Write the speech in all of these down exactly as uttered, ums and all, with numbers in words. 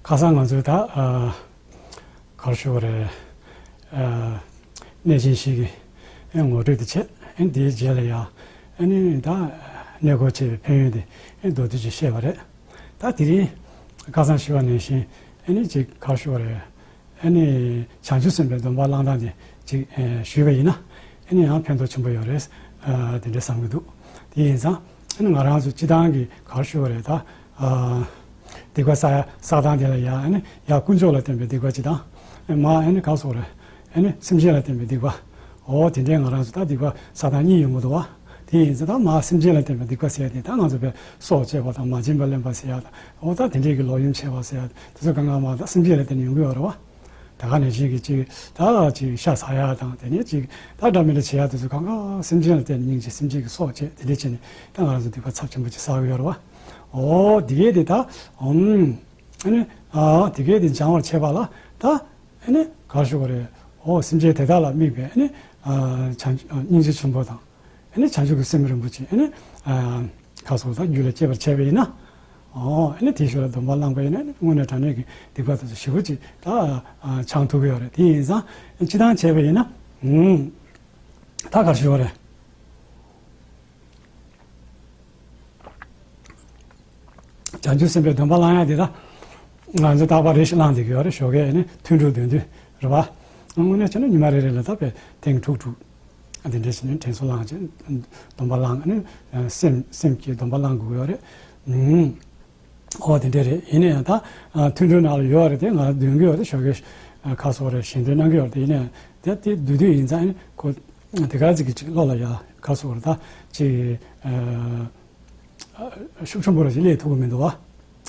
ཁ་སང་ང་ཚོས་ད་ཨ་ག་རེ་ཞུ་དགོས་རེད། ཨ་གནས་ཆེན་ཞིག་གི་ཨ་ངོ་སྤྲོད་དེ་བྱས། ཨ་དེའི་རྗེས་ལ་ཡ་ཨ་ནི་ད་གནས་སྐོར་བྱས་པའི་ཕན་ཡོན་དེ་ཨ་མདོར་བསྡུས་ཅིག་བཤད་པ་རེད། ད་དེ་རིང་ཁ་སང་ཞུས་པ་ནང་བཞིན་ཨ་ནི་ཅིག་ག་རེ་ཞུ་དགོས་རེད། ཨ་ནི་བྱང་ཆུབ་སེམས་དཔའི་སྡོམ་པ་བླང་སྟངས་དེ་ཅིག་ཨ་ཞུས་པ་ཡིན་ན་ཨ་ནི་ཡང་ཕན་ཐོགས་ཆེན་པོ་ཡོད་རེད། ཨ་དེ་འདྲ་བསམ་གྱི་འདུག་དེ་ཡིན་ཙང་ཨ་ནི་ང་རང་ཚོ་སྤྱི་བཏང་གི་ག་རེ་ཞུ་དགོས་རེད། ད་ཨ་སྡིག་པ་བསགས་ཡ་བསགས་སྟངས་དེ་ལ་ཡ་ཨ་ནི་ཡ་དཀོན་མཆོག་ལ་བརྟེན་པའི་སྡིག་པ་སྤྱི་བཏང་། ཨ་མ་ཨ་ནི་ག་རེ་ཞུ་དགོས་རེད། ཨ་ནི་སེམས་ཅན་ལ་བརྟེན་པའི་སྡིག་པ། འོ་དེ་འདྲའི་ང་རང་ཚོ་ད་སྡིག་པ་བསགས་སྟངས་གཉིས་ཡོང་གི་འདུག་བ། དེ་ཡིན་ཙང་ད་མ་སེམས་ཅན་ལ་བརྟེན་པའི་སྡིག་པ་ཟེར་ཡ་དེ་ད་ང་ཚོ་བས་སྲོག་བཅད་པ་དང་མ་བྱིན་པ་ལེན་པ་ཟེར་ཡ་དང་། འོ་ད་དེ་འདྲའི་གི་ལོག་གཡེམ་བྱས་པ་ཟེར་ཡ་དེ་ཚོ་གང་ག་མ་ད་སེམས་ཅན་ལ་བརྟེན་ནས་ཡོང་གི་ཡོད་རེད་བ། ད་ག་ནང་བཞིན་གྱི་ཅིག་ད་ཅིག་ཤ་ཟ་ཡ་དང་དེ་ནས་ཅིག་ད་འདྲ་མི་འདྲ་བྱེད་ཡ་དེ་ཚོ་གང་ག་སེམས་ཅན་ལ་བརྟེན་ནས་སྙིང་རྗེ་སེམས་ཅན་གྱི་སྲོག་བཅད་དེ་འདྲ་བྱས་ནས་ད་ང་རང་ཚོ་སྡིག་པ་ཚབས་ཆེན་པོ་ཅིག་བསགས་ཀྱི་ཡོད་རེད་བ། འོ་དེ་གས་དེ་ད་ཨམ་ཨ་ནི་ཨ་དེ་གས་དེ་སྦྱང་བར་བྱེད་པ་ལ་ད། ཨ་ནི་ག་རེ་ཞུ་དགོས་རེད། འོ་སེམས་ཅན་དེ་དག་ལ་དམིགས་པའི་ཨ་ནི་ཨ་བྱང་ཆུབ་སྙིང་རྗེ་ཆེན་པོ་དང་། ཨ་ནི་བྱང་ཆུབ་ཀྱི་སེམས་རིན་པོ་ཆེ། ཨ་ནི་ཨ་ག་རེ་ཞུ་དགོས་རེད། རྒྱུད་ལ་སྐྱེས་པར་བྱས་པ་ཡིན་ན། འོ་ཨ་ནི་དེའི་ཤུལ་ལ་སྡོམ་པ་བླངས་པ་ཡིན་ན་ཨ་ནི་དངོས་གནས་དྲང་གནས་ཀྱི་སྡིག་པ་དེ་ཚོ་ཞེ་པོ་ཅིག་ད་ཨ་བྱང་ཐུབ་ཀྱི་ཡོད་རེད། དེ་ཡིན་ཙང་སྤྱི་བཏང་བྱས་པ་ཡིན་ན་ཨུམ་ད་ག་རེ་ཞུ་དགོས་རེད། བྱང་ཆུབ་སེམས་དཔའི་སྡོམ་པ་བླང་ཡ་དེ་ད་ང་ཚོ་རྟག་པར་རེ་ཞིག་བླང་བསྡད་ཀྱི་ཡོད་རེད། ཞོགས་ཀས་ནི་ཐུན་དྲུག་བདུན་དུས་རེད་པ། དངོས་གནས་བྱས་ན་ཉི་མ་རེ་རེ་ལ་ད་དཔེ་ཐེངས་དྲུག་དྲུག་དེ་འདྲ་བྱས་ནས་དྲན་གསོ་བླངས་བྱས་སྡོམ་པ་བླངས་ནས་སེམས་སེམས་ཀྱི་སྡོམ་པ་བླང་དགོས་ཀྱི་ཡོད་རེད། ཨོ་དེ་འདྲ་རེད། ཡིན་ན་ཡང་ད་ཐུན་དྲུག་ནང་ལ་ཡོད་རེད། དེ་ང་འདོན་གྱི་ཡོད་རེད། ཞོགས་ཀས་ཁ་སོགས་རེད་ཞེས་འདོན་གནང་གི་ཡོད་རེད། དེ་ཡིན་ན་ཡང་དེ་དེ་བསྡུས་དུས་ཡིན་ཙང་ཁོ་དེ་ག་ཅིག་གི་ཅིག་བློ་ལ་ཡ་ཁ་སོགས་རེད། ད་ཅིག་ཤུགས་ཆེན་པོ་ར་ཞིག་སླེབས་ཐུབ་ཀྱི་མི་འདུག་བ།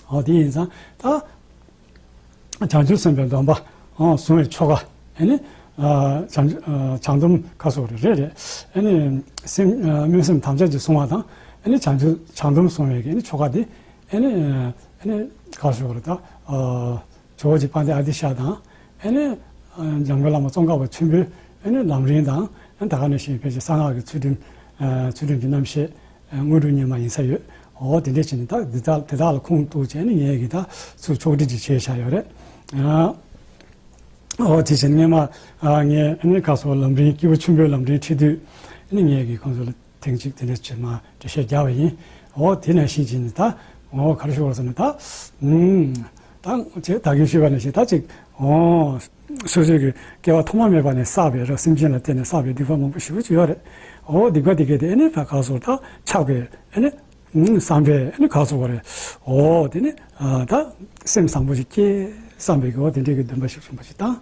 འོ་དེ་ཡིན་ཙང་ད་བྱང་ཆུབ་སེམས་དཔའི་སྡོམ་པ་བཟུང་བའི་ཆོ་ག་ཨ་ནི་བྱང་བྱང་སྡོམ་ཁ་སོགས་རེ་རེ་རེ་ཨ་ནི་སེམས་སྨོན་སེམས་དམ་བཅའ་ཅིག་བཟུང་བ་དང་། ཨ་ནི་བྱང་ཆུབ་བྱང་སྡོམ་བཟུང་བའི་ཨ་ནི་ཆོ་ག་དེ་ཨ་ནི་ཨ་ནི་ཁ་སོགས་རེ་ད། ཇོ་བོ་རྗེ་དཔལ་ལྡན་ཨ་ཏི་ཤ་དང་། ཨ་ནི་འཇམ་མགོན་བླ་མ་ཙོང་ཁ་པ་ཆེན་པོས་ཨ་ནི་ལམ་རིམ་དང་། ཨ་ནི་ད་ག་ནང་བཞིན་ཕལ་ཆེར་གསང་སྔགས་ཀྱི་ཚུལ་ཁྲིམས་ཚུལ་ཁྲིམས་ཀྱི་རྣམ་བཤད་དངོས་གྲུབ་བརྙེས་མ་ཡིན་ས་ཡོད། འོ་དེ་འདྲས་བྱས་ནས་ད་འདི་དག་དེ་དག་ལ་ཁུངས་གཏུགས་བྱས་ནས་ངས་ཀྱིས་ད་ཚུར་ཕྱོགས་སྒྲིག་ཅིག་བྱས་བཞག་ཡོད་རེད། འོ་དེ་བྱས་ནས་སྔས་མ་ངས་ཨ་ནི་ཁ་སོགས་ལམ་རིམ་སྐྱེས་བུ་ཆེན་པོའི་ལམ་རིམ་ཁྲིད་དུས་ཨ་ནི་ངས་ཀྱིས་ཁོང་ཚོ་ལ། ཐེངས་གཅིག་དེ་འདྲ་བྱས་མ་འགྲེལ་བཤད་རྒྱག་པ་ཡིན། འོ་དེ་ནང་བཞིན་བྱས་ནས་ད་འོ་ག་རེ་ཞུ་དགོས་ཟེར་ན་ད་ཨུམ་ད་ཅེས་ད་གིན་ཞུས་པ་ནང་བཞིན་ད་ཅིག་འོ་སོ་སོའི་གི་སྐྱེ་བ་ཐོག་མ་མེད་པ་ནས་བསགས་པའི་ར་སེམས་ཅན་ལ་བརྟེན་ནས་བསགས་པའི་སྡིག་པ་མང་པོ་ཞེ་པོ་ཅིག་ཡོད་རེད། འོ་སྡིག་པ་དེ་གས་དེ་ཨ་ནི་ད་ག་སོགས་ད་ཆགས་པའི་ཨ་ནི་ཨུམ་བསམ་པའི་ཨ་ནི་ག་སོགས་པ་རེད། འོ་དེ་ནི་ད་སེམས་བཟང་པོ་ཞིག་སྐྱེ་བསམ་པའི་གི་འོ་དེ་འདྲའི་གི་འདུན་པ་ཤུགས་ཆེན་པོ་ཞིག་བཏང་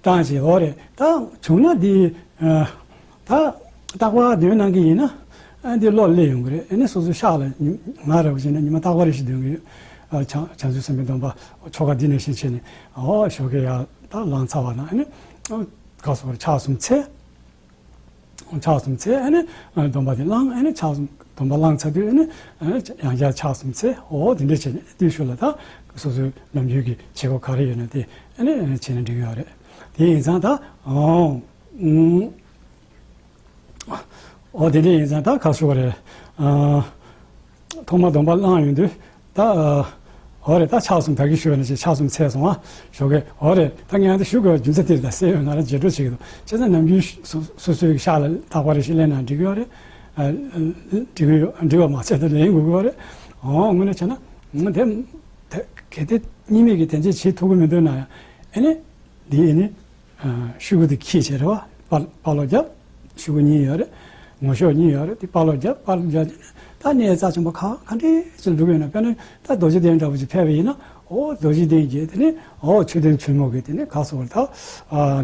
བཏང་བྱས་འོ་རེད། ད་བྱུང་ན་དེ། ད་རྟག་པར་འདོན་གནང་གི་ཡིན་ན་ཨ་འདི་བློ་སླེབས་ཡོང་གི་རེད། ཨ་ནི་སོ་སོའི་ཤག་ལ་ཉི་ང་རེ་བ་བྱས་ན་ཉི་མ་རྟག་པར་རེ་ཞིག་འདོན་གི་ཡོད། ཨ་བྱང་བྱང་ཆུབ་སེམས་དཔའི་སྡོམ་པ་ཆོ་ག་འདི་ནང་བཞིན་བྱས་ནས་འོ་ཞོགས་ཀས་ཡར་ད་ལངས་ཚར་བ་ན་ཨ་ནི་ཁ་སོགས་ཕྱག་གསུམ་འཚལ། ཕྱག་གསུམ་འཚལ། ཨ་ནི་སྡོམ་པ་དེ་བླངས། ཨ་ནི་ཕྱག་གསུམ་སྡོམ་པ་བླངས་ཚར་དུས་ཨ་ནི་ཡང་བསྐྱར་ཕྱག་གསུམ་འཚལ། འོ་དེ་འདྲས་བྱས་ནས་དེའི་ཤུལ་ལ་ད་སོ་སོའི་ནམ་རྒྱུན་གྱི་བྱེད་སྒོ་ག་རེ་ཡོད་ན་དེ་ཨ་ནི་བྱས་ན་འགྲིག་གི་ཡོད་རེད། དེ་ཡིན་ཙང་ད་འོ། ཨུམ། འོ་དེ་འདྲ་ཡིན་ཙང་ད་ག་ཟེར་དགོས་རེད། ཨ་ཐོག་མར་སྡོམ་པ་བླངས་ཡོང་དུས་ད་ཨ་འོ་རེད། ད་ཕྱག་གསུམ་ད་གིན་ཞུས་པ་ནང་བཞིན་ཕྱག་གསུམ་འཚལ་སོང་ཨ། ཞོགས་ཀས་འོ་རེད། ད་ངས་ཨ་འདི་ཞུ་དགོས་པའི་རྒྱུ་མཚན་དེ་རེད། ད་གསལ་ཡོད་ང་རང་རྗེས་འགྲོ་བྱེད་ཀྱི་འདུག་བྱས་ཙང་ནམ་རྒྱུན་སོ་སོ་སོའི་ཤག་ལ་རྟག་པར་རེ་ཞིག་སླེབས་ན་འགྲིག་གི་ཡོད་རེད། ཨ་འགྲིག་གི་ཡོད། འགྲིག་པ་མ་ཚད་ད་ལེན་དགོས་ཀྱི་ཡོད་རེད། འོ་དངོས་གནས་བྱས་ན་འོ་དེ་དེ་གལ་ཏེ་གཉིས་མེད་ཀྱི་དོན་ཆེད་བྱེད་ཐུབ་ཀྱི་མི་འདུག་ན་ཡང་ཨ་ནི་འདི་ཨ་ནི། ཤུ་གུ་དེ་འཁྱེར་བྱས་རེད་བ། པར་པར་སློག་བརྒྱབ། ཤུ་གུ་གཉིས་ཡོད་རེད། ངོ་ཤོག་གཉིས་ཡོད་རེད། དེ་པར་སློག་བརྒྱབ། པར་སློག་བརྒྱབ་བྱས་ནས་ད་གནས་རྩ་ཆེན་པོ་ཁག་ག་འདྲས་ཅིག་འགྲོ་གི་ཡོད་ན། དཔེར་ན་ད་རྡོ་རྗེ་གདན་འདྲ་པོ་ཅིག་ཕེབས་པ་ཡིན་ན། འོ་རྡོ་རྗེ་གདན་གྱི་དེ་ནས་འོ་མཆོད་རྟེན་ཆེན་མོ་གི་དེ་ནས་ག་ཟེར་དགོས་རེད། ད་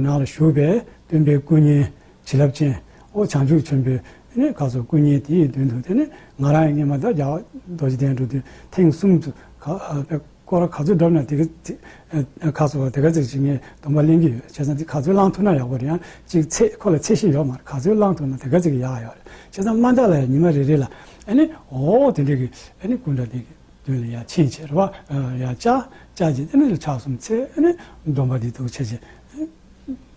ནང་ལ་བཞུགས་པའི་སྟོན་པའི་སྐུ་བརྙན་བྱིན་རླབས་ཅན་འོ་བྱང་ཆུབ་ཆེན་པོའི་དེ་ནས་ག་ཟེར་སྐུ་བརྙན་དེའི་མདུན་དུ་དེ་ནས་ང་རང་ཡང་སྔོན་མ་ད་རྒྱལ་བ་རྡོ་རྗེ་གདན་འགྲོ་དུས་ཐེངས་གསུམ་དུ་ག་སྐོར་ར་ག་ཚོད་བསྒྲུབས་ན་དེ་ག་ཚོད་ཁ་སོ་དེ་ག་ཚོད་ཅིག་ངས་སྡོམ་པ་ལེན་གྱི་ཡོད། བྱས་ཙང་དེ་ག་ཚོད་བླང་ཐུབ་ན་ཡག་པོ་རེད། ཡང་ཅིག་ཚད་ཁོ་ལ་ཚད་གཞི་ཡོད་མ་རེད། ག་ཚོད་བླང་ཐུབ་ན་དེ་ག་ཚོད་ཀྱི་ཡག་ཡོད་རེད། བྱས་ཙང་མ་མཐའ་ལ་ཡང་ཉི་མ་རེ་རེ་ལ་ཨ་ནི་འོ་དེ་འདྲ་གི་ཨ་ནི་སྐུ་འདྲ་དེ་གི་མདུན་ལ་ཡར་ཕྱིན་བྱས་རེད་བ། ཡར་བཅར་བཅར་བྱས་ཨ་ནི་ཕྱག་གསུམ་འཚལ། ཨ་ནི་སྡོམ་པ་འདི་འདུག་བྱས་བྱས།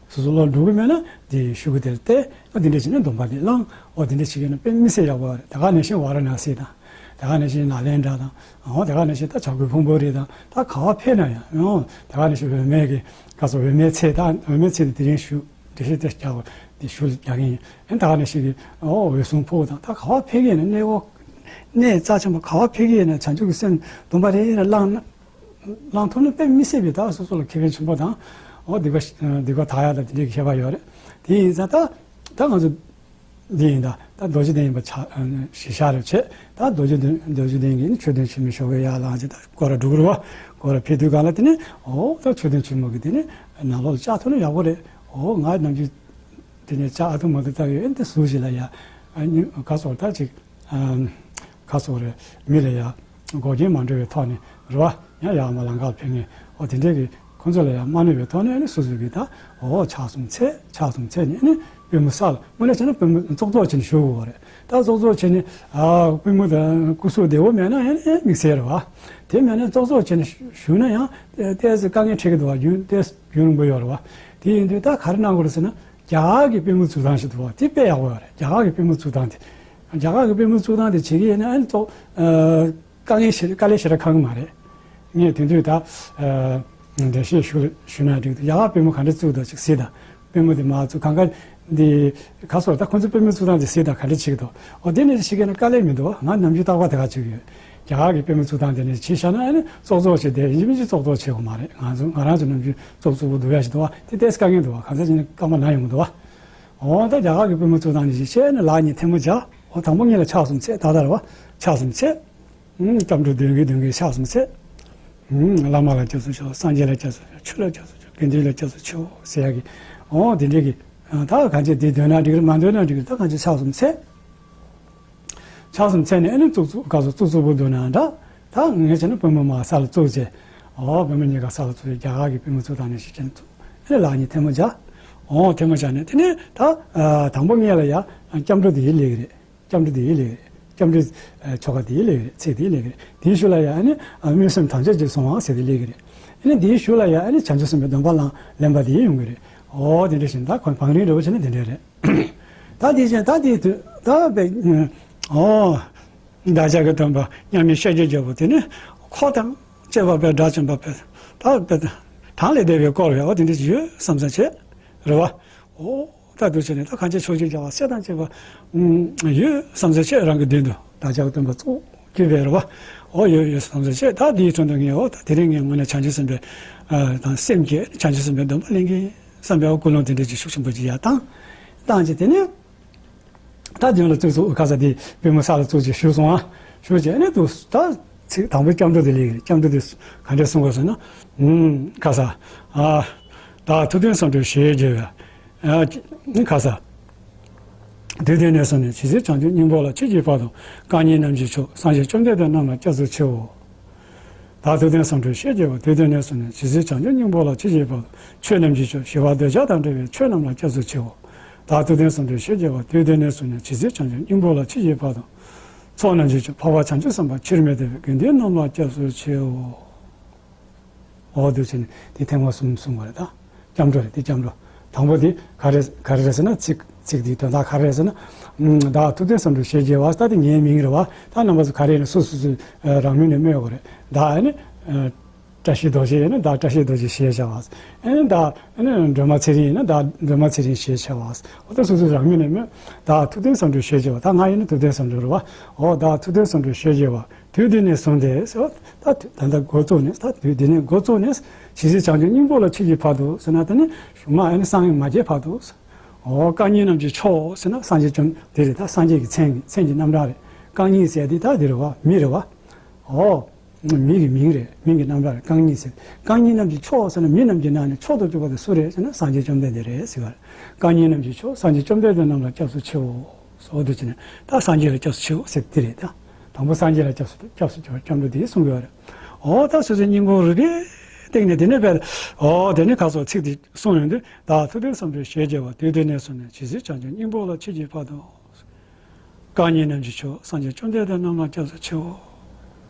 སོ་སོ་བློ་འགྲོ་གི་མེད་ན་དེ་ཤུ་གུ་དེར་བལྟས། ཨ་དེ་འདྲ་བྱས་ནས་སྡོམ་པ་དེ་བླངས། ཨོ་དེ་འདྲ་བྱེད་ཀྱི་ན་དཔེ་མི་སྲིད་ཡག་པོ་རེད། ད་ག་ནང་བཞིན་ཝཱ་ར་ཎ་སི་དང་ དེ་ག་ནང་བཞིན་ནཱ་ལེནྡྲ་དང་། འོ་དེ་ག་ནང་བཞིན་ད་བྱ་རྒོད་ཕུང་པོའི་རི་དང་། ད་ག་བ་ཕེབས་ན་ཡང་། འོ་དེ་ག་ནང་བཞིན་འོད་མའི་གི་ག་སོ་འོད་མའི་ཚལ། ད་འོད་མའི་ཚལ་དེ་དེ་རིང་ཞུ། འགྲེལ་བཤད་དེ་རྒྱག་པ་དེ་ཞུ་རྒྱག་གི་ཡིན། ཨ་ནི་ད་ག་ནང་བཞིན་གི་འོ་འོད་སྲུང་ཕུག་དང་། ད་ག་བ་ཕེབས་ཀྱི་ཡིན་ན། གནས་འོ་གནས་རྩ་ཆེན་པོ་ག་བ་ཕེབས་ཀྱི་ཡིན་ན། བྱང་ཆུབ་ཀྱི་སེམས་སྡོམ་པ་རེ་རེ་བླངས་ན། བླང་ཐུབ་ན་དཔེ་མི་སྲིད་པའི་ད་སོ་སོ་ལ་ཁེ་ཕན་ཆེན་པོ་དང་། འོ་སྡིག་པ་སྡིག་པ་དག་ཡག་དང་དེ་འདྲའི་ཁྱད་པར་ཡོད་རེད། དེ་ཡིན་ཙང་ད་ད་ང་ཚོ་འདི་ཡིན་ད། ད་རྡོ་རྗེ་གདན་ཡིན་པ་ཆ་གཞིར་བཞག་རེ་བྱས། ད་རྡོ་རྗེ་གདན་རྡོ་རྗེ་གདན་གྱི་མཆོད་རྟེན་ཆེན་མོའི་ཞོགས་ཀས་ཡར་ལངས་བྱས། ད་སྐོར་ར་འགྲོ་གི་རེད་བ། སྐོར་ར་ཕེབས་དུས་སྒང་ལ་དེ་ནས་འོ་ད་མཆོད་རྟེན་ཆེན་མོ་གི་དེ་ནས་ནང་ལོགས་ལ་བཅར་ཐུབ་ན་ཡག་པོ་རེད། འོ་ང་ནམ་རྒྱུན་དེ་ནས་བཅར་ཐུབ་མ་ཐུབ་ལྟ་ཡོད། ཨ་ནི་དེ་ཟུར་ཞིག་ལ་ཡ་ག་སོགས་ད་ཅིག་ཁ་སོགས་རེད། མི་ལ་ཡ་འགོག་རྐྱེན་མ་འགྲོ་བའི་ཐོག་ནས་རེད་བ། ཡང་ཡར་མར་ལམ་ཁར་ཕེབས་མཁན། འོ་དེ་འདྲའི་གི་ཁོང་ཚོ་ལ་ཡང་མ་གནོད་པའི་ཐོག་ནས། ཨ་ནི་སོ་སོ་གི་ད་འོ་ཕྱག་གསུམ་འཚལ། ཕྱག་གསུམ་འཚལ་ནས། ཨ་ནི་པུས་མོ་ས་ལ་དངོས་གནས་བྱས་ན་པུས་མོ་ཙོག་ཙོག་བྱས་ནས་བཞུགས་དགོས་རེད། ད་ཙོག་ཙོག་བྱས་ནས་ཨ་པུས་མོ་དང་སྐུ་གཟུགས་བདེ་པོ་མེད་ན་ཡང་ཨ་ནི་དམིགས་བསལ་རེད་བ། དེ་མེད་ན་ཙོག་ཙོག་བྱས་ནས་བཞུགས་ན་ཡང་ཏོག་ཙམ་དཀའ་ངལ་འཕྲད་ཀྱི་འདུག་བ། རྒྱུན་ཏོག་ཙམ་རྒྱུན་རིང་པོ་ཡོད་རེད་བ། དེ་ཡིན་དུས་ད་ག་རེ་གནང་དགོས་རེད་ཟེར་ན། རྒྱ་གར་གྱི་པུས་མོ་བཙུགས་སྟངས་ཤིག་འདུག་བ། དེ་དཔེ་ཡག་པོ་ཡོད་རེད། རྒྱ་གར་གྱི་པུས་མོ་བཙུགས་སྟངས་དེ། རྒྱ་གར་གྱི་པུས་མོ་བཙུགས་སྟངས་དེ་བྱེད་ཀྱི་ཡིན་ན། ཨ་ནི་ཙོག་ཨ་དཀའ་ངལ་ཞེ་དཀའ་ལས་ཞེ་དྲག་ཁག་གི་མ་རེད། ངས་དེ་དུས་ད་ཨ་འགྲེལ་བཤད་ཞུ་ཞུ་ན་འགྲིག་འདུག་རྒྱ་གར་པུས་མོ་ག་འདྲ་བཙུགས་འདུག་ཅིག་གཟིགས་དང་། པུས་མོ་དེ་མར་བཙུགས། གང་ག་འདི་ག་སོགས་ད་ཁོང་ཚོའི་པུས་མོ་བཙུགས་སྟངས་དེ་གཟིགས་དང་། ག་འདྲ་བྱེད་ཀྱི་འདུག་འོ་དེ་ནས་ཤེས་ཀྱི་ན་དཀའ་ལས་མི་འདུག་བ། ང་ནམ་རྒྱུན་རྟག་པར་དེ་ག་བྱེད་ཀྱི་ཡོད། རྒྱ་གར་གྱི་པུས་མོ་བཙུགས་སྟངས་དེ་ནས་བྱས་བཞག་ན། ཨ་ནི་ཙོག་ཙོག་བྱས་བསྡད། ཡིན་གཅིག་མིན་གཅིག་ཙོག་ཙོག་བྱེད་དགོས་མ་རེད། ང་ཚོ་ང་རང་ཚོ་ནམ་རྒྱུན་ཙོག་ཙོག་པོ་འདུག་ཡ་ཞིག་འདུག་བ། དེ་ཏོག་ཙམ་དཀའ་ངལ་འདུག་བ། གང་ཟག་ཅིག་ནི་རྐང་པ་ན་ཡོང་གི་འདུག་བ། འོ་ད་རྒྱ་གར་གྱི་པུས་མོ་བཙུགས་སྟངས་ནི་ཞིག་བྱས་ནས་ལག་གཉིས་ཐལ་མོ་སྦྱར། འོ་དང་པོ་ཉིད་ལ་ཕྱག་གསུམ་འཚལ། ད་ལྟ་རེད་བ། ཕྱག་གསུམ་འཚལ། ཨུམ། སྐྱབས་འགྲོ་འདོན་གྱིན་འདོན་གྱིན་ཕྱག་གསུམ་འཚལ། ཨུམ། བླ་མ་ལ་སྐྱབས་སུ་མཆིའོ། སངས་རྒྱས་ལ་སྐྱབས་སུ་མཆིའོ། ཆོས་ལ་སྐྱབས་སུ་མཆིའོ། དགེ་འདུན་ལ་སྐྱབས་སུ་མཆིའོ་ཟེར་ཡ་གི། འོ་དེ་འདྲའི་གི། ད་གང་བྱས་དེ་འདོན་ན་འགྲིག་རེད། མ་འདོན་ན་འགྲིག་རེད། ད་གང་བྱས་ཕྱག་གསུམ་འཚལ། ཕྱག་གསུམ་འཚལ་ནས་ཨ་ནི་ཙོག་ཙོག་ག་སོགས་ཙོག་ཙོག་པོ་འདོན་ན་འདྲ། ད་ངས་བྱས་ན་པུས་མོ་མར་ས་ལ་བཙུགས་བྱས། འོ་པུས་མོ་གཉིས་ཀ་ས་ལ་བཙུགས་བྱས། རྒྱ་གར་གྱི་པུས་མོ་བཙུགས་སྟངས་ནང་བཞིན་བྱས་ནས་བཙུགས། ཨ་ནི་ལག་གཉིས་ཐལ་མོ་སྦྱར། འོ་ཐལ་མོ་སྦྱར་ནས་དེ་ནས་ད་ཨ་དང་པོ་ངེད་ལ་ཡ་སྐྱབས་འགྲོ་དེ་སླེབས་ཀྱི་རེད། སྐྱབས་འགྲོ་དེ་སླེབས་ཀྱི་རེད། སྐྱབས་འགྲོ་ཨ་ཆོ་ག་དེ་སླེབས་ཀྱི་རེད། ཚིག་དེ་སླེབས་ཀྱི་རེད། དེའི་གཞུག་ལ་ཡ་ཨ་ནི་ཨ་སྨོན་སེམས་དམ་བཅའ་ཅིག་སོང་བ་ཟེར་དེ་སླེབས་ཀྱི་རེད། ཨ་ནི་དེའི་གཞུག་ལ་ཡ་ཨ་ནི་བྱང་ཆུབ་སེམས་དཔའི་སྡོམ་པ་ལེན་ལེན་པ་དེ་ཡོང་གི་རེད། འོ་དེ་འདྲ་བྱས་ནས་ད་ཁོ་བང་རིམ་འདྲ་བོ་བྱས་ན་དེ་འདྲ་རེད། ད་དེ་བཞིན་ད་དེ་དུས་ད་དཔེ། ཨོ། བདག་ཅག་གི་སྟོན་པ་མཉམ་མེད་ཤཱཀྱའི་རྒྱལ་པོ་དེ་ནི་འཁོར་དང་བཅས་པ་དཔེ་སྒྲ་གཅན་པ་དཔེ་ད་དཔེ་དང་ལས་འདས་པའི་སྐོར་བའི་འོ་དེ་འདྲ་ཅིག་ཡོད་བསམ་ས་བྱས། རེད་བ། ཨོ། ད་དུས་ཆེན་ནས་ད་གང་བྱས་ཕྱོགས་བཅུའི་རྒྱལ་བ་སྲས་དང་བཅས་པ་ཡོད་བསམ་ས་བྱས། རང་གི་མདུན་དུ་བདག་ཅག་གི་སྟོན་པ་གཙོ་བོ་གྱུར་པའི་རེད་བ། ཨོ་ཡོད་ཡོད་བསམ་ས་བྱས། ད་དེའི་དོན་དུ་ངས་འོ་ད་དེ་རིང་ངས་དངོས་གནས་བྱང་ཆུབ་སེམས་དཔའི་དང་སེམས་བསྐྱེད། བྱང་ཆུབ་སེམས་དཔའི་སྡོམ་པ་ལེན་གྱིན་བསམ་པའི་ཀུན་སློང་དེ་འདྲ་ཅིག་ཤུགས་ཆེན་པོ་ཅིག་ཡར་བཏང་། བཏང་རྗེས་དེ་ནས་ད་མདུན་ལ་བཙུགས་སོ། ག་ས་དེ་པུས་མོ་ས་ལ་བཙུགས་རྗེས་བཞུགས་སོང་ཨ། བཞུགས་རྗེས་ནས་དུ་ད་ཚིག་དང་པོའི་སྐྱབས་འགྲོ་དེ་སླེབས་ཀྱི་རེད། སྐྱབས་འགྲོ་དེ་ག་འདྲ་གསུང་དགོས་ཟེར་ན། ཨུམ། ག་ས། ཨ། བདག་ཐུབ་བསྟན་བསམ་གྲུབ་ཞེས་བགྱི་བའི། ཨ། ག་ས། དུས་འདི་ནས་བཟུང་ནས་ཇི་སྲིད་བྱང་ཆུབ་སྙིང་པོ་ལ་མཆིས་ཀྱི་བར་དུ། རྐང་གཉིས་རྣམས་ཀྱི་མཆོག་སངས་རྒྱས་བཅོམ་ལྡན་འདས་རྣམས་ལ་སྐྱབས་སུ་མཆིའོ། བདག་ཐུབ་བསྟན་བསམ་གྲུབ་ཞེས་བགྱི་བ། དུས་འདི་ནས་བཟུང་ནས་ཇི་སྲིད་བྱང་ཆུབ་སྙིང་པོ་ལ་མཆིས་ཀྱི་བར་དུ། ཆོས་རྣམས་ཀྱི་མཆོག་ཞི་བ་འདོད་ཆགས་དང་བྲལ་བའི་ཆོས་རྣམས་ལ་སྐྱབས་སུ་མཆིའོ། བདག་ཐུབ་བསྟན་བསམ་གྲུབ་ཞེས་བགྱི་བ། དུས་འདི་ནས་བཟུང་ནས་ཇི་སྲིད་བྱང་ཆུབ་སྙིང་པོ་ལ་མཆིས་ཀྱི་བར་དུ། ཚོགས་རྣམས་ཀྱི་མཆོག་འཕགས་པ་བྱང་ཆུབ་སེམས་དཔའ་ཕྱིར་མི་ལྡོག་པའི་དགེ་འདུན་རྣམས་ལ་སྐྱབས་སུ་མཆིའོ། འོ་དུས་ཆེན་དེ་ཐེངས་མ་གསུམ་གསུང་བ་རེད་ད། སྐྱབས་འགྲོ་རེད། དེ་སྐྱབས་འགྲོ། དང་པོ་དེ་ག་རེ་ག་རེ་རེད་ཟེར་ན། ཚིག་ཚིག་དེའི་དོན་དག་ག་རེ་རེད་ཟེར་ན། ཨུམ། བདག་ཐུབ་བསྟན་བསམ་གྲུབ་ཞེས་བགྱི་བ། ད་དེ་ངའི་མིང་རེད་བ། ད་རྣམ་པ་ཚོ་ག་རེ་ཡིན་ན་སོ་སོ་སོའི་རང་མིང་ནས་སྨོས་དགོས་རེད། བདག་ཨ་ནི་བཀྲ་ཤིས་རྡོ་རྗེ་ཡིན་ན་བདག་བཀྲ་ཤིས་རྡོ་རྗེ་ཞེས་བྱ་བ། ཨ་ནི་བདག་ཨ་ནི་སྒྲོལ་མ་ཚེ་རིང་ཡིན་ན་བདག་སྒྲོལ་མ་ཚེ་རིང་ཞེས་བྱ་བ། འོ་ད་སོ་སོའི་རང་མིང་ནས་སྨོས། བདག་ཐུབ་བསྟན་བསམ་གྲུབ་ཞེས་བགྱི་བ། ད་ང་ཡིན་ན་ཐུབ་བསྟན་བསམ་གྲུབ་རེད་བ། འོ་བདག་ཐུབ་བསྟན་བསམ་གྲུབ་ཞེས་བགྱི་བ། དུས་འདི་ནས་བཟུང་སྟེ་ཟེར་བ། ད་དུས་ད་ལྟ་འགོ་བཙུགས་ནས། ད་དུས་འདི་ནས་འགོ་བཙུགས་ནས་ཇི་སྲིད་བྱང་ཆུབ་སྙིང་པོ་ལ་མཆིས་ཀྱི་བར་དུ་ཟེར་ན། ད་ནི་གཞུག་མ་ཨ་ནི་སངས་རྒྱས་མ་རྒྱས་བར་དུ། འོ་རྐང་གཉིས་རྣམས་ཀྱི་མཆོག་ཟེར་ན་སངས་རྒྱས་བཅོམ་དེ་རེད། ད་སངས་རྒྱས་ཀྱི་མཚན་གྱི་མཚན་གྱི་རྣམ་གྲངས་རེད། རྐང་གཉིས་ཟེར་དེ་ད་དེ་རེད་བ། མི་རེད་བ། འོ། མི་གི་མིང་རེད། མིང་གི་རྣམ་གྲངས་རེད། རྐང་གཉིས་ཟེར། རྐང་གཉིས་རྣམས་ཀྱི་མཆོག་ཟེར་ན། མི་རྣམས་ཀྱི་ནང་ནས་མཆོག་ཏུ་གྱུར་པ་དེ་སུ་རེད་ཟེར་ན། སངས་རྒྱས་བཅོམ་ལྡན་འདས་རེད་ཟེར་བ་རེད། རྐང་གཉིས་རྣམས་ཀྱི་མཆོག་སངས་རྒྱས་བཅོམ་ལྡན་འདས་རྣམས་ལ་སྐྱབས་སུ་མཆིའོ། འོ་དུས་ཆེན་ནས་ད་སངས་རྒྱས་ལ་སྐྱབས་སུ་མཆིའོ་ཟེར་དེ་རེད་ད། དང་པོ་སངས་རྒྱས་ལ་སྐྱབས་སུ་སྐྱབས་སུ་མཆིའོ། སྐྱབས་འགྲོ་དེ་གསུང་གི་ཡོད་རེད། འོ་ད་སོ་སོའི་སྙིང་ཁུང་རུས་པའི་གཏིང་ནས་དེ་ནས་བས། འོ་དེ་ནས་ཁ་སོགས་ཚིག་དེ་གསུང་ཡོང་དུས། བདག་ཐུབ་བསྟན་བསམ་གྲུབ་ཞེས་བགྱི་བ། དུས་འདི་ནས་བཟུང་ནས་ཇི་སྲིད་བྱང་ཆུབ་སྙིང་པོ་ལ་མཆིས་ཀྱི་བར་དུ། རྐང་གཉིས་རྣམས་ཀྱི་མཆོག་སངས་རྒྱས་བཅོམ་ལྡན་འདས་རྣམས་ལ་སྐྱབས་སུ་མཆིའོ།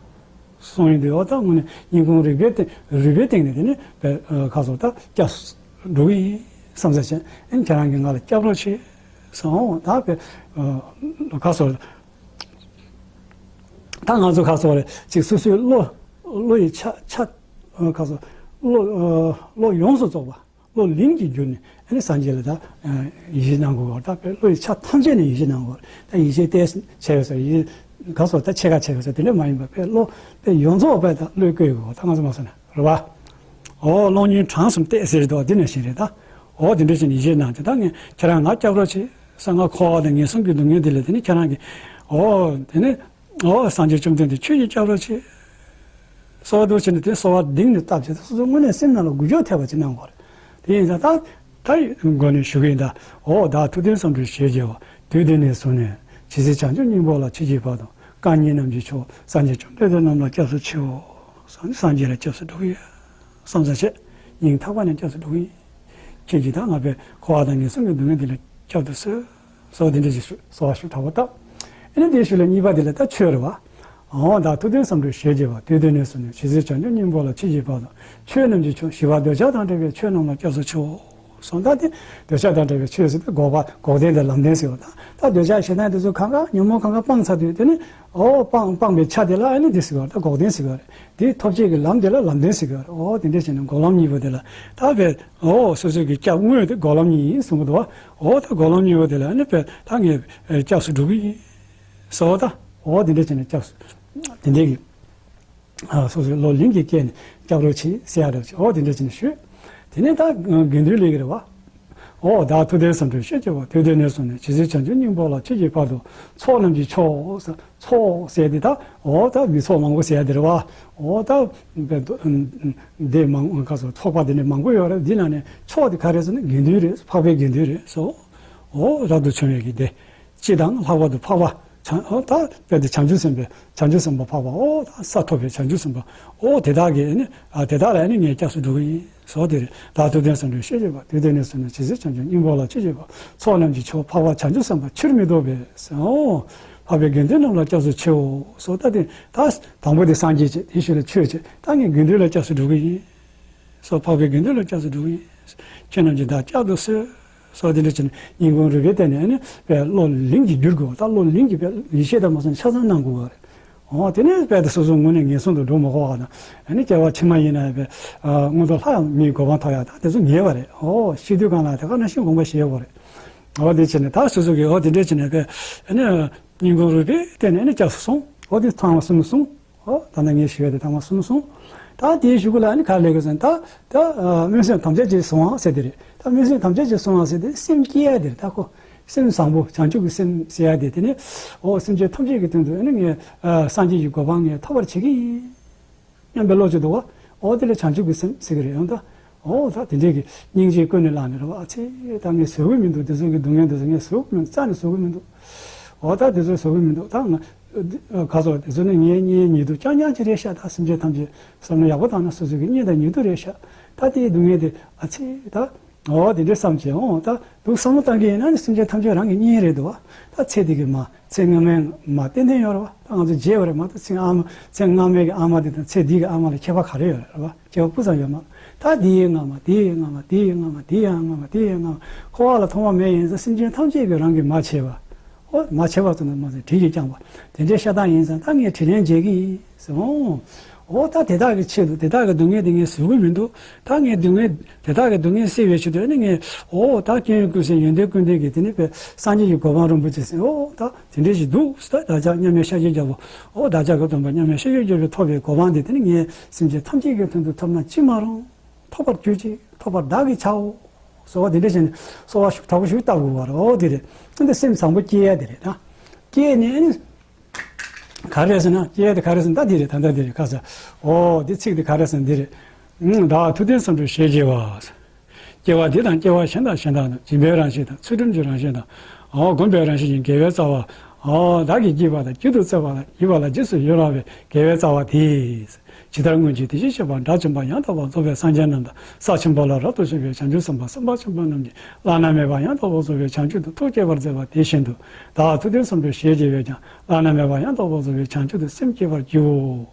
གསུང་ཡོང་དུས། འོ་ད་དངོས་གནས་སྙིང་ཁུང་རུས་པའི་སྟེང་རུས་པའི་སྟེང་ནས་དེ་ནས་བས་ཁ་སོགས་ད་སྐྱབས་སུ་འགྲོ་གི་ཡིན་བསམ་ས་བྱས། ཨ་ནི་ཁྱེད་རང་གིས་ང་ལ་སྐྱབས་རོགས་བྱེད་གསུངས། འོ་ད་བས་ཁ་སོགས། ད་ང་ཚོ་ཁ་སོགས་རེད་ཅིག་སོ་སོའི་བློ་བློ་ཡི་ཆ་ཆ་ཁ་སོགས་བློ་བློ་ཡོངས་སུ་རྫོགས་པ། བློ་ལིང་གིས་བསྒྱུར་ནས་ཨ་ནི་སངས་རྒྱས་ལ་ད་ཡིད་ཆེས་གནང་དགོས་པར་ད་དཔེ་བློ་ཡི་ཆ་ཐམས་ཅད་ནས་ཡིད་ཆེས་གནང་དགོས་པར་ད་ཡིད་ཆེས་ཏོག་ཙམ་བྱས་པ་སོགས་ཡིད་ག་སོགས་ད་ཕྱེད་ཀ་བྱས་པ་སོགས་དེ་འདྲ་མ་ཡིན་པར་དཔེ་བློ་དཔེ་ཡོངས་རྫོགས་པ་ད་བློས་བཀོད་དགོས་པ་ད་ང་ཚོ་མ་སོང་ན་རེད་བ། ཨོ་གློག་བརྙན་གྲངས་སུམ་བལྟས་ཟེར་དོ་འདི་ནང་བཞིན་རེད་ད། ཨོ་དེ་འདྲ་བྱས་ནས་ཡིད་ཆེས་གནང་བྱས་ད་ངས་ཁྱེད་རང་ང་སྐྱབས་རོགས་བྱེད་ས་ང་འཁོར་བ་དང་ངན་སོང་གི་སྡུག་བསྔལ་འདི་ལས་དེ་ནི་ཁྱེད་རང་གིས་ཨོ་དེ་ནི། ཨོ་སངས་རྒྱས་བཅོམ་ལྡན་འདས་ཁྱོད་ཀྱིས་སྐྱབས་རོགས་བྱེད། གསོལ་བ་འདེབས་བྱས་ནས་དེ་གསོལ་བ་གདིང་ནས་བཏབ་བྱས་སོ་སོ་དངོས་གནས་སེམས་ནང་ལ་འགུལ་སྐྱོད་ཐེབས་པ་ཅིག་གནང་དགོས་རེད། དེ་ཡིན་ཙང་ད་ད་མགོ་ནས་ཞུ་གི་ཡིན་ད། ཨོ་བདག་ཐུབ་བསྟན་བསམ་གྲུབ་ཞེས་བགྱི་བ་དུས་འདི་ནས་བཟུང་ནས་ཇི་སྲིད་བྱང་ཆུབ་སྙིང་པོ་ལ་མཆིས་ཀྱི་བར་དུ་བཀའ་ཉན་རྣམས་ཀྱི་མཆོག་སངས་རྒྱས་བཅོམ་ལྡན་འདས་རྣམས་ལ་སྐྱབས་སུ་མཆིའོ། སངས་རྒྱས་ལ་སྐྱབས་སུ་འགྲོ་གི་ཡོད་བསམ་ས་བྱས་སྙིང་ཐག་པ་ནས་སྐྱབས་སུ་འགྲོ་གི་ཡིན། ཁྱེད་ཀྱིས་ད་ང་པའི་འཁོར་བ་དང་ངན་སོང་གི་སྡུག་བསྔལ་འདི་ལས་སྐྱབས་སུ་གསོལ། གསོལ་བ་འདི་འདྲ་ཞིག་ཞུ་གསོལ་བ་ཞུ་དྲག་པོ་བཏབ། ཨ་ནི་དེའི་ཤུལ་ལ་གཉིས་པ་འདི་ལ་ད་ཆོས་རེད་བ། འོ་ད་ཐུབ་བསྟན་བསམ་གྲུབ་ཞེས་བགྱི་བ་དུས་འདི་ནས་བཟུང་ནས་ཇི་སྲིད་བྱང་ཆུབ་སྙིང་པོ་ལ་མཆིས་ཀྱི་བར་དུ་ཆོས་རྣམས་ཀྱི་མཆོག་ཞི་བ་འདོད་ཆགས་དང་བྲལ་བའི་ཆོས་རྣམས་ལ་སྐྱབས་སུ་མཆིའོ། གསུངས་ད་དེ་འདོད་ཆགས་དང་བྲལ་བའི་ཆོས་ཟེར་ཏེ་འགོག་པ་འགོག་བདེན་དང་ལམ་བདེན་ཟེར་བ་དང་ད་འདོད་ཆགས་ཞེ་སྡང་དེ་ཚོ་གང་ག་ཉོན་མོངས་གང་ག་སྤངས་ཚར་དུས་དེ་ནི་འོ་སྤངས་སྤངས་པའི་ཆ་དེ་ལ་ཨ་ནི་དེ་ཟེར་བ་ད་འགོག་བདེན་ཟེར་བ་རེད། དེ་ཐོབ་བྱེད་ཀྱི་ལམ་དེ་ལ་ལམ་བདེན་ཟེར་གི་རེད། འོ་དེ་འདྲ་བྱས་ནས་འགོག་ལམ་གཉིས་པོ་དེ་ལ་ད་བས་འོ་སོ་སོ་གི་སྐྱབས་དངོས་དེ་འགོག་ལམ་གཉིས་ཡིན་གསུང་གི་འདུག་བ། འོ་ད་འགོག་ལམ་གཉིས་པོ་དེ་ལ་ཨ་ནི་བས་ད་ངས་སྐྱབས་སུ་འགྲོ་གི་ཡིན་ཟེར་བ་ད། འོ་དེ་འདྲ་བྱས་ནས་སྐྱབས་སུ་དེ་འདྲ་གི་སོ་སོའི་བློ་ལིང་གིས་བསྐྱེད་ནས་སྐྱབས་རོགས་བྱེད་ཟེར་ཡ་རེད་བྱས། འོ་དེ་འདྲ་བྱས་ནས་ཞུས། དེ་ནས་ད་དགེ་འདུན་ལས་ཀྱི་རེད་བ། ཨོ་བདག་ཐུབ་བསྟན་བསམ་གྲུབ་ཞེས་བགྱི་བ་དུས་འདི་ནས་བཟུང་ནས་ཇི་སྲིད་བྱང་ཆུབ་སྙིང་པོ་ལ་མཆིས་ཀྱི་བར་དུ་ཚོགས་རྣམས་ཀྱི་མཆོག་ཚོགས་ཟེར་དེ་ད་ཨོ་ད་མི་ཚོགས་མང་པོ་ཟེར་ཡ་དེ་རེད་བ། ཨོ་ད་དཔེ་དེ་མང་ག་ཚོད་ཚོགས་པ་དེ་ནས་མང་པོ་ཡོད་རེད། འདི་ནང་ནས་མཆོག་དེ་ག་རེ་ཟེར་ན་དགེ་འདུན་རེད། འཕགས་པའི་དགེ་འདུན་རེད་སོ། ཨོ་རབ་ཏུ་བྱུང་བའི་གི་སྡེ། སྤྱི་དང་ལྷག་པར་དུ་འཕགས་པ། བྱང་ཨོ་ད་དཔེ་དེ་བྱང་ཆུབ་སེམས་དཔའི་བྱང་ཆུབ་སེམས་དཔའ་འཕགས་པ་ཨོ་ད་ས་ཐོབ་པའི་བྱང་ཆུབ་སེམས་དཔའ་ཨོ་དེ་དག་གིས་ནི་ཨ་དེ་དག་ལ་ནི་ངས་སྐྱབས་སུ་འགྲོ་གི་ཡིན་ཟེར་དེ་རེད། བདག་ཐུབ་བསྟན་བསམ་གྲུབ་ཞེས་བགྱི་བ་དུས་འདི་ནས་བཟུང་ནས་ཇི་སྲིད་བྱང་ཆུབ་སྙིང་པོ་ལ་མཆིས་ཀྱི་བར་ཚོགས་རྣམས་ཀྱི་མཆོག་འཕགས་པ་བྱང་ཆུབ་སེམས་དཔའ་ཕྱིར་མི་ལྡོག་པའི་ཨོ་འཕགས་པའི་དགེ་འདུན་རྣམས་ལ་སྐྱབས་སུ་མཆིའོ་ཟེར་ད་དེ་ད་དང་པོ་དེ་སངས་རྒྱས་བྱས་དེའི་ཤུལ་ལ་ཆོས་བྱས་ད་ངས་དགེ་འདུན་ལ་སྐྱབས་སུ་འགྲོ་གི་ཡིན་ཟེར། འཕགས་པའི་དགེ་འདུན་ལ་སྐྱབས་སུ་འགྲོ་གི་ཡིན། ཁྱེད་རྣམས་ཀྱིས་བདག་བསྐྱབ་ཏུ་གསོལ། སོགས་དེ་འདྲ་བྱས་ནས་སྙིང་ཁུང་རུས་པའི་གཏིང་ནས་ནི་བས་བློ་ལིང་གིས་བསྒྱུར་དགོས་པ་དང་བློ་ལིང་གིས་བས་ཡིད་ཆེས་དང་མ་སོང་ཆ་ཚང་གནང་དགོས་པ་རེད། འོ་དེ་ནས་བས་དེ་སོ་སོ་དངོས་གནས་ངན་སོང་དུ་འགྲོ་མ་དགོས་པ་དང་ཨ་ནི་སྐྱེ་བ་ཕྱི་མ་ཡིན་ན་བས་མངོན་མཐོ་ལྷ་ཡང་མིའི་གོ་འཕང་ཐོབ་ཡག་དང་དེ་ཚོ་ཉེ་བ་རེད། འོ་ཤི་དུས་གང་ལ་དེ་ག་ནང་བཞིན་དགོངས་པ་བཞེས་དགོས་རེད། འོ་དེ་བྱས་ནས་ད་སོ་སོ་གིས་འོ་དེ་འདྲ་བྱས་ནས་བས་ཨ་ནི་སྙིང་ཁུང་རུས་པའི་གཏིང་ནས་ཨ་ནི་སྐྱབས་སུ་སོང་། འོ་དེ་ཚང་མ་གསུམ་སོང་། ཨོ་ད་ནི་ངས་ཞུ་ཡ་དེ་ཐ་མ་གསུམ་སོང་། ད་དེའི་གཞུག་གུ་ལ་ནི་ག་རེ་ལབ་དགོས་ཟེར་ན་ད་ད་སྨོན་སེམས་དམ་བཅའ་ཅིག་བཟུང་བ་ཟེར་དེ་རེད། ད་སྨོན་སེམས་དམ་བཅའ་ཅིག་བཟུང་བ་ཟེར་དེ་སེམས་བསྐྱེད་ཡ་དེ་རེད། ད་ཁོ་སེམས་བཟང་པོ་བྱང་ཆུབ་ཀྱི་སེམས་ཟེར་ཡ་དེ་དེ་ནི་ཨོ་སེམས་ཅན་ཐམས་ཅད་ཀྱི་དོན་དུ་ནི་ངས་སངས་རྒྱས་ཀྱི་གོ་འཕང་ངས་ཐོབ་པར་བྱེད་ཀྱི་ཡིན་སྙམ་པའི་བློ་ཅིག་འདུག་བ། ཨོ་དེ་ལ་བྱང་ཆུབ་ཀྱི་སེམས་ཟེར་གྱི་རེད། ཡང་ད་ཨོ་ད་དེ་འདྲས་ཀྱི་སྙིང་རྗེ་ཀུན་ནས་བསླངས་ནས་རེད་བ། ཨ་ཚེ་ད་ངས་བཟོད་ཀྱི་མི་འདུག་དེ་ཚོ་གི་སྡུག་བསྔལ་དེ་ཚོ་ངས་བཟོད་ཀྱི་མི་འདུག་རྩ་ནས་བཟོད་ཀྱི་མི་འདུག་ཨོ་ད་དེ་ཚོ་བཟོད་ཀྱི་མི་འདུག་ད་ང་ཁ་སོགས་དེ་ཚོ་ནི་ངའི་གཉེན་ཉེ་དུ་རྐྱང་རྐྱང་ཅིག་རེད་ཤག་ད་སེམས་ཅན་ཐམས་ཅད་བསམ་བློ་ཡག་པོ་བཏང་ན་སོ་སོ་གི་གཉེན་དང་ཉེ་དུ་རེད་ཤག་ད་དེའི་སྡུག་བསྔལ་དེ་ཨ་ཚེ་ད་ཨོ་དེ་འདྲའི་བསམ་བྱས་ཨོ་ད་འདུག་བསམ་བློ་བཏང་གི་ཡིན་ན་ནི་སེམས་ཅན་ཐམས་ཅད་རང་གི་གཉེན་རེད་འདུག་བ། ད་ཚེ་འདི་གི་མ་ཚེ་སྔ་མའི་མ་ཏན་ཏན་ཡོད་རེད་བ། ད་ང་ཚོ་བརྗེད་པ་རེད་མ་གཏོགས་ཚེ་ཨ་མ་ཚེ་སྔ་མའི་གི་ཨ་མ་དེ་དང་ཚེ་འདི་གི་ཨ་མ་ལ་ཁྱད་པར་ག་རེ་ཡོད་རེད་བ། སྐྱེ་བ་སྤུ་ཙམ་ཡོད་མ་རེད། ད་འདི་ཡི་སྔ་མ་འདི་ཡི་སྔ་མ་འདི་ཡི་སྔ་མ་འདི་ཡི་སྔ་མ་འདི་ཡི་སྔ་མ་འཁོར་བ་ལ་ཐོག་མ་མེད་ཡིན་ཙང་སེམས་ཅན་ཐམས་ཅད་ཀྱིས་རང་གི་མ་བྱས་པ། ཨོ་མ་བྱས་པ་ཙམ་དུ་མ་ཟད་དྲིན་གྱིས་བསྐྱངས་པ་དེ་འདྲའི་ཤ་སྟག་ཡིན་ཙང་ད་ངས་དྲིན་ལན་འཇལ་གྱི་ཡིན་ཟེར། ཨོ་ཨོ་ད་དེ་དག་གི་ཆེད་དུ་དེ་དག་གི་སྡུག་བསྔལ་དེ་ངས་བཟོད་ཀྱི་མི་འདུག་ད་ངས་སྡུག་བསྔལ་དེ་དག་གི་སྡུག་བསྔལ་སེལ་བའི་ཆེད་དུ་ཨ་ནི་ངས་ཨོ་ད་སྐྱོན་ཡོན་ཀུན་སེལ་ཡོན་ཏན་ཀུན་ལྡན་གྱི་དེ་ནི་པའི་སངས་རྒྱས་ཀྱི་གོ་འཕང་རིན་པོ་ཆེ་ཟེར། ཨོ་ད་དེ་འདྲའི་ཞིག་འདུག་ད་བདག་ཅག་མཉམ་མེད་ཤཱཀྱའི་རྒྱལ་པོ། ཨོ་བདག་ཅག་གི་སྟོན་པ་མཉམ་མེད་ཤཱཀྱའི་རྒྱལ་པོས་ཐོབ་པའི་གོ་འཕང་འདི་དེ་ནི་ངས་སེམས་ཅན་ཐམས་ཅད་ཀྱི་དོན་དུ་ཐོབ་ན་ཅི་མ་རུང་། ཐོབ་པར་གྱུར་ཅིག་ཐོབ་པར་བདག་གིས་བྱའོ། གསོལ་བ་འདི་འདྲ་བྱས་ནས་གསོལ་བ་ཞུ་དྲག་པོ་ཞུ་བཏབ་དགོས་པ་རེད། ཨོ་འདི་རེད། འདི་སེམས་བཟང་པོ་སྐྱེ་ཡ་འདི་རེད་ད། སྐྱེས་ནས་ནི། ག་རེ་ཟེར་ན་སྐྱེ་ཡ་འདི་ག་རེ་ཟེར་ན་ད་འདི་རེད། ད་ལྟ་འདི་རེད་ཁ་ཟེར། ཨོ་འདི་ཚིག་འདི་ག་རེ་ཟེར་ན་འདི་རེད། བདག་ཐུབ་བསྟན་བསམ་གྲུབ་ཞེས་བགྱི་བ། སྐྱེ་བ་འདི་དང་སྐྱེ་བ་གཞན་དང་གཞན་དག་ནི་སྦྱིན་པའི་རང་བཞིན་དང་ཚུལ་ཁྲིམས་ཀྱི་རང་བཞིན་དང་། ཨོ་བསྒོམ་པའི་རང་བཞིན་གྱི་དགེ་བའི་རྩ་བ། ཨོ་བདག་གིས་བགྱིས་པ་དང་བགྱིད་དུ་སྩལ་བ་དང་བགྱིས་པ་ལ་རྗེས་སུ་ཡི་རང་བའི་དགེ་བའི་རྩ་བ་དེས། ཇི་ལྟར་སྔོན་གྱི་དེ་བཞིན་གཤེགས་པ་དགྲ་བཅོམ་པ་ཡང་དག་པར་རྫོགས་པའི་སངས་རྒྱས་རྣམས་དང་ས་ཆེན་པོ་ལ་རབ་ཏུ་བྱུང་བའི་བྱང་ཆུབ་སེམས་དཔའ་སེམས་དཔའ་ཆེན་པོ་རྣམས་ཀྱིས་བླ་ན་མེད་པ་ཡང་དག་པར་རྫོགས་པའི་བྱང་ཆུབ་ཏུ་ཐུགས་བསྐྱེད་པར་མཛད་པ་དེ་བཞིན་དུ་བདག་ཐུབ་བསྟན་བསམ་གྲུབ་ཞེས་བགྱི་བས་ཀྱང་བླ་ན་མེད་པ་ཡང་དག་པར་རྫོགས་པའི་བྱང་ཆུབ་ཏུ་སེམས་བསྐྱེད་པར་བགྱིའོ།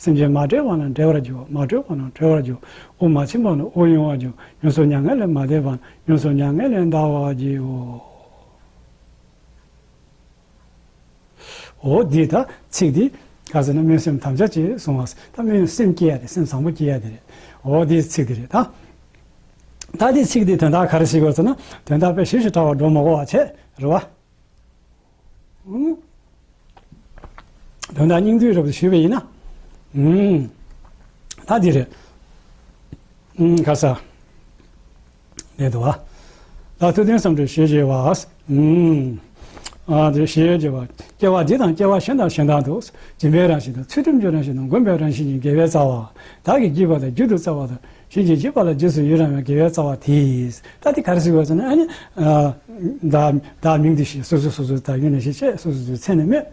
སེམས་ཅན་མ་བསྒྲལ་བ་རྣམས་བསྒྲལ་བར་བགྱིའོ། མ་གྲོལ་བ་རྣམས་གྲོལ་བར་བགྱིའོ། དབུགས་མ་ཆིངས་པ་རྣམས་དབུགས་དབྱུང་བར་བགྱིའོ། ཡོངས་སུ་མྱ་ངན་ལས་མ་འདས་པ་རྣམས་ཡོངས་སུ་མྱ་ངན་ལས་འདའ་བར་བགྱིའོ། འོ་འདི་ད་ཚིག་འདི་ ག་ཟེར་ན་སྨོན་སེམས་དམ་བཅའ་བཅས་གསུང་བ། ད་སྨོན་སེམས་བསྐྱེད་ཡ་དེ་སེམས་བཟང་པོ་བསྐྱེད་ཡ་དེ་རེད། འོ་དེའི་ཚིག་དེ་རེད་ད། ད་དེའི་ཚིག་དེ་དོན་དག་ག་རེ་ཞིག་ཡོད་ཟེར་ན་དོན་དག་དཔེ་ཞིབ་ཞིབ་ཕྲ་བ་འགྲོ་མ་དགོས་པ་བྱས་རེད་བ། ཨུམ། དོན་དག་སྙིང་བསྡུས་རབ་ཏུ་ཞུས་པ་ཡིན་ན། ཨུམ། ད་འདི་རེད། ཨུམ། ག་ས། འདི་འདུག་བ། ད་ཐུབ་བསྟན་བསམ་གྲུབ་ཞེས་བྱ་བ། ཨུམ། ཨ་དེ་ཞེས་བྱ་བ། སྐྱེ་བ་འདི་དང་སྐྱེ་བ་གཞན་དང་གཞན་དག་ཏུ། སྦྱིན་པའི་རང་བཞིན་དང་ཚུལ་ཁྲིམས་ཀྱི་རང་བཞིན་དང་སྒོམ་པའི་རང་བཞིན་གྱི་དགེ་བའི་རྩ་བ། བདག་གིས་བགྱིས་པ་དང་བགྱིད་དུ་སྩལ་བ་དང་། གཞན་གྱིས་བགྱིས་པ་ལ་རྗེས་སུ་ཡི་རང་བའི་དགེ་བའི་རྩ་བ་དེས། ད་དེ་ག་རེ་ཟེར་དགོས་ཟེར་ན་ཨ་ནི། ཨ། བདག་བདག་མིང་འདི་ཞེས་སོ་སོ་སོ་སོ་བདག་ཡིན་ནས་ཞེས་བྱས་སོ་སོ་སོའི་མཚན་ནི་སྨོས།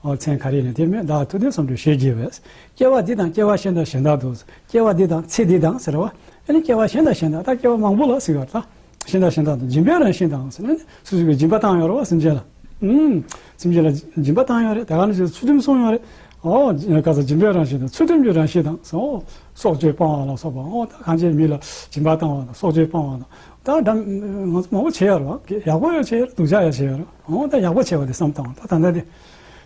ཨོ་མཚན་ག་རེ་ཡིན་ན་དེ་སྨོས། བདག་ཐུབ་བསྟན་བསམ་གྲུབ་ཞེས་བགྱི་བས། སྐྱེ་བ་འདི་དང་སྐྱེ་བ་གཞན་དང་གཞན་དག་ཏུ། སྐྱེ་བ་འདི་དང་ཚེ་འདི་དང་ཟེར་བ། ཨ་ནི་སྐྱེ་བ་གཞན་དང་གཞན་དག་ད་སྐྱེ་བ་མང་པོ་ལ་ཟེར་བ་ད། གཞན་དང་གཞན་དག་ཏུ་སྦྱིན་པའི་རང་བཞིན་དང་ཟེར་ན་ནི་སོ་སོ་གིས་སྦྱིན་པ་བཏང་ཡོད་རེད་བ་སེམས་ཅན་ལ། ཨུམ། སེམས་ཅན་ལ་སྦྱིན་པ་བཏང་ཡོད་རེད། དེ་ག་ནས་ཚུལ་ཁྲིམས་བསྲུངས་ཡོད་རེད། ཨོ་ག་ས་སྦྱིན་པའི་རང་བཞིན་དང་ཚུལ་ཁྲིམས་ཀྱི་རང་བཞིན་དང་ཟེར། ཨོ་སྲོག་གཅོད་སྤང་བ་ལ་སོགས་པ། ཨོ་ད་གང་བྱས་མི་ལ་སྦྱིན་པ་བཏང་བ་དང་སྲོག་གཅོད་སྤང་བ་དང་། ད་འདྲ་ང་ཚོ་མང་པོ་བྱས་ཡོད་རེད་བ། ཡག་པོ་ཡང་བྱས་ཡོད་རེད། སྡུག་ཅག་ཡང་བྱས་ཡོད་རེད། འོ་ད་ཡག་པོ་བྱས་པ་དེ་བསམ་བཏང་བ། ད་ད་ལྟ་དེ་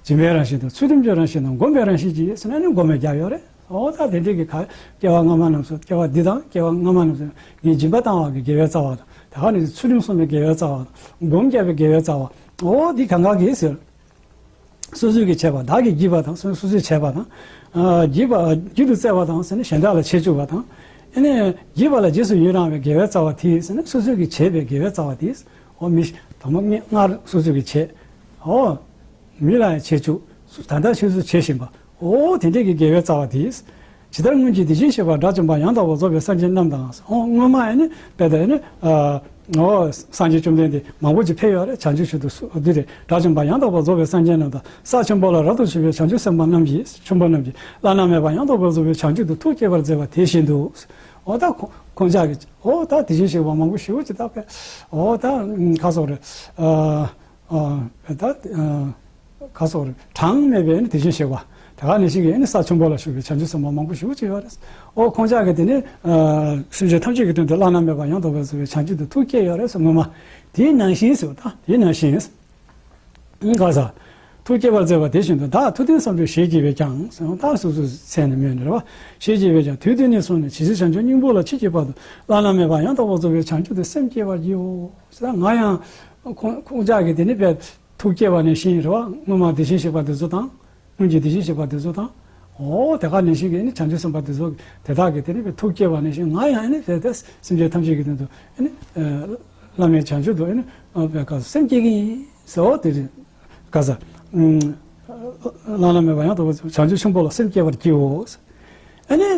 སྦྱིན་པའི་རང་བཞིན་དང་ཚུལ་ཁྲིམས་ཀྱི་རང་བཞིན་དང་སྒོམ་པའི་རང་བཞིན་གྱིས་ཟེར་ན་ནི་སྒོམ་པའི་རྒྱབ་ཡོད་རེད། འོ་ད་དེ་འདྲའི་གི་ག་སྐྱེ་བ་སྔ་མ་རྣམས་སུ་སྐྱེ་བ་འདི་དང་སྐྱེ་བ་སྔ་མ་རྣམས་སུ་ངས་སྦྱིན་པ་བཏང་བ་གི་དགེ་བའི་རྩ་བ་དང་། དེ་ག་ནས་ཚུལ་ཁྲིམས་བསྲུངས་པའི་དགེ་བའི་རྩ་བ་དང་། སྒོམ་བརྒྱབ་པའི་དགེ་བའི་རྩ་བ། འོ་འདི་གང་ག་གིས་ཟེར། སོ་སོས་ཀྱིས་བྱས་པ། བདག་གིས་བགྱིས་པ་དང་སོ་སོས་བྱས་པ་དང་། ཨ་བགྱིས་པ་བགྱིད་དུ་སྩལ་བ་དང་ཟེར་ན་གཞན་དག་ལ་བྱེད་བཅུག་པ་དང་། ཨ་ནི་བགྱིས་པ་ལ་རྗེས་སུ་ཡི་རང་བའི་དགེ་བའི་རྩ་བ་དེས་ཟེར་ན་སོ་སོས་ཀྱིས་བྱས་པའི་དགེ་བའི་རྩ་བ་དེས། འོ་མི་དང་པོ་སྔར་སོ་སོས་ཀྱིས་བྱས། འོ་མི་ལ་ཡང་བྱེད་བཅུག་ད་ལྟ་ཁྱོད་ཚོས་བྱེད་བཞིན་པ། འོ་དེ་འདྲས་ཀྱི་དགེ་བའི་རྩ་བ་དེས། ཇི་ལྟར་སྔོན་གྱི་དེ་བཞིན་གཤེགས་པ་དགྲ་བཅོམ་པ་ཡང་དག་པར་རྫོགས་པའི་སངས་རྒྱས་རྣམས་དང་། འོ་སྔོན་མ་ཨ་ནི་དཔེ་ད་ཨ་ནི། ཨ། འོ་སངས་རྒྱས་བཅོམ་ལྡན་འདས་མང་པོ་ཅིག་ཕེབས་ཡོད་རེད། བྱང་ཆུབ་མཆོག་ཏུ་སུ་འདི་རེད། དགྲ་བཅོམ་པ་ཡང་དག་པར་རྫོགས་པའི་སངས་རྒྱས་རྣམས་དང་། ས་ཆེན་པོ་ལ་རབ་ཏུ་ཞུགས་པའི་བྱང་ཆུབ་སེམས་དཔའ་རྣམས་ཀྱིས་ཆེན་པོ་རྣམས་ཀྱིས་བླ་ན་མེད་པ་ཡང་དག་པར་རྫོགས་པའི་བྱང་ཆུབ་ཏུ་ཐུགས་བསྐྱེད་པར་མཛད་པ་དེ་བཞིན་དུ། འོ་ད་ཁོ་ཁོང་ཅག་གིས་འོ་ད་དེ་བཞིན་གཤེགས་པ་མང་པོ་ཞེ་པོ་ཅིག་ད་དཔེ་འོ་ད་ཁ་སོགས་རེད། ཨ། ཨ། ད་ཨ། ཁ་སོགས་རེད། གྲངས་མེད་པའི་ནི་དེ་བཞིན་གཤེགས་པ། དེ་ག་ནང་བཞིན་གྱི་ནི་ས་ཆེན་པོ་ལ་བཞུགས་པའི་བྱང་ཆུབ་སེམས་དཔའ་མང་པོ་ཞེ་པོ་ཅིག་ཡོད་རེད། ཨོ་ཁོང་ཅག་གིས་དེ་ནི་ཨ། སེམས་ཅན་ཐམས་ཅད་ཀྱི་དོན་དུ་བླ་ན་མེད་པ་ཡང་དག་པར་རྫོགས་པའི་བྱང་ཆུབ་ཏུ་ཐུགས་བསྐྱེད་ཡོད་རེད་ཟེར། སྔོན་མ་དེའི་ནང་བཞིན་ཟེར་བ་དང་དེའི་ནང་བཞིན། ག་ས། ཐུགས་བསྐྱེད་པར་མཛད་པ་དེ་བཞིན་དུ་བདག་ཐུབ་བསྟན་བསམ་གྲུབ་ཞེས་བགྱི་བས་ཀྱང་ཟེར། བདག་སོ་སོའི་མཚན་ནས་སྨོས་ནས་རེད་བ། ཞེས་བགྱི་བས་ཀྱང་དུས་འདི་ནས་བཟུང་ནས་ཇི་སྲིད་བྱང་ཆུབ་སྙིང་པོ་ལ་མཆིས་ཀྱི་བར་དུ་བླ་ན་མེད་པ་ཡང་དག་པར་རྫོགས་པའི་བྱང་ཆུབ་ཏུ་སེམས་བསྐྱེད་པར་བགྱིའོ་ཟེར། ང་ཡང་ཁོང་ཁོང་ཅག་གིས་དེ་ནི་བས། ཐུགས་བསྐྱེད་པ་ནང་བཞིན་རེད་བ། སྔོན་མ་དེ་བཞིན་གཤེགས་པ་དེ་ཚོ་དང་། སྔོན་གྱི་དེ་བཞིན་གཤེགས་པ་དེ་ཚོ་དང་། འོ་དེ་ག་ནང་བཞིན་གྱི་ནི་བྱང་ཆུབ་སེམས་དཔའ་དེ་ཚོ་དེ་དག་གིས་དེ་ནི་ཐུགས་བསྐྱེད་པ་ནང་བཞིན་ང་ཡང་ནི་དེ་དེ་སེམས་ཅན་ཐམས་ཅད་ཀྱི་དོན་དུ་ནི་བླ་མེད་བྱང་ཆུབ་ཏུ་ནི་སེམས་བསྐྱེད་ཀྱི་ཡིན་ཟེར། འོ་དེ་རེད། ག་ས། བླ་ན་མེད་པ་ཡང་དག་པར་བྱང་ཆུབ་ཆེན་པོ་ལ་སེམས་བསྐྱེད་པར་བགྱིའོ། ཨ་ནི།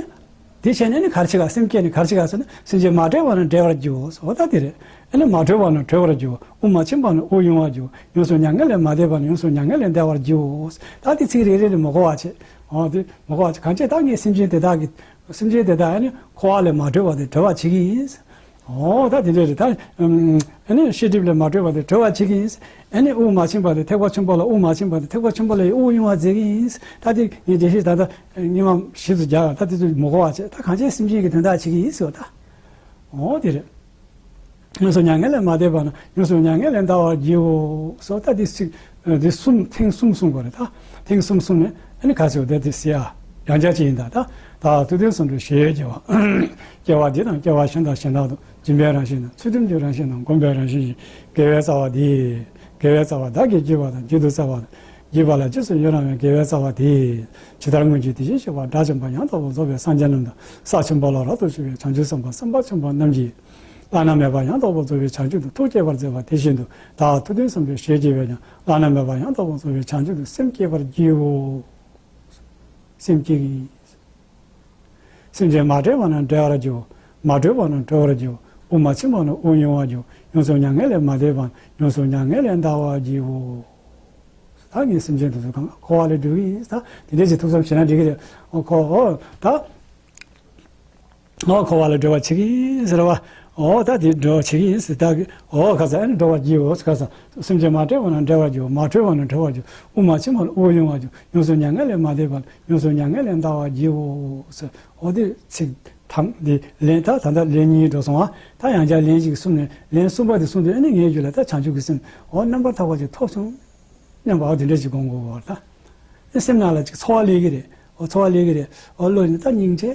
དེ་བྱས་ནས་ནི་གར་ཆེ་ག་སེམས་བསྐྱེད་ནི་གར་ཆེ་ག་ཟེར་ན་སེམས་ཅན་མ་བསྒྲལ་བ་ན་བསྒྲལ་བར་བགྱིའོ་ཟེར་བ་ད་དེ་རེད། ཨ་ནི་མ་གྲོལ་བ་ན་གྲོལ་བར་བགྱིའོ། དབུགས་མ་ཕྱིན་པ་ན་དབུགས་དབྱུང་བར་བགྱིའོ། ཡོངས་སུ་མྱ་ངན་ལས་མ་འདས་པ་ན་ཡོངས་སུ་མྱ་ངན་ལས་འདའ་བར་བགྱིའོ། ད་དེ་ཚིག་རེ་རེ་ནི་མི་གོ་བ་བྱེད། ཨོ་དེ་མི་གོ་བ་བྱེད་གང་བྱེད་ད་ངས་སེམས་ཅན་དེ་དག་གི་སེམས་ཅན་དེ་དག་ཨ་ནི་འཁོར་བ་ལས་མ་གྲོལ་བ་དེ་གྲོལ་བར་བྱེད་ཀྱི་ཡིན། ཨོ་ད་དེ་འདྲ་རེད་ད། ཨ་ནི་ཤེས་སྒྲིབ་ལས་མ་གྲོལ་བ་དེ་གྲོལ་བར་བྱེད་ཀྱི་ཡིན། ཨ་ནི་དབུགས་མ་ཕྱིན་པ་དེ་ཐེག་པ་ཆེན་པོ་ལ་དབུགས་མ་ཕྱིན་པ་དེ་ཐེག་པ་ཆེན་པོ་ལ་དབུགས་དབྱུང་བར་མཛད་ཀྱི་ཡིན། ད་དེ་ངས་རྒྱས་བཤད་ད་ལྟ་སྙན་མ་ཞིབ་ཏུ་རྒྱག་ད་དེ་ཚོ་མི་གོ་བ་བྱེད་ད་གང་བྱས་སེམས་ཅན་གྱི་དོན་དག་བྱེད་ཀྱི་ཡིན་ཟེར་བ་ད། ཨོ་དེ་རེད། ཡོངས་སུ་མྱ་ངན་ལས་མ་འདས་པ་ན་ཡོངས་སུ་མྱ་ངན་ལས་འདའ་བར་བགྱིའོ་ཟེར་བ་ད་དེ་ཚིག་དེ་གསུམ་ཐེངས་གསུམ་གསུངས་པ་རེད་ད། ཐེངས་གསུམ་གསུངས་ནས་ཨ་ནི་ག་ཚོད་དེ་དེ་ཟེར་ཡ་ཡང་བསྐྱར་ཅིག་ཡིན་ད་ད། ད་ཐུབ་བསྟན་བསམ་གྲུབ་ཞེས་བགྱི་བ། སྐྱེ་བ་འདི་དང་སྐྱེ་བ་གཞན་དང་གཞན་དག་ཏུ་སྦྱིན་པའི་རང་བཞིན་དང་ཚུལ་ཁྲིམས་ཀྱི་རང་བཞིན་དང་སྒོམ་པའི་རང་བཞིན་གྱི་དགེ་བའི་རྩ་བ་འདི། དགེ་བའི་རྩ་བ་བདག་གིས་བགྱིས་པ་དང་བགྱིད་དུ་སྩལ་བ་དང་བགྱིས་པ་ལ་རྗེས་སུ་ཡི་རང་བའི་དགེ་བའི་རྩ་བ་འདི། ཇི་ལྟར་སྔོན་གྱི་དེ་བཞིན་གཤེགས་པ་དགྲ་བཅོམ་པ་ཡང་དག་པར་རྫོགས་པའི་སངས་རྒྱས་རྣམས་དང་ས་ཆེན་པོ་ལ་རབ་ཏུ་བཞུགས་པའི་བྱང་ཆུབ་སེམས་དཔའ་སེམས་དཔའ་ཆེན་པོ་རྣམས་ཀྱིས། བླ་ན་མེད་པ་ཡང་དག་པར་རྫོགས་པའི་བྱང་ཆུབ་ཏུ་ཐུགས་བསྐྱེད་པར་མཛད་པ་དེ་བཞིན་དུ་བདག་ཐུབ་བསྟན་བསམ་གྲུབ་ཞེས་བགྱི་བས་ཀྱང་བླ་ན་མེད་པ་ཡང་དག་པར་རྫོགས་པའི་བྱང་ཆུབ་ཏུ་སེམས་བསྐྱེད་པར་བགྱིའོ། སེམས་བསྐྱེད་ཀྱི་ཡིན། སེམས་ཅན་མ་བསྒྲལ་བ་ན་བསྒྲལ་བར་བགྱིའོ། མ་གྲོལ་བ་ན་གྲོལ་བར་བགྱིའོ། དབུགས་མ་ཕྱིན་པ་ན་དབུགས་དབྱུང་བར་བགྱིའོ། ཡོངས་སུ་མྱ་ངན་ལས་མ་འདས་པ་ན་ཡོངས་སུ་མྱ་ངན་ལས་འདའ་བར་བགྱིའོ། ད་ངས་སེམས་ཅན་དེ་ཚོ་གང་འཁོར་བ་ལས་སྒྲོལ་གྱི་ཡིན། ད་དེ་འདྲས་ཀྱི་ཐུགས་བསམ་བཞེས་ན་འགྲིག་གི་རེད། ཨོ་ཁོ་ཨོ་ད། ཨོ་འཁོར་བ་ལས་སྒྲོལ་བར་བྱེད་ཀྱི་ཡིན་ཟེར་བ། ཨོ་ད་དེ་སྒྲོལ་བར་བྱེད་ཀྱི་ཡིན་ཟེར་ད་གི་ཨོ་ཁ་ས་ཨ་ནི་སྒྲོལ་བར་བགྱིའོ་ཁ་ས། སེམས་ཅན་མ་བསྒྲལ་བ་ན་བསྒྲལ་བར་བགྱིའོ། མ་གྲོལ་བ་ན་གྲོལ་བར་བགྱིའོ། དབུགས་མ་ཕྱིན་པ་ན་དབུགས་དབྱུང་བར་བགྱིའོ། ཡོངས་སུ་མྱ་ངན་ལས་མ་འདས་པ་ན་ཡོངས་སུ་མྱ་ངན་ལས་འདའ་བར་བགྱིའོ་ཟེར། ཨོ་དེ་ཚིག་དང་དེ་ལན་ད་ད་ལྟ་ལན་གཉིས་འགྲོ་སོང་བ། ད་ཡང་བསྐྱར་ལན་གཅིག་གསུམ་ནས་ལན་གསུམ་པ་དེ་གསུངས་དུས་ཨ་ནི་ངའི་རྒྱུད་ལ་ད་བྱང་ཆུབ་ཀྱི་སེམས་ཨོ་རྣམ་པར་ཐར་པ་ཅིག་ཐོབ་སོང་སྙམ་པ་ཨོ་དེ་འདྲ་ཅིག་དགོངས་དགོས་པ་ད། སེམས་ནང་ལ་ཅིག་ཚོར་བ་སླེབས་ཀྱི་རེད། འོ་ཚོར་བ་སླེབས་ཀྱི་རེད། འོ་བློ་ནི་ད་སྙིང་རྗེ་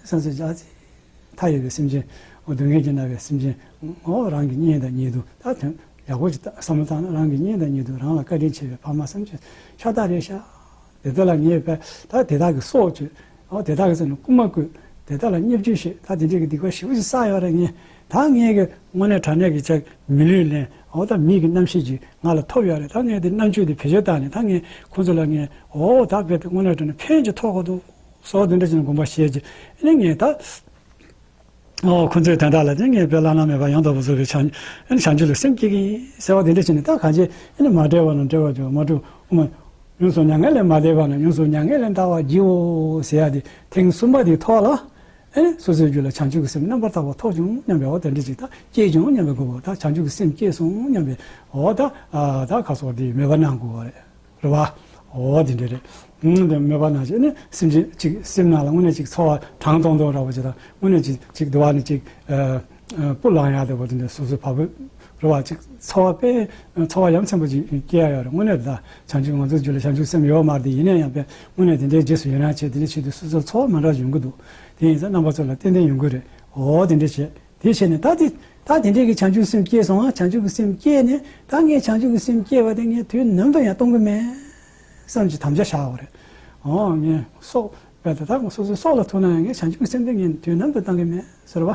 བསམ་ཚུལ་ཅིག་ཨ་ཙི། མཐའ་ཡས་པའི་སེམས་ཅན། འོ་སྡུག་བསྔལ་གྱིས་མནར་བའི་སེམས་ཅན། འོ་རང་གི་གཉེན་དང་ཉེ་དུ་ད་དོན་ཡག་པོ་ཅིག་བསམ་བློ་བཏང་ན། རང་གི་གཉེན་དང་ཉེ་དུ། རང་ལ་བཀའ་དྲིན་ཆེ་བའི་ཕ་མ་སེམས་ཅན་ཤ་སྟག་རེད་ཤག་དེ་དག་ལ་ངས་ད་དེ་དག་གི་སྲོག་གཅོད། འོ་དེ་དག་གི་ཚེ་ན་རྐུ་མ་རྐུ། དེ་དག་ལ་བརྙས་བཅོས་བྱེད། ད་དེ་འདྲའི་གི་སྡིག་པ་ཞེ་པོ་ཅིག་བསགས་ཡོད་རེད། ངས་ད་ངས་གི་དངོས་གནས་དྲང་གནས་ཀྱི་ཅིག་མི་ལུས་ལེན། འོ་ད་མི་གི་རྣམ་ཤེས་ཅིག་ང་ལ་ཐོབ་ཡོད་རེད། ད་ངས་དེ་རྣམ་དཔྱོད་དེ་བེད་སྤྱོད་བཏང་ནས་ད་ངས་ཁོ་ཚོ་ལ་ངས་འོ་ད་དཔེ་དེ་དངོས་གནས་དྲང་གནས་ཕན་ཅིག་ཐོགས་དགོས་འདུག་ཟེར་བ་དེ་འདྲ་ཅིག་ནས་དགོངས་པ་བཞེས་ཀྱི། ཨ་ནི་ངས་ད། ཨོ་ཁོ་ཚོས་དོན་དག་ལ་དེ་ངས་དཔེ་བླ་ན་མེད་པ་ཡང་དག་པར་རྫོགས་པའི་བྱང་། ཨ་ནི་བྱང་ཆུབ་ལ་སེམས་བསྐྱེད་ཀྱི་ཡིན་ཟེར་བ་དེ་འདྲ་བྱས་ནས། ད་གང་བྱས་ཨ་ནི་མ་འབྲེལ་བ་ན་འབྲེལ་བར་འགྱུར། མ་འགྲོ་ཨོ་མ། ཡོངས་སུ་མྱ་ངན་ལས་མ་འདས་པ་ན་ཡོངས་སུ་མྱ་ངན་ལས་འདའ་བར་བགྱིའོ་ཟེར་ཡ་དེ་ཐེངས་གསུམ་པ་དེའི་ཐོག་ལ། ཨ་ནི་སོ་སོའི་རྒྱུད་ལ་བྱང་ཆུབ་ཀྱི་སེམས་རྣམ་པར་དག་པ་ཐོབ་བྱུང་སྙམ་པའི་འོ་དེ་འདྲ་ཅིག་ད་སྐྱེས་བྱུང་སྙམ་པའི་དགོས་པ། ད་བྱང་ཆུབ་ཀྱི་སེམས་སྐྱེས་སོང་སྙམ་པའི་འོ་ད་ཨ་ད་ཁ་སོགས་དེ་མོས་པ་གནང་དགོས་པ་རེད། རེད་བ། འོ་དེ་འདྲ་རེད། ཨང་། དེ་མོས་པ་ནང་བཞིན་ནི་སེམས་ཅན་གཅིག་སེམས་ནང་ལ་དངོས་གནས་གཅིག་ཚོར་བ་གྲང་ཏོང་ཏོ་འདྲ་བོ་ཅིག་དང་། དངོས་གནས་གཅིག་གཅིག་དུ་བ་ནི་གཅིག་ཨ་ཨ་སྤུ་ལངས་ཡག་དེ་བོ་དེ་འདྲ་སོ་སོའི་བ་སྤུ། རེད་བ། གཅིག་ཚོར་བ་དཔེ་ཚོར་བ་ཡ་མཚན་པོ་ཅིག་སྐྱེ་ཡག་ཡོད་རེད། དངོས་གནས་ད་བྱང་ཆུབ་ང་ཚོའི་རྒྱུད་ལ་བྱང་ཆུབ་སེམས་ཡོད་མ་རེད་དེ། ཡིན་ན་ཡང་དཔེ་དངོས་གནས་དེ་འདྲའི་རྗེས་སུ་ཡི་རང་བྱེད། དེ་འདྲའི་ཆེད་དུ་སོ་སོར་ཚོར་བ་མི་འདྲ་ཡོང་གི་འདུག་དེ་ཡིན་ཙང་རྣམ་པ་ཚོ་ལ་ཏན་ཏན་ཡོང་གི་རེད། འོ་དེ་འདྲ་བྱེད། དེ་བྱས་ནས་ད་དེ་ད་དེ་འདྲའི་གི་བྱང་ཆུབ་སེམས་སྐྱེས་སོང་ང་། བྱང་ཆུབ་ཀྱི་སེམས་སྐྱེས་ནས་ད་ངས་བྱང་ཆུབ་ཀྱི་སེམས་སྐྱེས་པ་དེ་ངས་དུས་ནམ་དུ་ཡང་གཏོང་གི་མེད་བསམ་གྱི་དམ་བཅའ་བཞག་པ་རེད། འོ་ངས་སྲོག་བས་ད་ད་སོ་སོའི་སྲོག་ལ་ཐུག་ན་ཡང་ངས་བྱང་ཆུབ་ཀྱི་སེམས་དེ་ངས་དུས་ནམ་དུ་གཏང་གི་མེད་ཟེར་བ།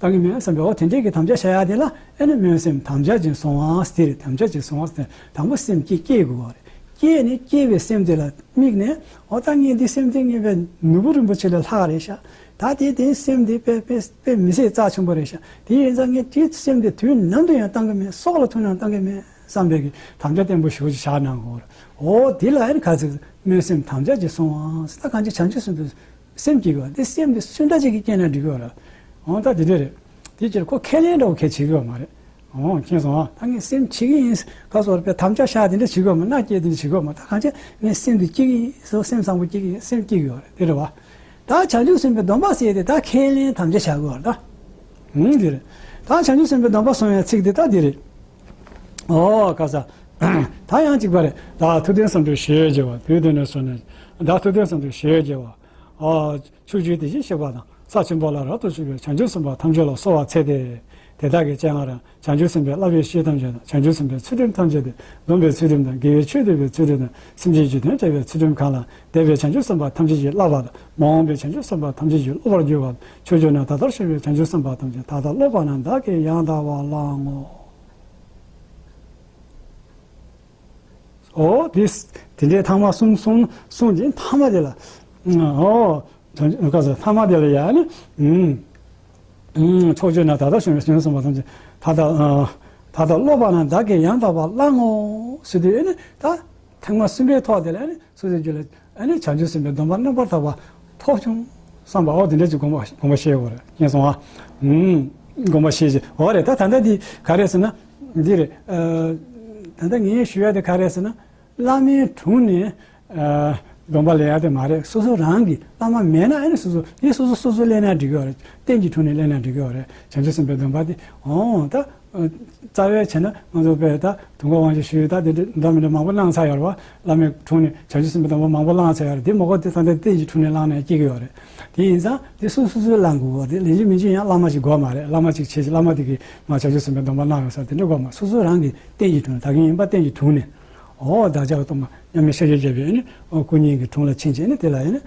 གཏང་གི་མེད་བསམ་པའི་འོ་དེ་འདྲའི་གི་དམ་བཅའ་བཞག་ཡ་དེ་ལ་ཨ་ནི་སྨོན་སེམས་དམ་བཅའ་ཅན་བཟུང་བ་ཟེར། དམ་བཅའ་ཅན་བཟུང་བ་ཟེར། དང་པོ་སེམས་བསྐྱེད་བསྐྱེད་དགོས་པ་རེད། བསྐྱེད་ནས་བསྐྱེད་པའི་སེམས་དེ་ལ་དམིགས་ནས། འོ་ད་ངས་འདི་སེམས་དེ་ངེས་པའི་ནོར་བུ་རིན་པོ་ཆེ་ལས་ལྷག་རེད་ཤག་ད་དེ་དེ་སེམས་དེ་དཔེ་དཔེ་དཔེ་མི་སྲིད་རྩ་ཆེན་པོ་རེད་ཤག་དེ་ཡིན་ཙང་ངས་དེ་སེམས་དེ་དུས་ནམ་དུ་ཡང་གཏང་གི་མེད། སྲོག་ལ་ཐུག་ནའང་གཏང་གི་མེད་བསམ་པའི་གི་དམ་བཅའ་བརྟན་པོ་ཞེ་པོ་ཅིག་བཞག་གནང་དགོས་རེད། འོ་དེ་ལ་ཨ་ནི་ག་ཚོད་སྨོན་སེམས་དམ་བཅའ་ཅིག་སོང་ཨ། ད་གང་ཅི་བྱང་ཆུབ་སེམས་དེ་སེམས་བསྐྱེད་དགོས། དེ་སེམས་དེ་སུ་འདྲ་ཅིག་གིས་བསྐྱེད་ན་འགྲིག་གི་རེད། འོ་ད་དེ་འདྲ་རེད། དེ་ཕྱིར་ཁོ་ཁས་ལེན་འདྲ་བོ་གལ་ཆེ་གི་ཡོད་མ་རེད། འོ་མཁྱེན་སོང་ཨ། ད་ངས་སེམས་བྱེད་ཀྱི་ཡིན། ག་སོགས་པའི་དམ་བཅའ་བཞག་དེ་འདྲ་བྱེད་ཀྱི་ཡོད་མ། མནའ་བསྐྱལ་དེ་འདྲ་བྱེད་ཀྱི་ཡོད་མ། ད་གང་ཅི་ངས་སེམས་དེ་བསྐྱེད་ཀྱི་ཡིན་ཟེར། སེམས་བཟང་པོ་བསྐྱེད་ཀྱི་ཡིན། སེམས་བསྐྱེད་ཀྱི་ཡོད་རེད། དེ་རེད་བ། ད་བྱང་ཆུབ་སེམས་དཔའི་སྡོམ་པ་ཟེར་དེ་ད་ཁས་ལེན་དམ་བཅའ་བཞག་གི་ཡོད་རེད་ད། ཨང་། དེ་རེད། ད་བྱང་ཆུབ་སེམས་དཔའི་སྡོམ་པ་གསུང་བའི་ཚིག་དེ་ད་འདི་རེད། འོ་ག་ས། ད་ཡང་གཅིག་པ་རེད། ད་ཐུབ་བསྟན་བསམ་གྲུབ་ཞལ་བརྒྱད་པ། དུས་འདི་ནས་བཟུང་ནས། ད་ཐུབ་བསྟན་བསམ་གྲུབ་ཞལ་བརྒྱད་པ། ཨ། ཕྱོགས་བཅུའི་དེ་བཞིན་གཤེགས་པ་དང་། ས་ཆེན་པོ་ལ་རབ་ཏུ་བཞུགས་པའི་བྱང་ཆུབ་སེམས་དཔའ་ཐམས་ཅད་ལ་གསོལ་བ་འཚལ་ཏེ། དེ་དག་གི་སྤྱན་སྔར་བྱང་ཆུབ་སེམས་དཔའི་བསླབ་པའི་གཞི་ཐམས་ཅད་དང་། བྱང་ཆུབ་སེམས་དཔའི་ཚུལ་ཁྲིམས་ཐམས་ཅད་དེ། སྡོམ་པའི་ཚུལ་ཁྲིམས་དང་། དགེ་བའི་ཆོས་སྡུད་པའི་ཚུལ་ཁྲིམས་དང་། སེམས་ཅན་རྒྱུད་དོན་བསྒྲགས་པའི་ཚུལ་ཁྲིམས་གང་ལ་འདས་པའི་བྱང་ཆུབ་སེམས་དཔའ་ཐམས་ཅད་ཀྱིས་བསླབ་པ་དང་། མ་འོངས་པའི་བྱང་ཆུབ་སེམས་དཔའ་ཐམས་ཅད་ཀྱིས་སློབ་པར་འགྱུར་བ་དང་། ཕྱོགས་བཅུ་ན་ད་ལྟར་བཞུགས་པའི་བྱང་ཆུབ་སེམས་དཔའ་ཐམས་ཅད་ད་ལྟ་སློབ་པ་རྣམས་བདག་གིས་ཡང་དག་པར་བླང་ངོ་། ཨོ། དེ་དེ་འདྲའི་ཐེངས་མ་གསུམ་གསུམ་གསུམ་གྱི་ཐ་མ་དེ་ལ། ཨོ། ག་ས་ཐ་མ་དེ་ལ་ཡ་ནི། ཕྱོགས་བཅུ་ན་ད་ལྟ་བཞུགས་པའི་བྱང་ཆུབ་སེམས་དཔའ་ཐམས་ཅད་ད་ལྟ་ད་ལྟ་སློབ་པ་རྣམས་བདག་གིས་ཡང་དག་པར་བླང་ངོ་ཟེར་དུས་ཨ་ནི་ད་ཐེངས་མ་གསུམ་པའི་ཐོག་དེ་ལ་ཨ་ནི་སོ་སོའི་རྒྱུད་ལ་ཨ་ནི་བྱང་ཆུབ་སེམས་དཔའི་སྡོམ་པ་རྣམ་པར་དག་པ་ཐོབ་བྱུང་བསམ་པ། ཨོ་དེ་འདྲ་ཅིག་དགོངས་པ་དགོངས་པ་བཞེས་དགོས་རེད། མཁྱེན་སོང་ཨ། དགོངས་པ་བཞེས་བཞེས། འོ་རེད། ད་ད་ལྟ་འདི་ག་རེ་ཟེར་ན། འདི་རེད། ད་ལྟ་ངས་ཞུ་ཡ་དེ་ག་རེ་ཟེར་ན། བླ་མའི་དྲུང་ནས་སྡོམ་པ་ལེན་ཡ་དེ་མ་རེད། སོ་སོ་རང་གི་བླ་མ་མེད་ན་ཨ་ནི་སོ་སོ་འདི་སོ་སོ་སོ་སོ་ལེན་ན་འགྲིག་གི་ཡོད་རེད། རྟེན་གྱི་དྲུང་ནས་ལེན་ན་འགྲིག་གི་ཡོད་རེད། བྱང་ཆུབ་སེམས་དཔའི་སྡོམ་པ་དེ། འོ་ད། རྩ་བའི་བྱས་ན་ང་ཚོ་དཔེ་ད་དུས་འཁོར་དབང་ཕྱུག་ཞུས་ད་དེ་འདྲ་འདྲ་མི་འདྲ་མང་པོ་བླངས་ཚར་ཡོད་རེད་བ། བླ་མའི་དྲུང་ནས་བྱང་ཆུབ་སེམས་དཔའི་སྡོམ་པ་མང་པོ་བླངས་ཚར་ཡོད་རེད། དེ་མ་གཏོགས་དེ་ད་ལྟ་རྟེན་གྱི་དྲུང་ནས་བླངས་ནས་སྐྱེ་གི་ཡོད་རེད། དེ་ཡིན་ཙང་དེ་སོ་སོ་སོས་བླང་དགོས་གོ། དེ་ལེན་གྱི་མིན་གྱི་ཡང་བླ་མ་ཞིག་དགོས་མ་རེད། བླ་མ་ཅིག་བྱས་ཅིག་བླ་མ་དེ་གིས་ང་བྱང་ཆུབ་སེམས་དཔའི་སྡོམ་པ་གནང་ཡོད་ས་དེ་འདྲ་དགོས་མ། སོ་སོ་རང་གི་རྟེན་གྱི་དྲུང་ནས། ད་གིན་ཡིན་པ་རྟེན་གྱི་དྲུང་ནས། འོ་བདག་ཅག་གི་སྟོན་པ་མཉམ་མེད་ཤཱཀྱ་རྒྱལ་པོས་ནི་སྐུ་བརྙན་གྱི་དྲུང་ལ་ཕྱིན་བྱས་ནི་དེ་ལ་ཡིན་ནི་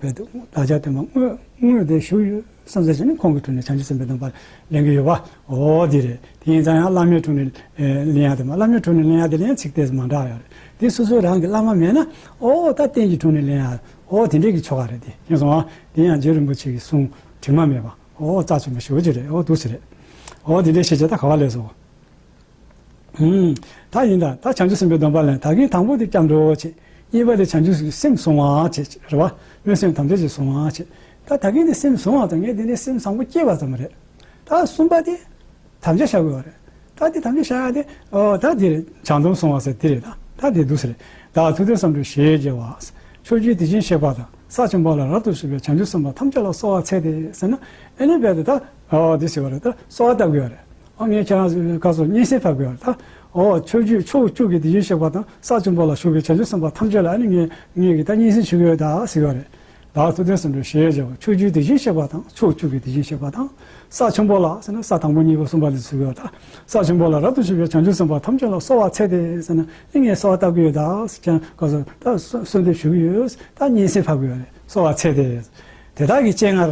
བདག་ཅག་སྟོན་པ་དངོས་དངོས་དེ་བཞུགས་ཡོད། བསམ་ཚུལ་བྱས་ནས་ཁོང་གི་དྲུང་ནས་བྱང་ཆུབ་སེམས་དཔའི་སྡོམ་པ་ལེན་གྱི་ཡོད་པ། འོ་འདི་རེད། དེ་ཡིན་ཙང་ཡང་བླ་མའི་དྲུང་ནས་ལེན་ཡ་དེ་མ། བླ་མའི་དྲུང་ནས་ལེན་ཡ་དེ་ལ་ཡང་ཚིག་དེ་མ་འདྲ་ཡོད་རེད། དེ་སོ་སོ་རང་གི་བླ་མ་མེད་ན། འོ་ད་རྟེན་གྱི་དྲུང་ནས་ལེན་ཡ། འོ་དེ་འདྲས་ཀྱི་ཆོ་ག་རེད་དེ། མཁྱེན་སོང་ཨ། དེ་ཡང་རྗེ་རིན་པོ་ཆེ་གི་གསུང་དྲི་མ་མེད་པ། འོ་རྩ་ཆེན་པོ་ཞེ་པོ་ཅིག་རེད། འོ་འདུག་སེ་རེད། འོ་དེ་འདྲས་བྱས་བྱས་ད་ག་བ་ལས་སོ། ད་ཡིན་ད། ད་བྱང་ཆུབ་སེམས་དཔའི་སྡོམ་པ་ལེན། ད་གིན་དང་པོ་དེ་སྐྱབས་འགྲོ་བྱེད། གཉིས་པ་དེ་བྱང་ཆུབ་སེམས་བཟུང་བ་བྱེད། རེད་བ། སྨོན་སེམས་དམ་བཅའ་ཅིག་བཟུང་བ་བྱེད། ད་ད་གིན་དེ་སེམས་བཟུང་བ་ཙམ། ངས་དེ་འདྲའི་སེམས་བཟང་པོ་སྐྱེས་པ་ཙམ་རེད། ད་གསུམ་པ་དེ་དམ་བཅའ་བཞག་དགོས་པ་རེད། ད་དེ་དམ་བཅའ་བཞག་ཡ་དེ། ཨོ་ད་དེ་རེད། བྱང་སྡོམ་བཟུང་བ་ཟེར་དེ་རེད། ད་ད་དེ་འདུག་སེ་རེད། ད་ཐུབ་བསྟན་བསམ་གྲུབ་ཞལ་བརྒྱད་པ། ཕྱོགས་བཅུའི་དེ་བཞིན་གཤེགས་པ་དང་། ས་ཆེན་པོ་ལ་རབ་ཏུ་བཞུགས་པའི་བྱང་ཆུབ་སེམས་དཔའ་ཐམས་ཅད་ལ་གསོལ་བ་འཚལ་ཏེ་ཟེར་ན། ཨ་ནི་རྦད་དེ་ད་ཨོ་དེ་ཟེར་བ་རེད། ད་གསོལ་བ་བཏབ་དགོས་པ་རེད། ཨ་ངས་ཁྱེད་རང་ག་ཚོད་སྙན་སེང་ཕབ་དགོས་པ་རེད་ད། ཨོ་ཕྱོགས་བཅུ་ཕྱོགས་བཅུ་གི་དེ་བཞིན་གཤེགས་པ་དང་ས་ཆེན་པོ་ལ་བཞུགས་པའི་བྱང་ཆུབ་སེམས་དཔའ་ཐམས་ཅད་ལ་ཨ་ནི་ངས་ངས་ཀྱི་ད་སྙན་སེང་ཞུ་གི་ཡོད་ད་ཟེར་གི་ཡོད་རེད། བདག་ཐུབ་བསྟན་སེམས་དཔའི་ཞལ་བྱ་བ་ཕྱོགས་བཅུའི་དེ་བཞིན་གཤེགས་པ་དང་ཕྱོགས་བཅུ་གི་དེ་བཞིན་གཤེགས་པ་དང་། ས་ཆེན་པོ་ལ་ཟེར་ན་ས་དང་པོ་གཉིས་པ་གསུམ་པ་དེ་ཚུད་ཡོད་ད། ས་ཆེན་པོ་ལ་རབ་ཏུ་བྱུང་བའི་བྱང་ཆུབ་སེམས་དཔའ་ཐམས་ཅད་ལ་གསོལ་བ་འཚལ་ཏེ་ཟེར་ན་ཨེ་ངས་གསོལ་བ་བཏབ་ཀྱི་ཡོད་ད་ཟེར་ཀྱང་ག་ཚོད་ད་གསོལ་གསོལ་འདེབས་ཞུ་གི་ཡོད་ད་སྙན་སེང་ཕབ་ཀྱི་ཡོད་རེད། གསོལ་བ་འཚལ་ཏེ། དེ་དག་གི་སྤྱན་སྔར་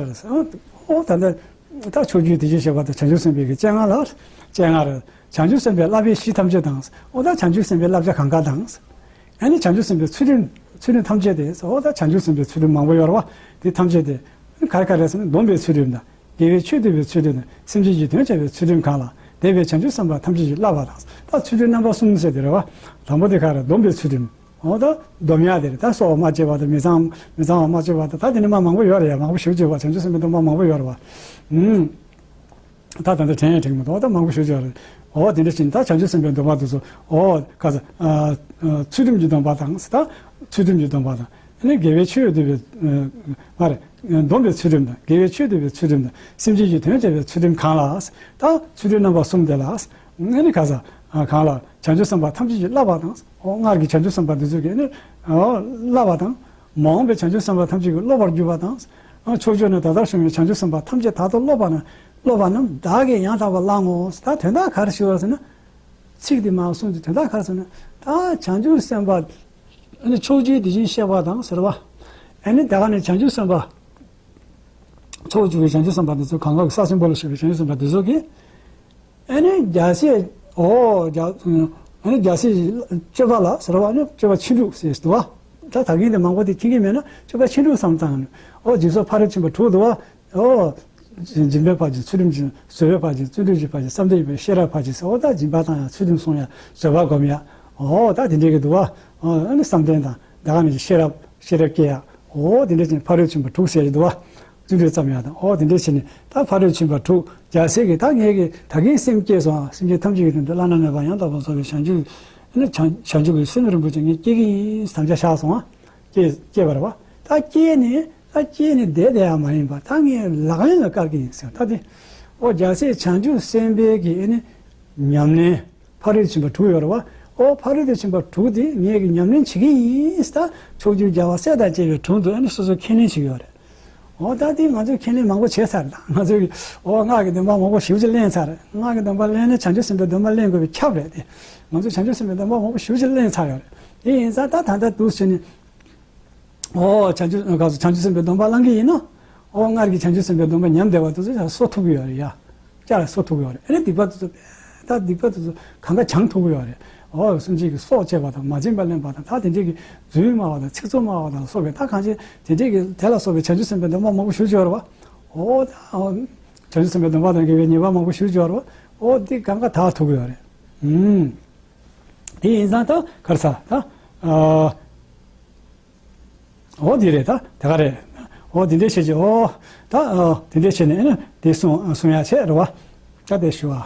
ཨོ་ད་ལྟ། ད་ཕྱོགས་བཅུའི་དེ་བཞིན་གཤེགས་པ་དང་བྱང་ཆུབ་སེམས་དཔའི་གི་སྤྱན་སྔར་ལ། སྤྱན་སྔར། བྱང་ཆུབ་སེམས་དཔའི་བསླབ་པའི་གཞི་ཐམས་ཅད་དང་། ཨོ་ད་བྱང་ཆུབ་སེམས་དཔའི་བསླབ་བྱ་གང་ག་དང་། ཨ་ནི་བྱང་ཆུབ་སེམས་དཔའི་ཚུལ་ཁྲིམས་ཚུལ་ཁྲིམས་ཐམས་ཅད་དེ་ཨོ་ད་བྱང་ཆུབ་སེམས་དཔའི་ཚུལ་ཁྲིམས་མང་པོ་ཡོད་རེད་བ། དེ་ཐམས་ཅད་དེ་ག་རེ་ག་རེ་ཟེར་ན་སྡོམ་པའི་ཚུལ་ཁྲིམས་དང་། དགེ་བའི་ཆོས་སྡུད་པའི་ཚུལ་ཁྲིམས་དང་། སེམས་ཅན་གྱི་དོན་བྱ་བའི་ཚུལ་ཁྲིམས་གང་ལ་དད་པའི་བྱང་ཆུབ་སེམས་དཔའ་ཐམས་ཅད་ཀྱིས་བསླབ་པ་དང་། ད་ཚུལ་ཁྲིམས་རྣམ་པ་གསུམ་ཟེར་དེ་རེད་བ། དང་པོ་དེ་ག་རེ་སྡོམ་པའི་ཚུལ་ཁྲིམས། འོ་ད་སྡོམ་ཡག་དེ་རེད། ད་སྲོག་མ་བཅད་པ་དང་མི་གཙང་མི་གཙང་བ་མ་བཅད་པ་དང་ད་དེ་ནི་མ་མང་པོ་ཡོད་རེད་ཡ། མང་པོ་ཞེ་པོ་ཅིག་བ། བྱང་ཆུབ་སེམས་དཔའི་སྡོམ་པ་མང་པོ་ཡོད་རེད་བ། ཨུམ། ད་ད་ལྟ་དྲན་ཡང་དྲན་གི་མི་འདུག་ད་མང་པོ་ཞེ་པོ་ཅིག་ཡོད་རེད། འོ་དེ་འདྲ་བྱས་ནས་ད་བྱང་ཆུབ་སེམས་དཔའི་སྡོམ་པ་དེ་ཚོ་འོ་ག་ས་ཚུལ་ཁྲིམས་ཀྱི་སྡོམ་པ་དང་ད་ཚུལ་ཁྲིམས་ཀྱི་སྡོམ་པ་དང་ཨ་ནི་དགེ་བའི་ཆོས་སྡུད་པའི་མ་རེད། སྡོམ་པའི་ཚུལ་ཁྲིམས་དང་དགེ་བའི་ཆོས་སྡུད་པའི་ཚུལ་ཁྲིམས་དང་སེམས་ཅན་གྱི་དོན་བྱ་བའི་ཚུལ་ཁྲིམས་གང་ལ། ད་ཚུལ་ཁྲིམས་རྣམ་པ་གསུམ་དེ་ལ་ཨ་ནི་ག་ས་གང་ལ་བྱང་ཆུབ་སེམས་དཔའ་ཐམས་ཅད་ཀྱིས་བསླབ་པ་དང་། འོ་སྔར་གྱི་བྱང་ཆུབ་སེམས་དཔའ་འདི་ཚོ་གིས་ནི་འོ་བསླབ་པ་དང་། མ་འོངས་པའི་བྱང་ཆུབ་སེམས་དཔའ་ཐམས་ཅད་ཀྱིས་སློབ་པར་གྱུར་པ་དང་། འོ་ཕྱོགས་བཅུ་ན་ད་ལྟར་བྱུང་བའི་བྱང་ཆུབ་སེམས་དཔའ་ཐམས་ཅད་ད་ལྟ་སློབ་པ་ན་སློབ་པ་རྣམས་བདག་གིས་ཡང་དག་པར་བླང་ངོ་། ད་དོན་དག་ག་རེ་ཞུ་བ་ཟེར་ན། ཚིག་འདི་མ་གསུངས་ཏེ་དོན་དག་ག་རེ་ཟེར་ན། ད་བྱང་ཆུབ་སེམས་དཔའ་ཨ་ནི་ཕྱོགས་བཅུའི་དེ་བཞིན་གཤེགས་པ་དང་ཟེར་བ། ཨ་ནི་ད་ག་ནས་བྱང་ཆུབ་སེམས་དཔའ་ཕྱོགས་བཅུ་པའི་བྱང་ཆུབ་སེམས་དཔའ་འདི་ཚོ་གང་ག་གི་ས་ཆེན་པོ་ལ་བཞུགས་པའི་བྱང་ཆུབ་སེམས་དཔའ་འདི་ཚོ་གིས། ཨ་ནི་རྒྱལ་སྲས། ཨོ་རྒྱ། ཨ་ནི་རྒྱལ་སྲས་སྤྱོད་པ་ལ་ཟེར་བ་ནི་སྤྱོད་པ་ཕྱིན་དྲུག་ཟེར་འདུག་བ། ད་ད་གིན་དེ་མང་པོ་དེ་མཁྱེན་གྱི་མེད་ན་སྤྱོད་པ་ཕྱིན་དྲུག་བསམ་བཏང་ནས་ཨོ་སྦྱིན་སོགས་ཕ་རོལ་ཕྱིན་པ་དྲུག་འདུག་བ། ཨོ། སྦྱིན་པའི་ཕར་གྱི་ཚུལ་ཁྲིམས་ཀྱི་བཟོད་པའི་ཕར་གྱི་བརྩོན་འགྲུས་ཀྱི་ཕར་གྱི་བསམ་གཏན་པའི་ཤེས་རབ་ཕར་གྱི་ཟེར་ཨོ་ད་སྦྱིན་པ་བཏང་ཡ་ཚུལ་ཁྲིམས་སྲུང་ཡ་བཟོད་པ་སྒོམ་ཡ། ཨོ་ད་དེ་འདྲའི་གི་འདུག་བ། ཨོ་ཨ་ནི་བསམ་གཏན་དང་ད་ག་ནས་ཀྱི་ཤེས་རབ་ཤེས་རབ་སྐྱེ་ཡ། ཨོ་དེ་འདྲ་ཅན་ཕ་རོལ་ཕྱིན་པ་དྲུག་ཟེར་གྱི་འདུག་བ། བརྩོན་འགྲུས་ཙམ་ཡང་དང་ཨོ་དེ་འདྲས་བྱས་ནས་ད་ཕ་རོལ་ཕྱིན་པ་དྲུག་རྒྱལ་སྲས་ཀྱིས་ད་ངེད་ཀྱི་ད་གིན་སེམས་བསྐྱེད་སོང་། སེམས་ཅན་ཐམས་ཅད་ཀྱི་དོན་དུ་བླ་ན་མེད་པ་ཡང་དག་པར་རྫོགས་པའི་བྱང་ཆུབ་ནི་བྱང་བྱང་ཆུབ་ཀྱི་སེམས་རིན་པོ་ཆེ་ངས་སྐྱེ་གི་ཡིན་དམ་བཅའ་བཞག་སོང་ཨ། སྐྱེ་སྐྱེ་བར་བ་ད་སྐྱེས་ནས་ད་སྐྱེས་ནས་བསྡད་བསྡད་ཡ་མ་ཡིན་པར་ད་ངས་ལག་ལེན་ལ་བཀར་གི་ཡིན་ཟེར་ད་དེ། ཨོ་རྒྱལ་སྲས་བྱང་ཆུབ་སེམས་དཔའི་གི་ཨེ་ནི་ཉམས་ལེན། ཕ་རོལ་ཕྱིན་པ་དྲུག་ཡོད་རེད་བ། ཨོ་ཕ་རོལ་ཏུ་ཕྱིན་པ་དྲུག་དེ་ངས་ཀྱི་ཉམས་ལེན་བྱེད་ཀྱི་ཡིན་ཟེར་ད་ཕྱོགས་བཅུའི་རྒྱལ་བ་སྲས་དང་བཅས་པའི་དྲུང་དུ་ཨ་ནི་སོ་སོ་ཁས་ལེན་བྱེད་ཀྱི་ཡོད་རེད། ཨོ་ད་དེ་ང་ཚོས་ཁས་ལེན་མང་པོ་བྱས་ཚར་རེད་ད་ང་ཚོས་ཀྱི་ཨོ་སྔགས་ཀྱི་སྡོམ་པ་མང་པོ་ཞེ་པོ་ཅིག་ལེན་ཚར་རེད། སྔགས་ཀྱི་སྡོམ་པ་ལེན་ནས་བྱང་ཆུབ་སེམས་དཔའི་སྡོམ་པ་ལེན་དགོས་པའི་ཁྱབ་རེད་དེ། ང་ཚོས་བྱང་ཆུབ་སེམས་དཔའི་སྡོམ་པ་མང་པོ་ཞེ་པོ་ཅིག་ལེན་ཚར་ཡོད་རེད། དེ་ཡིན་ཙང་ད་ད་ལྟ་འདུག་བྱས་ནས། ཨོ་བྱང་ཆུབ་ག་ཚོད་བྱང་ཆུབ་སེམས་དཔའི་སྡོམ་པ་བླང་གི་ཡིན་ནོ། ཨོ་སྔར་གྱི་བྱང་ཆུབ་སེམས་དཔའི་སྡོམ་པ་ཉམས་བསྡད་པ་དེ་ཚོ་ཡང་གསོ་ཐུབ་ཀྱི་ཡོད་རེད་ཡ། བསྐྱར་གསོ་ཐུབ་ཀྱི་ཡོད་རེད། ཨ་ནི་སྡིག་པ་དེ་ཚོ་ད་སྡིག་པ་དེ་ཚོ་གང་ག་བྱང་ཐུབ་ཀྱི་ཡོད་རེད། ཨོ་སེམས་ཅན་གྱི་སྲོག་བཅད་པ་དང་མ་བྱིན་པ་ལེན་པ་དང་ད་དེ་འདྲས་ཀྱི་རྫུན་སྨྲ་བ་དང་ཚིག་རྩུབ་སྨྲ་བ་དང་སོགས་པའི་ད་གང་ཅི་དེ་འདྲས་ཀྱི་དེ་ལ་སོགས་པའི་བྱང་ཆུབ་སེམས་དཔའི་སྡོམ་པ་མང་པོ་ཞུ་ཆོག་རེད་བ། ཨོ་ད་ཨོ་བྱང་ཆུབ་སེམས་དཔའི་སྡོམ་པ་དང་འགལ་བའི་ཉེས་པ་མང་པོ་ཞུ་ཆོག་རེད་བ། ཨོ་དེ་གང་ག་དག་ཐུབ་ཀྱི་ཡོད་རེད། ཨུམ། དེ་ཡིན་ཙང་ད་ག་རེ་ཟ་ད། ཨ། འོ་དེ་རེད་ད་དེ་ག་རེད། འོ་དེ་འདྲས་བྱས་ཀྱི་འོ། ད་ཨ་དེ་འདྲས་བྱས་ནས་ཨ་ནི་དེ་གསུང་གསུང་ཡ་བྱས་རེད་བ། ད་དེ་ཞུ་བ།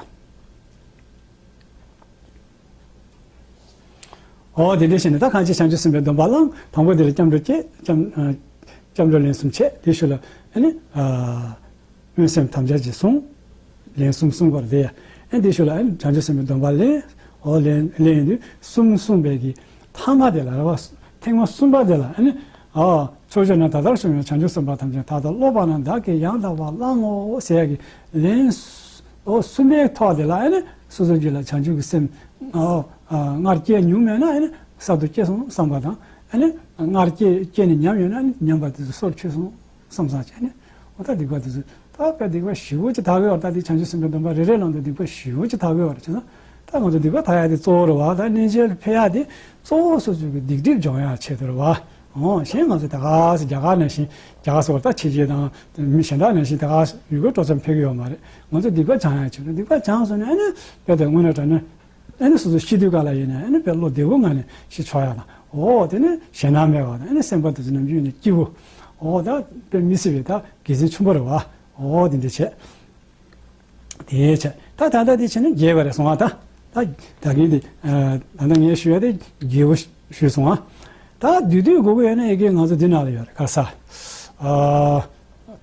འོ་དེ་འདྲས་བྱས་ནས་ད་གང་ཅི་བྱང་ཆུབ་སེམས་དཔའི་སྡོམ་པ་བླངས་དང་པོ་དེ་ལ་སྐྱབས་འགྲོ་བསྐྱེད་སྐྱབས་ཨ་སྐྱབས་འགྲོ་ལན་གསུམ་བྱས་དེ་ཞུ་ལ་ཨ་ནི་ཨ། སྨོན་སེམས་དམ་བཅའ་ཅིག་བསྲུང་། ལན་གསུམ་བསྲུང་བར་དེ། ཨེ་འདི་ཞུ་ལ་ཨེ་བྱང་ཆུབ་སེམས་དཔའི་སྡོམ་པ་ལེན། འོ་ལེན་ལེན་ཡིན་དུས་གསུམ་བསྲུངས་པའི་གི་ཐ་མ་དེ་ལ་རེད་བ། ཐེངས་མ་གསུམ་པ་དེ་ལ་ཨེ་ནི། ཨ། ཕྱོགས་བཅུ་ན་ད་ལྟར་བྱུང་བའི་བྱང་ཆུབ་སེམས་དཔའ་ཐམས་ཅད་ད་ལྟ་སློབ་པ་རྣམས་བདག་གིས་ཡང་དག་པར་བླང་ངོ་ཟེར་ཡ་གི་ལན། འོ་གསུམ་པའི་ཐོག་དེ་ལ་ཨེ་ནི་སོ་སོ་རྒྱུད་ལ་བྱང་ཆུབ་ཀྱི་སེམས། ཨ། ཨ། སྔར་སྐྱེས་མྱོང་མེད་ན་ཨེ་ནི་གསར་དུ་སྐྱེས་སོང་བསམ་པ་དང་། ཨེ་ནི་སྔར་སྐྱེས་སྐྱེས་ནས་ཉམས་ཡོད་ན་ཨེ་ནི་ཉམས་པ་དེ་ཚོ་སོར་ཆུད་སོང་བསམ་བསམ་བྱས་ནས། འོ་ད་སྡིག་པ་དེ་ཚོ་ད་དཔེ་སྡིག་པ་ཞེ་པོ་ཅིག་དག་གི་ཡོད་རེད། ད་དེ་བྱང་ཆུབ་སེམས་དཔའི་སྡོམ་པ་རེ་རེ་ནང་དུ་སྡིག་པ་ཞེ་པོ་ཅིག་དག་གི་ཡོད་རེད་བྱས་ན། ད་ང་ཚོ་སྡིག་པ་དག་ཡ་དེ་གཙོ་བོ་རེད་བ། ད་གནས་མཇལ་ཕེབས་ཡ་དེ་གཙོ་བོ་སོ་སོ་གི་སྡིག་སྒྲིབ་སྦྱོང་ཡ་ཆེད་དུ་རེད་བ། འོ་གཞན་ང་ཚོ་ད་ག་སེ་རྒྱ་གར་ནང་བཞིན་རྒྱ་གར་སོགས་ད་ཕྱི་རྒྱལ་དང་མི་གཞན་དག་ནང་བཞིན་ད་ག་སེ་ཡུལ་སྐོར་སྤྲོ་འཆམ་ཕེབས་ཀྱི་ཡོད་མ་རེད། ང་ཚོ་སྡིག་པ་སྦྱང་ཡ་ཆེད་དུ་སྡིག་པ་སྦྱངས་སོང་ན་ཨ་ནི་དཔེ་དེ་དངོས་གནས་དྲང་གནས། ཨ་ནི་སོ་སོ་ཤི་དུས་ག་ལ་ཡིན་ན་ཨ་ནི་དཔེ་བློ་བདེ་པོ་ངང་ནས་ཤི་ཆོག་ཡ་དང་། འོ་དེ་ནི་ཞེད་སྣང་མེད་པ་དང་ཨ་ནི་སེམས་པ་དེ་ཚོ་ནམ་རྒྱུན་ནས་སྐྱིད་པོ། འོ་ད་དཔེ་མི་སྲིད་པའི་ད་དགེ་མཚན་ཆེན་པོ་རེད་བ། འོ་དེ་འདྲ་བྱས། དེ་བྱས་ད་ད་ལྟ་དེ་བྱས་ན་རྒྱས་པ་རེད་སོང་བ་ད། ད་ད་གིན་དེ་ད་ལྟ་ངས་ཞུ་ཡ་དེ་རྒྱས་པོ་ཞུས་སོང་བ། ད་བསྡུས་བསྡུས་དགོས་ཀྱི་ཡོད་ན་ཨེ་ཀའི་ང་ཚོ་འདི་ནང་ལ་ཡོད་རེད་ག་ས། ཨ།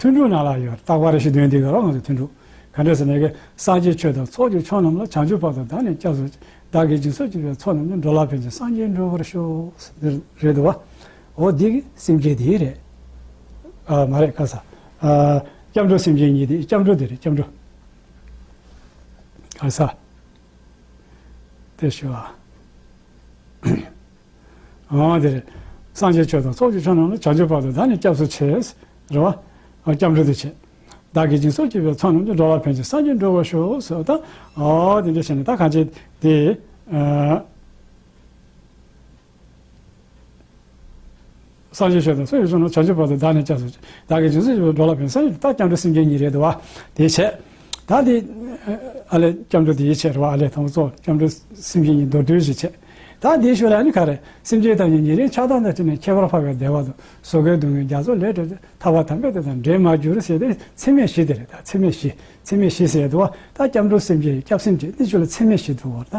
ཐུན་དྲུག་ནང་ལ་ཡོད་རེད། རྟག་པར་རེ་ཞིག་འདོན་འདི་ག་རོགས་ང་ཚོ་ཐུན་དྲུག་ག་འདྲ་ཟེར་ན་གི་སངས་རྒྱས་ཆོས་དང་ཚོགས་ཀྱི་མཆོག་རྣམས་ལ། བྱང་ཆུབ་བར་དུ་བདག་ནི་སྐྱབས་སུ་མཆི། བདག་གིས་སྦྱིན་སོགས་བགྱིས་པའི་ཚོགས་རྣམས་ཀྱིས། འགྲོ་ལ་ཕན་ཕྱིར་སངས་རྒྱས་འགྲུབ་པར་ཤོག། ཟེར་རེད་འདུག་བ། འོ་འདི་གི་སེམས་བསྐྱེད་དེ་རེད། ཨ་མ་རེད་ག་ས། ཨ་སྐྱབས་འགྲོ་སེམས་བསྐྱེད་གཉིས་དེ་སྐྱབས་འགྲོ་དེ་རེད་སྐྱབས་འགྲོ། ག་ས། དེ་ཞུ་བ། འོ་དེ་རེད། སངས་རྒྱས་ཆོས་དང་ཚོགས་ཀྱི་མཆོག་རྣམས་ལ། བྱང་ཆུབ་བར་དུ་བདག་ནི་སྐྱབས་སུ་མཆི། རེད་བ། སྐྱབས་འགྲོ་དེ་བྱེད། བདག་གིས་སྦྱིན་སོགས་བགྱིས་པའི་ཚོགས་རྣམས་ཀྱིས། འགྲོ་ལ་ཕན་ཕྱིར་སངས་རྒྱས་འགྲུབ་པར་ཤོག། ཟེར་བ་དང་། འོ་དེ་འདྲ་བྱས་ནས་ད་གང་བྱེད་དེ། ཨ། སངས་རྒྱས་ཆོས་དང་ཚོགས་ཀྱི་མཆོག་རྣམས། བྱང་ཆུབ་བར་དུ་བདག་ནི་སྐྱབས་སུ་མཆི། བདག་གིས་སྦྱིན་སོགས་བགྱིས་པའི། འགྲོ་ལ་ཕན་ཕྱིར་སངས་རྒྱས། ད་སྐྱབས་འགྲོ་སེམས་བསྐྱེད་གཉིས་རེད་འདུག་བ། དེ་བྱས། ད་དེ་ཨ་ལས་སྐྱབས་འགྲོ་དེ་ཡིད་ཆེས་རེད་བ། ཨ་ལས་དང་པོ་ཚོགས་སྐྱབས་འགྲོ་སེམས་བསྐྱེད་གཉིས་མདོར་བསྡུས་ཤིག་བྱས། ད་དེའི་ཤུལ་ལ་ཨ་ནི་ག་རེ། སེམས་ཅན་ཐམས་ཅད་ཉེ་རིང་ཆགས་སྡང་དང་བྲལ་ནས། ཁྱད་པར་འཕགས་པའི་བདེ་བ་དང་། ཟོ་ཁའི་སྡུག་བསྔལ་རྒྱ་མཚོ་ལས་བསྒྲལ་ཏེ། ཐར་པ་དམ་པའི་བདེ་དང་འབྲལ་མ་གྱུར། ཟེར་ཏེ་ཚད་མེད་བཞི་དེ་རེད། ད་ཚད་མེད་བཞི། ཚད་མེད་བཞི་ཟེར་ཡ་འདུག་བ། ད་སྐྱབས་འགྲོ་སེམས་བསྐྱེད་སྐྱབས་སེམས་བསྐྱེད་དེ་ཤུལ་ལ་ཚད་མེད་བཞི་འདུག་བ་ད།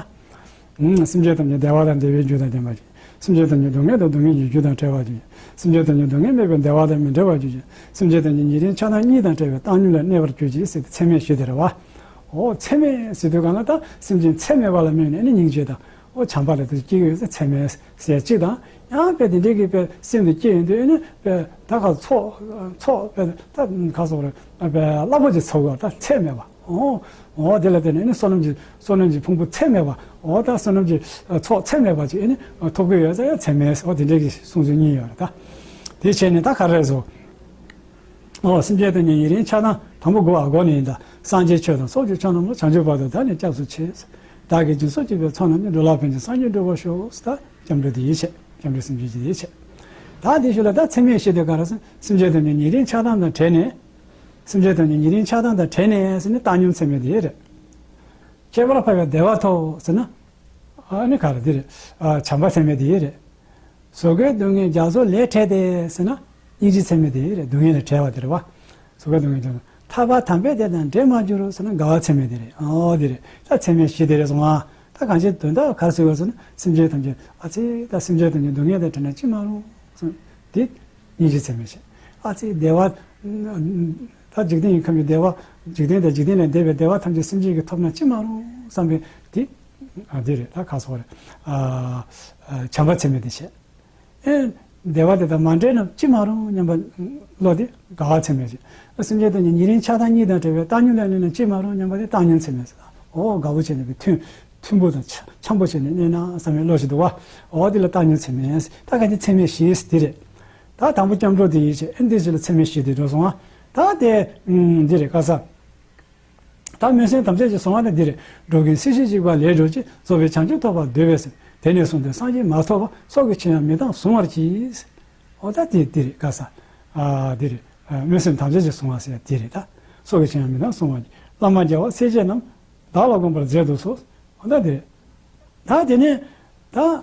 ཨུམ། སེམས་ཅན་ཐམས་ཅད་བདེ་བ་དང་བདེ་བའི་རྒྱུ་དང་ལྡན་པར་གྱུར། སེམས་ཅན་ཐམས་ཅད་སྡུག་བསྔལ་དང་སྡུག་བསྔལ་གྱི་རྒྱུ་དང་བྲལ་བར་གྱུར། སེམས་ཅན་ཐམས་ཅད་སྡུག་བསྔལ་མེད་པའི་བདེ་བ་དང་མི་འབྲལ་བར་གྱུར་ཅིང་། སེམས་ཅན་ཐམས་ཅད་ཉེ་རིང་ཆགས་སྡང་གཉིས་དང་བྲལ་བའི་བཏང་སྙོམས་ལ་གནས་པར་གྱུར་ཅིག། ཟེར་ཏེ་ཚད་མེད་བཞི་དེ་རེད་བ། འོ་ཚད་མེད་ཟེར་དུས་གང་ལ་ད་སེམས་ཅན་ཚད་མེད་པ་ལ་སྨོན་ནས་ནི་སྙིང་རྗེ་དང་། འོ་བྱམས་པ་ལ་དེ་སྐྱེ་གི་ཡོད་ཚེ་ཚད་མེད་ཟེར་གཅིག་དང་། ཡང་དཔེ་དེ་འདྲའི་གི་དཔེ་སེམས་དེ་སྐྱེ་ཡོང་དུས་ནི་དཔེ་ད་ག་ཚོགས་ཚོགས་དཔེ་ད་ག་སོགས་རེད་དཔེ་རླབས་པོ་ཆེ་ཚོགས་ཡོད་ད་ཚད་མེད་པ། འོ། འོ་དེ་ལ་བརྟེན་ནས་ནི་བསོད་ནམས་ཀྱི་བསོད་ནམས་ཀྱི་ཕུང་པོ་ཚད་མེད་པ། འོ་ད་བསོད་ནམས་ཀྱི་ཚོགས་ཚད་མེད་པ་ཅིག་ནི་ཐོབ་ཀྱི་ཡོད་ཙང་ཡང་ཚད་མེད། འོ་དེ་འདྲའི་གི་གསུང་ཚུལ་གཉིས་ཡོད་རེད་ད། དེ་བྱས་ནས་ད་ག་རེ་རེད་ཟེར། འོ་སེམས་ཅན་དེ་ཉིད་ཉེ་རིང་ཆགས་སྡང་དང་པོ་དགུ་བ་སྒོ་ནས་ཡིན་ད། སངས་རྒྱས་ཆོས་དང་ཚོགས་ཀྱི་མཆོག་རྣམས་ལ། བྱང་ཆུབ་བར་དུ་བདག་ནི་སྐྱབས་སུ་མཆི། བདག་གིས་སྦྱིན་སོགས་བགྱིས་པའི་ཚོགས་རྣམས་ཀྱིས། འགྲོ་ལ་ཕན་ཕྱིར་སངས་རྒྱས་འགྲུབ་པར་ཤོག། ད་སྐྱབས་འགྲོ་དེ་ཡིད་ཆེས། སྐྱབས་འགྲོ་སེམས་བསྐྱེད་ཀྱི་ཡིད་ཆེས། ད་དེ་ཤུལ་ལ་ད་ཚད་མེད་བཞི་དེ་ག་རེ་ཟེར། སེམས་ཅན་དེ་ཉིད་ཉེ་རིང་ཆགས་སྡང་དང་བྲལ་ནས། སེམས་ཅན་དེ་ཉིད་ཉེ་རིང་ཆགས་སྡང་དང་བྲལ་ནས་ཟེར་ནས་བཏང་སྙོམས་ཚད་མེད་དེ་རེད། ཁྱད་པར་འཕགས་པའི་བདེ་བ་ཐོབ་ཟེར་ན། ཨ་ནི་ག་རེ་དེ་རེད། ཨ་བྱམས་པ་ཚད་མེད་དེ་རེད། ཟོ་ཁའི་སྡུག་བསྔལ་རྒྱ་མཚོ་ལས་བསྒྲལ་ཏེ་ཟེར་ན། སྙིང་རྗེ་ཚད་མེད་དེ་རེད། སྡུག་བསྔལ་ལས་བསྒྲལ་བ་དེ་རེད་བ། ཟོ་ཁའི་སྡུག་བསྔལ་རྒྱ་མཚོ། ཐར་པ་དམ་པའི་བདེ་དང་འབྲལ་མ་གྱུར་ཟེར་ན་དགའ་བ་ཚད་མེད་དེ་རེད། ཨོ་དེ་རེད། ད་ཚད་མེད་བཞི་དེ་རེད་སོང་ང་། ད་གང་ཅི་དོན་དག་ག་རེ་ཟེར་བ་ཟེར་ན་སེམས་ཅན་ཐམས་ཅད་ཨ་ཙི་ད་སེམས་ཅན་ཐམས་ཅད་སྡུག་བསྔལ་དང་བྲལ་ན་ཅི་མ་རུང་ཟེར་དེ་སྙིང་རྗེ་ཚད་མེད་བྱེད། ཨ་ཙི་བདེ་བ། ད་འཇིག་རྟེན་གྱི་ཁམས་ཀྱི་བདེ་བ། འཇིག་རྟེན་དང་འཇིག་རྟེན་ལས་འདས་པའི་བདེ་བ་ཐམས་ཅད་སེམས་ཅན་གྱིས་ཐོབ་ན་ཅི་མ་རུང་བསམ་པའི་དེ། ཨ་དེ་རེད། ད་ག་སོགས་རེད། ཨ་ཨ་བྱམས་པ་ཚད་མེད་དེ་བྱེད། ཨེ། བདེ་བ་དེ་དང་མ་འབྲལ་ན་ཅི་མ་རུང་སྙམ་པ་བློ་དེ་དགའ་བ་ཚད་མེད་ཅིག། སེམས་ཅན་དེ་ཉིད་ཉེ་རིང་ཆགས་སྡང་གཉིས་དང་བྲལ་བའི་བཏང་སྙོམས་ལ་གནས་ན་ཅི་མ་རུང་སྙམ་པ་དེ་བཏང་སྙོམས་ཚད་མེད་ཟེར། འོ་དགའ་བོ་བྱས་ནས་མཐུན་མཐུན་པོ་དང་འཆམ་པོ་བྱས་ནས་གནས་ན་བསམ་པའི་བློ་ཞིག་འདུག་བ། འོ་དེ་ལ་བཏང་སྙོམས་ཚད་མེད། ད་ག་ཅི་ཚད་མེད་བཞི་དེ་རེད། ད་དང་པོ་སྐྱབས་འགྲོ་དེ་ཡིད་ཆེས། ཨེ་འདི་ཞིག་ལ་ཚད་མེད་བཞི་དེ་འགྲོ་སོང་ང་། ད་དེ་འདི་རེད་ག་ས། ད་སྨོན་སེམས་དམ་བཅའ་ཅིག་བཟུང་བ་ནི་འདི་རེད། འགྲོ་ཀུན་སྲིད་ཞིའི་འཇིགས་པ་ལས་སྒྲོལ་ཅིང་། རྫོགས་པའི་བྱང་ཆུབ་ཐོབ་པར་འདོད་པས་ཟེར། དེ་ནས་བཟུང་སྟེ་སངས་རྒྱས་མ་ཐོབ་བར། སྲོག་གི་ཕྱིར་ཡང་མི་གཏང་གཟུང་བར་གྱིས། འོ་ད་དེ་འདི་རེད་ག་ས། ཨ་འདི་རེད། ཨ་སྨོན་སེམས་དམ་བཅའ་ཅིག་བཟུང་བ་ཟེར་ཡ་འདི་རེད་ད། སྲོག་གི་ཕྱིར་ཡང་མི་གཏང་གཟུང་བར་གྱིས། བླ་མ་རྒྱལ་བ་སྲས་བཅས་རྣམས། བདག་ལ་དགོངས་པར་མཛད་དུ་གསོལ། འོ་ད་འདི་རེད། ད་དེ་ནས་ད།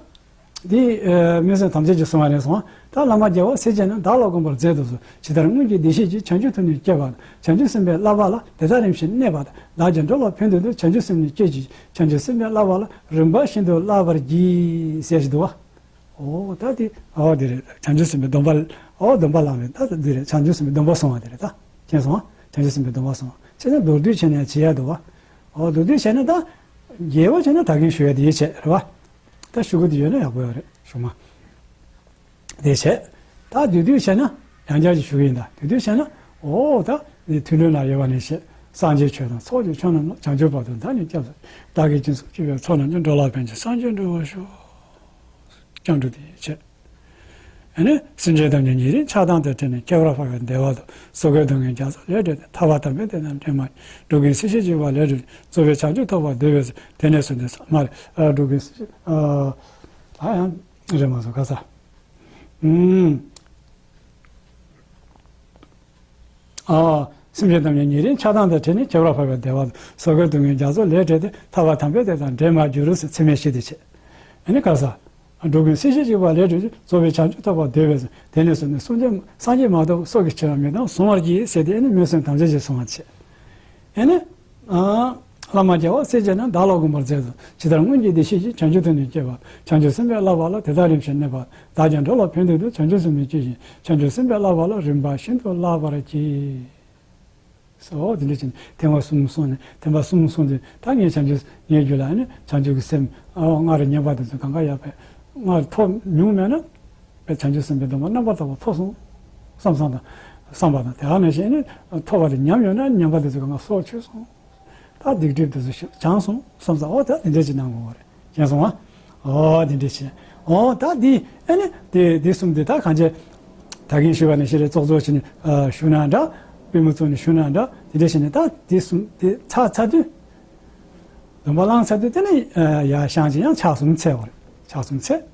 འདི་ཨ་སྨོན་སེམས་དམ་བཅའ་ཅིག་བཟུང་བ་ནས་བཟུང་། ད་བླ་མ་རྒྱལ་བ་སྲས་བཅས་རྣམས། བདག་ལ་དགོངས་པར་མཛད་དུ་གསོལ། ཇི་ལྟར་སྔོན་གྱི་བདེ་གཤེགས་ཀྱིས། བྱང་ཆུབ་ཐོབ་ནས་སྐྱེ་བ་དང་། བྱང་ཆུབ་སེམས་དཔའི་བསླབ་པ་ལ། དེ་དག་རིམ་བཞིན་གནས་པ་དང་། བདག་ཀྱང་འགྲོ་ལ་ཕན་དོན་དུ། བྱང་ཆུབ་སེམས་ནི་བསྐྱེད་ཅིང་། བྱང་ཆུབ་སེམས་དཔའི་བསླབ་པ་ལ། རིམ་པ་བཞིན་དུ་བསླབ་པར་བགྱི། ཟེར་ཞིག་འདུག་བ། འོ་ད་དེ་འོ་དེ་རེད། བྱང་ཆུབ་སེམས་དཔའི་སྡོམ་པ། འོ་སྡོམ་པ་བླངས་རེད། ད་དེ་རེད། བྱང་ཆུབ་སེམས་དཔའི་སྡོམ་པ་སོང་བ་དེ་རེད་ད། མཁྱེན་སོང་ང་། བྱང་ཆུབ་སེམས་དཔའི་སྡོམ་པ་སོང་བ། བྱས་ན་མདོར་བསྡུས་བྱས་ནས་བྱེད་ཡ་འདུག་བ། འོ་མདོར་བསྡུས་བྱས་ན་ད། རྒྱས་པ་བྱས་ན་ད་གིན་ཞུ་ཡ་དེ་ཡིད་ཆེས་རེད་བ། ད་ཞུ་གི་དེ་ཡོད་ན་ཡག་པོ་ཡོད་རེད་ཞུ་མ། དེ་བྱས། ད་བསྡུས་བསྡུས་བྱས་ན་ཡང་བསྐྱར་ཅིག་ཞུ་གི་ཡིན་ད། བསྡུས་བསྡུས་བྱས་ན། འོ་ད་ནི་ཐུན་གྲོལ་ན་ཡོད་པ་ནས་བཤད། སངས་རྒྱས་ཆོས་དང་ཚོགས་ཀྱི་མཆོག་རྣམས་ལ། བྱང་ཆུབ་བར་དུ་བདག་ནི་སྐྱབས་སུ། བདག་གིས་སྦྱིན་སོགས་བགྱིས་པའི་ཚོགས་རྣམས་ཀྱིས། འགྲོ་ལ་ཕན་ཕྱིར་སངས་རྒྱས་འགྲུབ་པར་ཤོག། སྐྱབས་འགྲོ་དེ་བྱས། ཨ་ནི་སེམས་ཅན་ཐམས་ཅད་ཉེ་རིང་ཆགས་སྡང་དང་བྲལ་ནས། ཁྱད་པར་འཕགས་པའི་བདེ་བ་དང་། ཟོ་ཁའི་སྡུག་བསྔལ་རྒྱ་མཚོ་ལས་བསྒྲལ་ཏེ། ཐར་པ་དམ་པའི་བདེ་དང་འབྲལ་མ། འགྲོ་ཀུན་སྲིད་ཞིའི་འཇིགས་པ་ལས་སྒྲོལ་ཅིང་། རྫོགས་པའི་བྱང་ཆུབ་ཐོབ་པར་འདོད་པས་ཟེར། དེ་ནས་བཟུང་སྟེ་ས་མ་རེད། ཨ་འགྲོ་ཀུན་སྲིད་ཞི། ཨ་ད་ཡང་རེད་མ་སོང་ག་ས། ཨུམ། ཨ་སེམས་ཅན་ཐམས་ཅད་ཉེ་རིང་ཆགས་སྡང་དང་བྲལ་ནས། ཁྱད་པར་འཕགས་པའི་བདེ་བ་དང་། ཟོ་ཁའི་སྡུག་བསྔལ་རྒྱ་མཚོ་ལས་བསྒྲལ་ཏེ། ཐར་པ་དམ་པའི་བདེ་དང་འབྲལ་མར་འགྱུར་ཟེར། ཚད་མེད་བཞི་དེ་བྱས། ཨ་ནི་ག་ས། འགྲོ་ཀུན་སྲིད་ཞིའི་འཇིགས་པ་ལས་སྒྲོལ་ཅིང་། རྫོགས་པའི་བྱང་ཆུབ་ཐོབ་པར་འདོད་པས་ཟེར། དེ་ནས་བཟུང་ནས་སངས་རྒྱས་སངས་རྒྱས་མ་ཐོབ་སྲོག་གི་ཕྱིར་མི་གཏང་གཟུང་བར་གྱིས་ཟེར་ཏེ། ཨ་ནི་སྨོན་སེམས་དམ་བཅའ་ཅིག་བཟུང་བ་བྱས། ཨ་ནི། ཨ། བླ་མ་རྒྱལ་བ་སྲས་བཅས་རྣམས། བདག་ལ་དགོངས་པར་མཛད་དུ། ཇི་ལྟར་སྔོན་གྱི་བདེ་གཤེགས་ཀྱིས། བྱང་ཆུབ་ཐོབ་ནས་སྐྱེ་བ་དང་། བྱང་ཆུབ་སེམས་དཔའི་བསླབ་པ་ལ། དེ་དག་རིམ་བཞིན་གནས་པ་དང་། བདག་ཀྱང་འགྲོ་ལ་ཕན་དོན་དུ། བྱང་ཆུབ་སེམས་ནི་བསྐྱེད་ཅིང་། བྱང་ཆུབ་སེམས་དཔའི་བསླབ་པ་ལ། རིམ་པ་བཞིན་དུ་བསླབ་པར་གྱིས། ཟེར། འོ་དེ་འདྲ་བྱས་ནས་ཐེག་པ་གསུམ་སོང་ནས། ཐེག་པ་གསུམ་སོང་དུས་ད་ངས་བྱང་ཆུབ། ངའི་རྒྱུད་ལ་ཨ་ནི་བྱང་ཆུབ་ཀྱི་སེམས་ཨ་སྔར་ཉམས་པ་དེ་ཚོ་གང་ག་ཡར་བས། སྔར་ཐོབ་མྱོང་མེད་ན་བས་བྱང་ཆུབ་སེམས་དཔའི་སྡོམ་པ་རྣམ་པར་དག་པ་ཐོབ་སོང་བསམ་བསམ་དང་། བསམ་པ་དང་། དེ་ག་ནང་བཞིན་ཨ་ནི་ཐོབ་པ་དེ་ཉམས་ཡོད་ན་ཉམས་པ་དེ་ཚོ་གང་ག་སྲོག་ཆོད་སོང་། ད་སྡིག་སྒྲིབ་དེ་ཚོ་ཞི་བྱང་སོང་བསམ་བསམ། འོ་ད་དེ་འདྲ་ཅིག་གནང་དགོས་པ་རེད། མཁྱེན་སོང་ཨ། འོ་དེ་འདྲ་བྱས། འོ་ད་འདི་ཨ་ནི་དེ་དེ་གསུམ་དེ་ད་གང་བྱས། ད་གིན་ཞུས་པ་ནང་བཞིན་རེད། ཙོག་ཙོག་བྱས་ནས་ཨ་ཞུ་ན་འདྲ། པུས་མོ་བཙུགས་ནས་ཞུ་ན་འདྲ། དེ་འདྲ་བྱས་ནས་ད་དེ་གསུམ་དེ་ཚར་ཚར་དུས། སྡོམ་པ་བླངས་ཚར་དུས་དེ་ནས་ཨ་ཡར་བཤང་གཅི་ཡང་ཕྱག་གསུམ་འཚལ་བ་རེད། ཕྱག་གསུམ་འཚལ།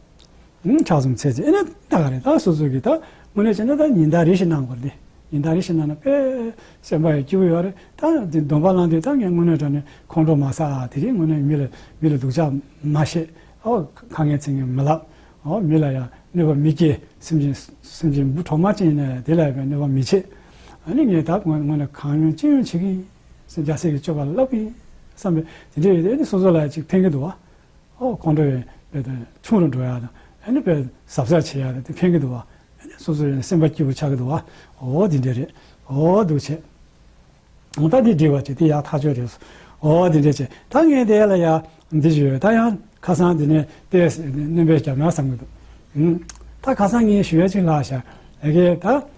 ཨུམ། ཕྱག་གསུམ་འཚལ་རྗེས་ཨ་ནི་ད་ག་རེ། ད་སོ་སོ་གི་ད་དངོས་གནས་བྱས་ན་ད་ཉིན་ལྟར་རེ་ཞིག་གནང་དགོས་རེད། ཉིན་ལྟར་རེ་ཞིག་གནང་ན་དཔེ་སེམས་པ་ཡང་སྐྱིད་པོ་ཡོད་རེད། ད་འདི་སྡོམ་པ་བླངས་དུས་ད་ངས་དངོས་གནས་དྲང་གནས་ཁོང་ཁྲོ་མ་ཟ་ཨ། དེ་རིང་དངོས་གནས་མི་ལ་མི་ལ་སྡུག་ཅག་མ་བཤད། ཨོ་ཁ་ངན་ཚིག་ངན་མི་ལབ། ཨོ་མི་ལ་ཡང་གནོད་པ་མི་སྐྱེལ། སེམས་ཅན་སེམས་ཅན་འབུ་གྲོག་མ་ཅན་ཡིན་ན་ཡང་དེ་ལ་ཡང་གནོད་པ་མི་བྱེད། ཨ་ནི་ངས་ད་དངོས་དངོས་གནས་གང་ཡོང་ཅི་ཡོང་བྱེད་ཀྱི་ཡིན། སེམས་རྒྱ་སེ་གི་སྤྱོད་པ་ལབ་ཀྱི་ཡིན་བསམ་པའི་དེ་འདྲ་ཡོད་དེ། ཨ་ནི་སོ་སོ་ལ་ཡང་ཅིག་ཕན་གྱི་འདུག་བ། ཨོ་ཁོང་ཁྲོ་ཡང་དཔེ་ཆུང་རུ་འགྲོ་ཡག་དང་། ཨ་ནི་དཔེ་གཟབ་གཟབ་བྱེད་ཡག་དང་དེ་ཕན་གྱི་འདུག་བ། ཨ་ནི་སོ་སོ་ཡང་སེམས་པ་སྐྱིད་པོ་ཆགས་ཀྱི་འདུག་བ། ཨོ་དེ་འདྲ་རེད། ཨོ་འདུག་བྱས། ཨོ་ད་འདི་འགྲིག་པ་བྱས། དེ་ཡག་ཐག་ཆོད་རེད། ཨོ་དེ་འདྲ་བྱས། ད་ངས་དེ་ལ་ཡ་འདི་ཞུ་ཡོད། ད་ཡང་ཁ་སང་དེ་ནས་ཏོག་ཙམ་སྣོན་པ་རྒྱབ་ན་བསམ་གྱི་འདུག་ཨུམ། ད་ཁ་སང་ངས་ཞུ་ཡ་ཅིག་ལྷག་ཤག་ཨེ་གེ་ད།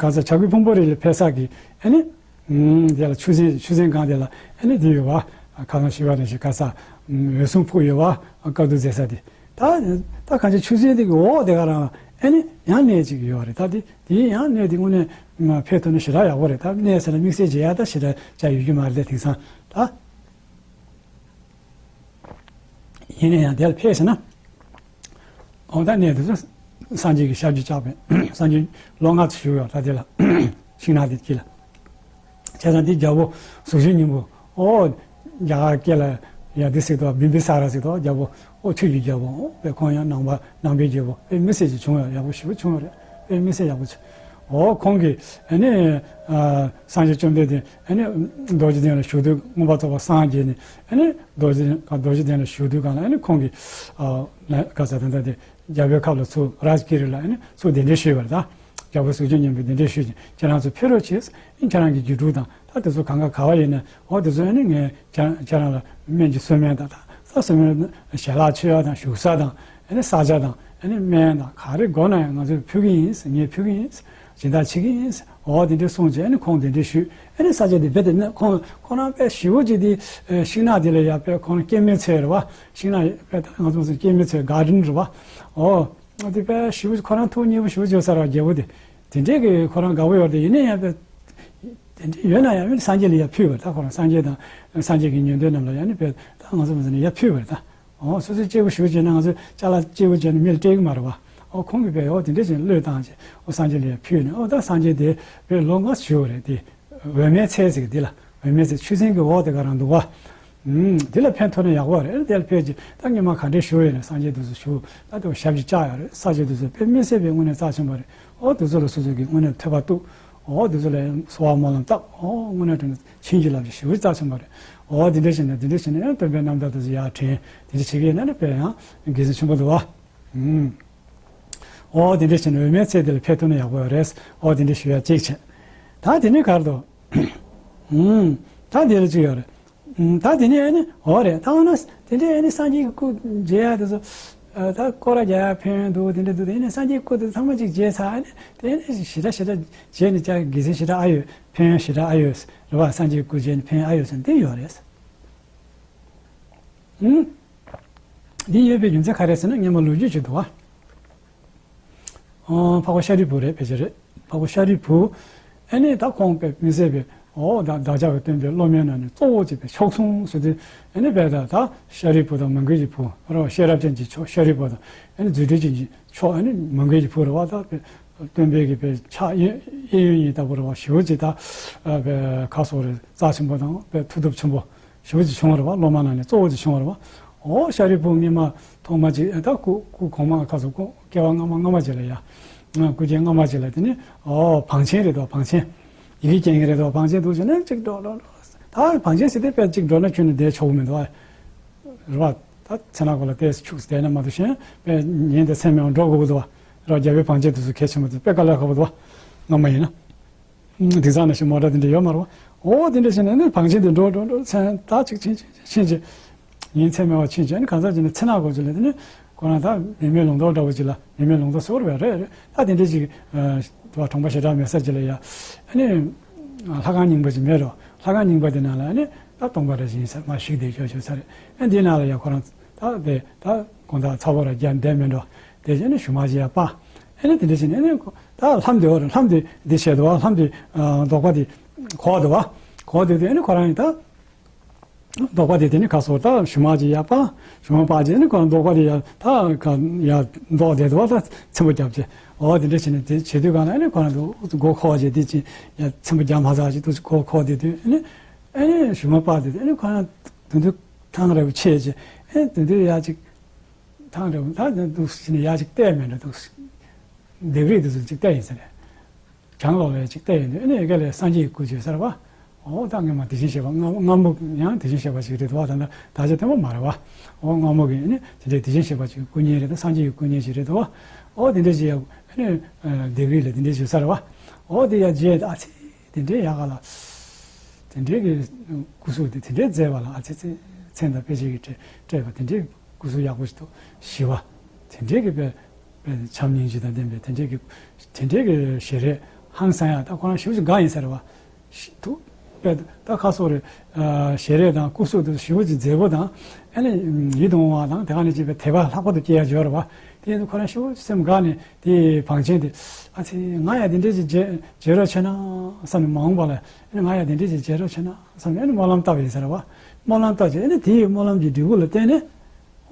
ག་ས་བྱ་རྒོད་ཕུང་པོ་རི་ལ་ཕེབས་ས་གི་ཨ་ནི། ཨུམ། དེ་ལ་ཆུ་ཚན་ཆུ་ཚན་སྒང་དེ་ལ་ཨ་ནི་དེ་ཡོད་བ། ཁ་སང་ཞུས་པ་ནང་བཞིན་ག་ས་འོད་སྲུང་ཕུག་ཡོད་བ། བཀའ་བསྡུ་མཛད་ས་དེ། ད་ད་གང་ཅི་ཆུ་ཚན་དེ་གི་འོག་དེ་ག་རང་ཨ་ནི་ཡང་གནས་ཅིག་ཡོད་རེད། ད་དེ་དེ་ཡང་གནས་དེ་དངོས་གནས་ཕེབས་ཐུབ་ན་ཞེ་དྲག་ཡག་པོ་རེད། ད་གནས་ཟེར་ན་དམིགས་བསལ་མཇལ་ཡ་ད་ཞེ་དྲག་ཅིག་ཡོད་རྒྱུ་མ་རེད་དེ་དེང་སང་ད། ཡིན་ན་ཡང་དེ་ལ་ཕེབས་ཟེར་ན། འོ་ད་གནས་དེ་ཚོ་སངས་རྒྱས་ཀྱི་ཞབས་ཀྱིས་བཅགས་པའི་སངས་རྒྱས་ལོ་ལྔ་ཙམ་བཞུགས་ཡོད། ད་དེ་ལ་ཤིང་ནགས་དེ་དཀྱིལ་ལ། བྱས་ཙང་དེ་རྒྱལ་པོ་གཟུགས་ཅན་སྙིང་པོ། ཨོ། རྒྱ་གར་སྐད་ལ་ཡ་དེ་ཟེར་དོ། བིམ་བི་ས་ར་ཟེར་དོ། རྒྱལ་པོ། ཨོ་ཆོས་ཀྱི་རྒྱལ་པོ། ཨོ་དཔེ་ཁོང་ཡང་ནང་པ་ནང་པའི་རྒྱལ་པོ། དཔེ་མི་སྲིད་ཅིག་བྱུང་ཡོད། ཡག་པོ་ཞེ་པོ་བྱུང་ཡོད་རེད། དཔེ་མི་སྲིད་ཡག་པོ་བྱུང་། ཨོ་ཁོང་གིས་ཨ་ནི་ཨ་སངས་རྒྱས་བཅོམ་ལྡན་འདས་ཨ་ནི་རྡོ་རྗེ་གདན་ལ་བཞུགས་དུས་མངོན་པར་རྫོགས་པར་སངས་རྒྱས་ནས། ཨ་ནི་རྡོ་རྗེ་རྡོ་རྗེ་གདན་ལ་བཞུགས་དུས་སྒང་ལ་ཨ་ནི་ཁོང་གིས་ཨ་ན་ག་ས་ད་ལྟ་དེ། རྒྱལ་པོའི་ཁབ་ལ་ཚུར་རཱཇ་ཀི་རི་ལ་ཨ་ནི་ཚུར་གདན་འདྲེན་ཞུས་པ་རེད་ད། རྒྱལ་པོ་གཟུགས་ཅན་སྙིང་པོས་གདན་འདྲེན་ཞུས་ཀྱིན་ཁྱེད་རང་ཚོ་ཕེབས་རོགས་བྱེད། ཨ་ཁྱེད་རང་གི་རྒྱུད་དྲུག་དང་ད་དེ་ཚོ་གང་ག་ག་བ་ཡིན་ན། འོ་དེ་ཚོ་ཨ་ནི་ངས་ཁྱེད་ཁྱེད་རང་ལ་སྨན་གྱི་གསོལ་སྨན་དང་། ད་གསོལ་སྨན་ཞལ་ལག་མཆོད་ཡ་དང་བཞུགས་ས་དང་། ཨ་ནི་ས་ཆ་དང་། ཨ་ནི་སྨན་དང་ག་རེ་དགོས་ན་ཡང་ང་ཚོས་ཕུལ་གྱི་ཡིན། ངས་ཕུལ་གྱི་ཡིན། སྦྱིན་བདག་བྱེད་ཀྱི་ཡིན། འོ་དེ་འདྲ་གསུངས་རྗེས་ཨ་ནི་ཁོང་གདན་འདྲེན་ཞུས། ཨ་ནི་ས་ཆ་དེ་རྦད་དེ་ནི་ཁོང་ཁོ་རང་དཔེ་ཞེ་པོ་ཅིག་དེ་ཤིང་ནགས་དེ་ལ་ཡ་དཔེ་ཁོ་རང་སྐྱེད་མོས་ཚལ་རེད་བ། ཤིང་ནགས་དཔེ་ད་ང་ཚོ་སྐྱེད་མོས་ཚལ་གར་ཌེན་རེད་བ། འོ། དེ་དཔེ་ཞེ་པོ་ཁོ་རང་ཐུགས་མཉེས་པོ་ཞེ་པོ་བྱས་ས་རེད་བ། རྒྱལ་པོ་དེ། དེ་འདྲས་ཀྱི་ཁོ་རང་དགའ་པོ་ཡོད་རེད། ཡིན་ན་ཡང་དཔེ་དེ་འདྲས་ཡོད་ན་ཡང་སངས་རྒྱས་ལ་ཡ་ཕུལ་བ་རེད་ད། ཁོ་རང་སངས་རྒྱས་དང་སངས་རྒྱས་ཀྱི་ཉན་ཐོས་རྣམས་ལ་ཡ་ནི་དཔེ་ད་ང་ཚོ་མ་ཟེར་ན་ཡ་ཕུལ་བ་རེད་ད། འོ་སོ་སོས་སྐྱེས་པོ་ཞེ་པོ་བྱས་ན། ང་ཚོས་ཅ་ལག་སྐྱེས་པོ་བྱས་ན་མི་ལ་སྤྲད་ཀྱི་མ་རེད་བ། འོ་ཁོང་གིས་དཔེ་འོ་དེ་འདྲས་བྱས་ནས་བློས་བཏང་བྱས་འོ་སངས་རྒྱས་ལ་ཡ་ཕུལ་ནས། འོ་ད་སངས་རྒྱས་དེ་དཔེ་ལོ་ལྔ་བཞུགས་པ་རེད་དེ། འོད་མའི་ཚལ་ཟེར་གི་འདི་ལ། འོད་མའི་ཚལ་ཆུ་ཚན་གྱི་འོག་དེ་ག་རང་འདུག་བ། ཨུམ། འདི་ལ་ཕན་ཐོགས་ན་ཡག་པོ་རེད། དེ་ལ་ཕན་གྱི་ད་སྔོན་མ་ག་འདྲས་བཞུགས་ཡོད་ན། སངས་རྒྱས་དེ་ཚོ་བཞུགས་ད་དེ་ཞབས་ཀྱིས་བཅགས་ཡོད་རེད། ས་ཆ་དེ་ཚོ་དཔེ་མི་སྲིད་པའི་དངོས་གནས་རྩ་ཆེན་པོ་རེད། འོ་དེ་ཚོ་ལ་སོ་སོ་གི་དངོས་གནས་ཐོས་པ་གཏུགས། འོ་དེ་ཚོ་ལ་གསོལ་བ་སྨོན་ལམ་བཏབ། འོ་དངོས་གནས་དྲང་གནས་བྱིན་གྱིས་བརླབས་ཀྱི་ཞབས་ཀྱིས་རྩ་ཆེན་པོ་རེད། འོ་དེ་འདྲས་བྱས་ན་དེ་འདྲས་བྱས་ན་ཡང་སྟོན་པའི་རྣམ་ཐར་དེ་ཚོ་ཡར་དྲན་དེ་འདྲས་བྱེད་ཀྱི་ཡིན་ན་ནི་དཔེ་ཡང་དགེ་མཚན་ཆེན་པོ་འདུག་བ། ཨུམ། འོ་དེ་འདྲ་བྱས་ནས་འོད་མའི་ཚལ་དེ་ལ་ཕེབས་ཐུབ་ན་ཡག་པོ་ཡོད་རེད། འོ་དེ་འདྲ་ཞུ་ཡ་གཅིག་བྱས། ད་དེ་ནས་ག་རེ་འདུག་ཨུམ། ད་དེ་ལ་གཅིག་ཡོད་རེད། ཨུམ། ད་དེ་ནས་ཨ་ནི་འོ་རེད། ད་འོ་ན་དེ་འདྲའི་ཨ་ནི་སངས་རྒྱས་ཀྱི་སྐུ་མཇལ་ཡ་དེ་ཚོ་ད་སྐོར་ར་རྒྱག་ཡ་ཕན་ཡོན་འདུག་དེ་འདྲ་འདུག་དེ་ཨ་ནི་སངས་རྒྱས་ཀྱི་སྐུ་དེ་ཚང་མ་གཅིག་མཇལ་ཚར། ཨ་ནི་དེ་ཨ་ནི་ཞེ་དྲག་ཞེ་དྲག་མཇལ་ནས་ཅག་དགེ་མཚན་ཞེ་དྲག་ཨ་ཡོད། ཕན་ཡོན་ཞེ་དྲག་ཨ་ཡོད་རེད་བ། སངས་རྒྱས་ཀྱི་སྐུ་མཇལ་ནས་ཕན་ཡོན་ཨ་ཡོད་ཟེར་ན་དེ་ཡོད་རེད། ཨུམ། འདི་ཡོད་པའི་རྒྱུ་མཚན་ག་རེ་ཟེར་ན་སྔོན་མ་ལོ་རྒྱུས་ཅིག་འདུག་བ། ཨོ། འཕགས་པ་ཤཱ་རིའི་བུ་རེད། ཕལ་ཆེར་རེད། འཕགས་པ་ཤཱ་རིའི་བུ། ཨ་ནི་ད་ཁོང་དཔེ་མི་སྲིད་པའི་འོ་ད་བདག་ཅག་གི་སྟོན་པའི་སློབ་མའི་ནང་ནས་གཙོ་བོ་གཅིག་དཔེ་མཆོག་ཟུང་ཟེར་དུས། ཨ་ནི་དཔེ་ད་ད་ཤཱ་རིའི་བུ་དང་མོའུ་འགལ་གྱི་བུ་རེད་བ། ཤེས་རབ་ཅན་གྱི་མཆོག་ཤཱ་རིའི་བུ་དང་། ཨ་ནི་རྫུ་འཕྲུལ་ཅན་གྱི་མཆོག་ཨ་ནི་མོའུ་འགལ་གྱི་བུ་རེད་བ། ད་དཔེ་སྟོན་པའི་གི་དཔེ་ཕྱག་གཡས་གཡས་གཡོན་གཉིས་ལྟ་བུ་རེད་བ། ཞེ་པོ་ཅིག་ད་དཔེ་ཁ་སོགས་རེད། རྩ་ཆེན་པོ་དང་དཔེ་མཐུ་སྟོབས་ཆེན་པོ། ཞེ་པོ་ཅིག་བྱུང་བ་རེད་བ། སློབ་མ་ནང་ནས་གཙོ་བོ་ཅིག་བྱུང་བ་རེད་བ། འོ་ཤཱ་རིའི་བུ་སྔོན་མ་ཐོག་མ་ཅིག་ད་སྐུ་སྐུ་གོང་མ་ཁ་སོགས་སྐུ་སྐྱེ་བ་སྔ་མ་སྔ་མ་ཅིག་ལ་ཡ། སྐུ་སྐྱེ་སྔ་མ་ཅིག་ལ་དེ་ནི་འོ་བང་ཆེན་རེད་དོ། བང་ཆེན། ཡི་གེ་རྐྱང་རེད་དོ། བང་ཆེན་འདུག་བྱས་ན་ཅིག་འགྲོ་འགྲོ་འགྲོ། ད་བང་ཆེན་ཟེར་དུས་དཔེ་ཅིག་འགྲོ་ན་ཁྱོན་ནས་བསྡད་ཆོག་གི་མི་འདུག་ཨ། རེད་བ། ད་མཚན་ནག་གོ་ལ་ཏོག་ཙམ་འཁྱུག་ཙམ་བསྡད་ན་མ་གཏོགས་གཞན་དཔེ་ཉིན་དེ་མཚན་མེད་པར་འགྲོ་དགོས་ཀྱི་འདུག་བ། རེད་བ། རྒྱལ་པོའི་བང་ཆེན་དེ་ཚོ་གལ་ཆེན་པོ་དེ་དཔེ་དཀའ་ལས་ཁག་པོ་འདུག་བ། སྔ་མ་ཡིན་ན། དེང་སང་ནང་བཞིན་མོ་ཊ་དེ་འདྲ་ཡོད་མ་རེད་པ། འོ་དེ་འདྲ་བྱས་ནས་ནི་བང་ཆེན་དེ་འགྲོ་འགྲོ་འགྲོ་ཚེ་ད་ཅིག་ཕྱིན་ཕྱིན་ཕྱིན་ཕྱིན་ཅིག་ཉིན་མཚན་མེད་པར་ཕྱིན་ཕྱིན་ནི་གང་ཟག་ཅིག་ནི་ཚེ་ནག་གོ་ཅིག་ལ་དེ་ནི་ཁོ་རང་ད་མི་མེད་ལུང་སྟོང་འདྲ་བོ་ཅིག་ལ་མི་མེད་ལུང་སྟོང་ཟེར་བ་རེད་རེད། ད་དེ་འདྲ་ཅིག་དུ་བ་གྲོང་པ་ཞེ་དྲག་མེད་ས་ཅིག་ལ་ཡ་ཨ་ནི་ལྷ་ཁང་རྙིང་པ་ཅིག་མེད་རོ། ལྷ་ཁང་རྙིང་པ་དེ་ནང་ལ་ཨ་ནི་ད་སྟོང་པ་རེ་ཞིག་ཡིན་ས་མ་ཞིག་བསྡད་ཤོག་ཤོག་ས་རེད། ཨ་འདི་ནང་ལ་ཡ་ཁོ་རང་ད་དེ་ད་དགོང་དག་ཚ་བོ་ར་རྒྱ་འདས་མེད་འགྲོ། དེ་བཞིན་ནི་ཞུ་མ་ཅིག་ཡ་པ་ཨ་ནི་དེ་འདྲ་ཅིག་ནི་ཨ་ནི་ད་ལྷམ་དེ་བ་ར་ལྷམ་དེ་འདི་བྱས་འདུག་བ། ལྷམ་དེ་འདོགས་པ་དེ་གོག་འདུག་བ། གོག་དེ་དུས་ཨ་ནི་ཁོ་རང་ཡིན་ད། འདོགས་པ་དེ་དེ་ནི་ཁ་སོ་ད་ཞུ་མ་ཅིག་ཡ་པ། ཞུ་མ་པ་ཅིག་ནི་ཁོ་འདོགས་པ་དེ་ཡ་ད་ཁ་ཡ་འདོགས་བསྡད་འདུག་བ། ད་ཚིམ་པོ་རྒྱབ་ཅིག་འོ་དེ་འདྲ་བྱས་ནས་དེ་བྱེད་དུས་གང་ལ་ཨ་ནི་ཁོ་རང་དུ་མགོ་ཁོག་ཅིག་དེ་ཅིག་ཡ་ཚིམ་པོ་རྒྱབ་མ་ཚར་ཅིག་ཏུ་མགོ་ཁོག་དེ་དུས་ཨ་ནི་ཨ་ནི་ཞུ་མ་པ་དེ་དུས་ཨ་ནི་ཁོ་རང་དུ་དུ་ཐང་རེ་བོ་ཆེ་ཅིག་ཨ་ནི་དུ་དུ་ཡ་ཅིག་ཐང་རེ་བོ་ད་འདུག་ཟེར་ནས་ཡ་ཅིག་བལྟས་མེད་འགྲོ་འདུག་ལྡེབས་རིས་དེ་ཚོ་ཅིག་བལྟས་ཡིན་ཟེར་ནས། གྱང་ལོགས་ལ་ཅིག་བལྟས་ཡོང་དུས་ཨ་ནི་དེ་ག་ལས་སངས་རྒྱས་ཀྱི་སྐུ་བྱོན་ས་རེད་བ། འོ་ད་སྔ་མ་དེ་བཞིན་གཤེགས་པ་སྔ་སྔ་མོ་ཡང་དེ་བཞིན་གཤེགས་པ་ཞིག་རེད་འདུག་བ། ད་ལྟ་ད་ཆ་ཐོན་པ་མ་རེད་བ། འོ་སྔ་མོ་གི་ཨ་ནི་དེ་འདྲའི་དེ་བཞིན་གཤེགས་པ་ཅིག་སྐུ་བརྙན་རེད། ད་སངས་རྒྱས་ཀྱི་སྐུ་བརྙན་ཞིག་རེད་འདུག་བ། འོ་དེ་འདྲ་ཞིག་ཡ་ཨ་ནི་ལྡེབས་རིས་ལ་དེ་འདྲ་ཞིག་ས་རེད་བ། འོ་དེ་ཡ་རྗེས་ཨ་ཙི་དེ་འདྲའི་ཡག་ག་ལ། དེ་འདྲའི་གི་སྐུ་གཟུགས་དེ་དེ་འདྲའི་མཛེས་པ་ལ་ཨ་ཙི་ཙི་མཚན་དང་དཔེ་བྱད་ཀྱིས་སྤྲས་པ་དེ་འདྲའི་སྐུ་གཟུགས་ཡག་པོ་ཞིག་འདུག་ཞི་བ། དེ་འདྲའི་གི་དཔེ་དཔེ་བྱམས་སྙིང་རྗེ་དང་ལྡན་པའི་དེ་འདྲའི་གི་དེ་འདྲའི་གི་ཞལ་རས་ཧང་སང་ཡག་ད་ཁོ་རང་ཞེ་པོ་ཅིག་དགའ་ཡིན་ས་རེད་བ། ཞི་འདུག་དཔེ་ད་ཁ་སོགས་རེད། ཞལ་རས་དང་སྐུ་གཟུགས་དེ་ཞེ་པོ་ཅིག་མཛེས་པོ་དང་ཨ་ནི་ཡིད་དུ་འོང་བ་དང་དེ་ག་ནས་ཅིག་དཔེ་དད་པ་ལྷག་པར་དུ་སྐྱེ་ཡག་ཡོད་རེད་བ། དེ་ཡིན་དུས་ཁོ་རང་ཞེ་པོ་སེམས་དགའ་ནས་དེ་བང་ཆེན་དེ་ཨ་ཙི་ང་ཡང་དེ་འདྲའི་ཅིག་མཇལ་མཇལ་རོགས་བྱས་ན་བསམ་ནས་མ་འོངས་པ་ལ་ཨ་ནི་ང་ཡང་དེ་འདྲའི་ཅིག་མཇལ་རོགས་བྱས་ན། བསམ་ནས་ཨ་ནི་སྨོན་ལམ་བཏབ་ཡིན་ས་རེད་བ། སྨོན་ལམ་བཏབ་རྗེས་ཨ་ནི་དེའི་སྨོན་ལམ་གྱི་འབྲས་བུ་ལ་བརྟེན་ནས་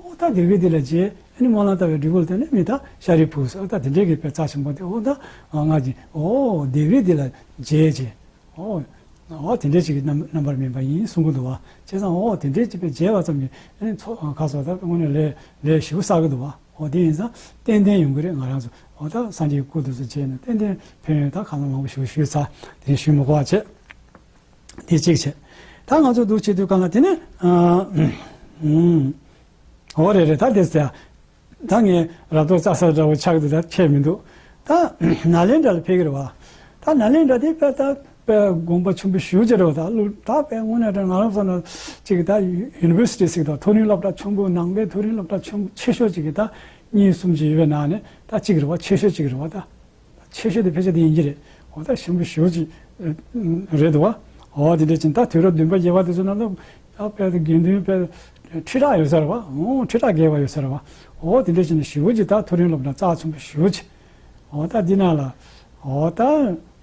ཨོ་ད་ལྡེབས་རིས་འདི་ལ་མཇལ། ཨ་ནི་སྨོན་ལམ་བཏབ་པའི་འབྲས་བུ་ལ་བརྟེན་ནས་མི་ད་ཤཱ་རིའི་བུ་ཟེར་ཨོ་ད་དེ་འདྲའི་གི་དཔེ་རྩ་ཆེན་པོ་དེ་ཨོ་ད་ང་གི་ཨོ་ལྡེབས་རིས་འདི་ལ་མཇལ་རྗེས་ཨོ་ཨོ་དེ་འདྲའི་ཅིག་གི་རྣམ་རྣམ་པར་སྨིན་པ་ཡིན་གསུང་གི་འདུག་བ། བྱས་ཙང་ཨོ་དེ་འདྲའི་ཅིག་དཔེ་མཇལ་བ་ཙམ་གྱིས་ཨ་ནི་ཚོགས་ཁ་སོགས་ད་དངོས་གནས་ལས་ལས་ཞེ་པོ་བསགས་ཀྱི་འདུག་བ། ཨོ་དེ་ཡིན་ཙང་ཏན་ཏན་ཡོང་གི་རེད། ང་རང་ཚོ་ཨོ་ད་སངས་རྒྱས་སྐུ་དེ་ཚོ་མཇལ་ནས་ཏན་ཏན་ཕན་ཡོན་ད་གང་ལ་མང་པོ་ཞིག་ཞུས་ཚར། དེ་ཞུས་མི་དགོས་པ་བྱས། དེ་གཅིག་བྱས། ད་ང་ཚོ་འདུག་བྱེད་དུས་གང་ལ་དེ་ནི་ཨ་ཨུམ། འོ་རེད་རེད། ད་དེ་ཟེར་ད་ངས་རབ་རྟོག་རྩ་ས་འདྲ་བོ་ཆགས་འདུག་ད་ཁྱད་མི་འདུག་ད་ནཱ་ལེནྡྲ་ལ་ཕེབས་ཀྱི་རེད་བ། ད་ནཱ་ལེནྡྲ་དེ་དཔེ་ད་དཔེ་དགོན་པ་ཆེན་པོ་ཞེ་པོ་ཅིག་རེད་བ། ད་ལུ་ད་དཔེ་དངོས་གནས་དྲང་ང་རང་བསམ་ན་ཅིག་ད་ཡུ་ནི་ཝར་སི་ཊི་ཟེར་གི་ད་མཐོ་རིམ་སློབ་གྲྭ་ཆེན་པོ་ནང་པའི་མཐོ་རིམ་སློབ་གྲྭ་ཆེན་པོ་ཆེ་ཤོས་ཅིག་གི་ད་གཉིས་གསུམ་ཅིག་ཡོད་པའི་ནང་ནས་ད་གཅིག་རེད་བ། ཆེ་ཤོས་གཅིག་རེད་བ་ད། ཆེ་ཤོས་དེ་ཕལ་ཆེར་དེ་ཡིན་གྱི་རེད། འོ་ད་ཞིམ་པོ་ཞེ་པོ་ཅིག་རེད་འདུག་བ། འོ་དེ་འདྲ་ཅིག་ད་དུས་རབས་བདུན་པ་བརྒྱད་པ་དེ་ཚོ་ནང་ལ་ཨ་དཔེ་དེ་དགེ་འདུན་དཔེ་ཁྲི་ཕྲག་ཡོད་ས་རེད་བ། འོ་ཁྲི་ཕྲག་བརྒལ་བ་ཡོད་ས་རེད་བ། འོ་དེ་འདྲ་ཅིག་ནས་ཞེ་པོ་ཅིག་ད་མཐོ་རིམ་སློབ་གྲྭ་རྩ་ཆེན་པོ་ཞེ་པོ་ཅིག་འོ་ད་འདི་ནང་ལ་འོ་ད་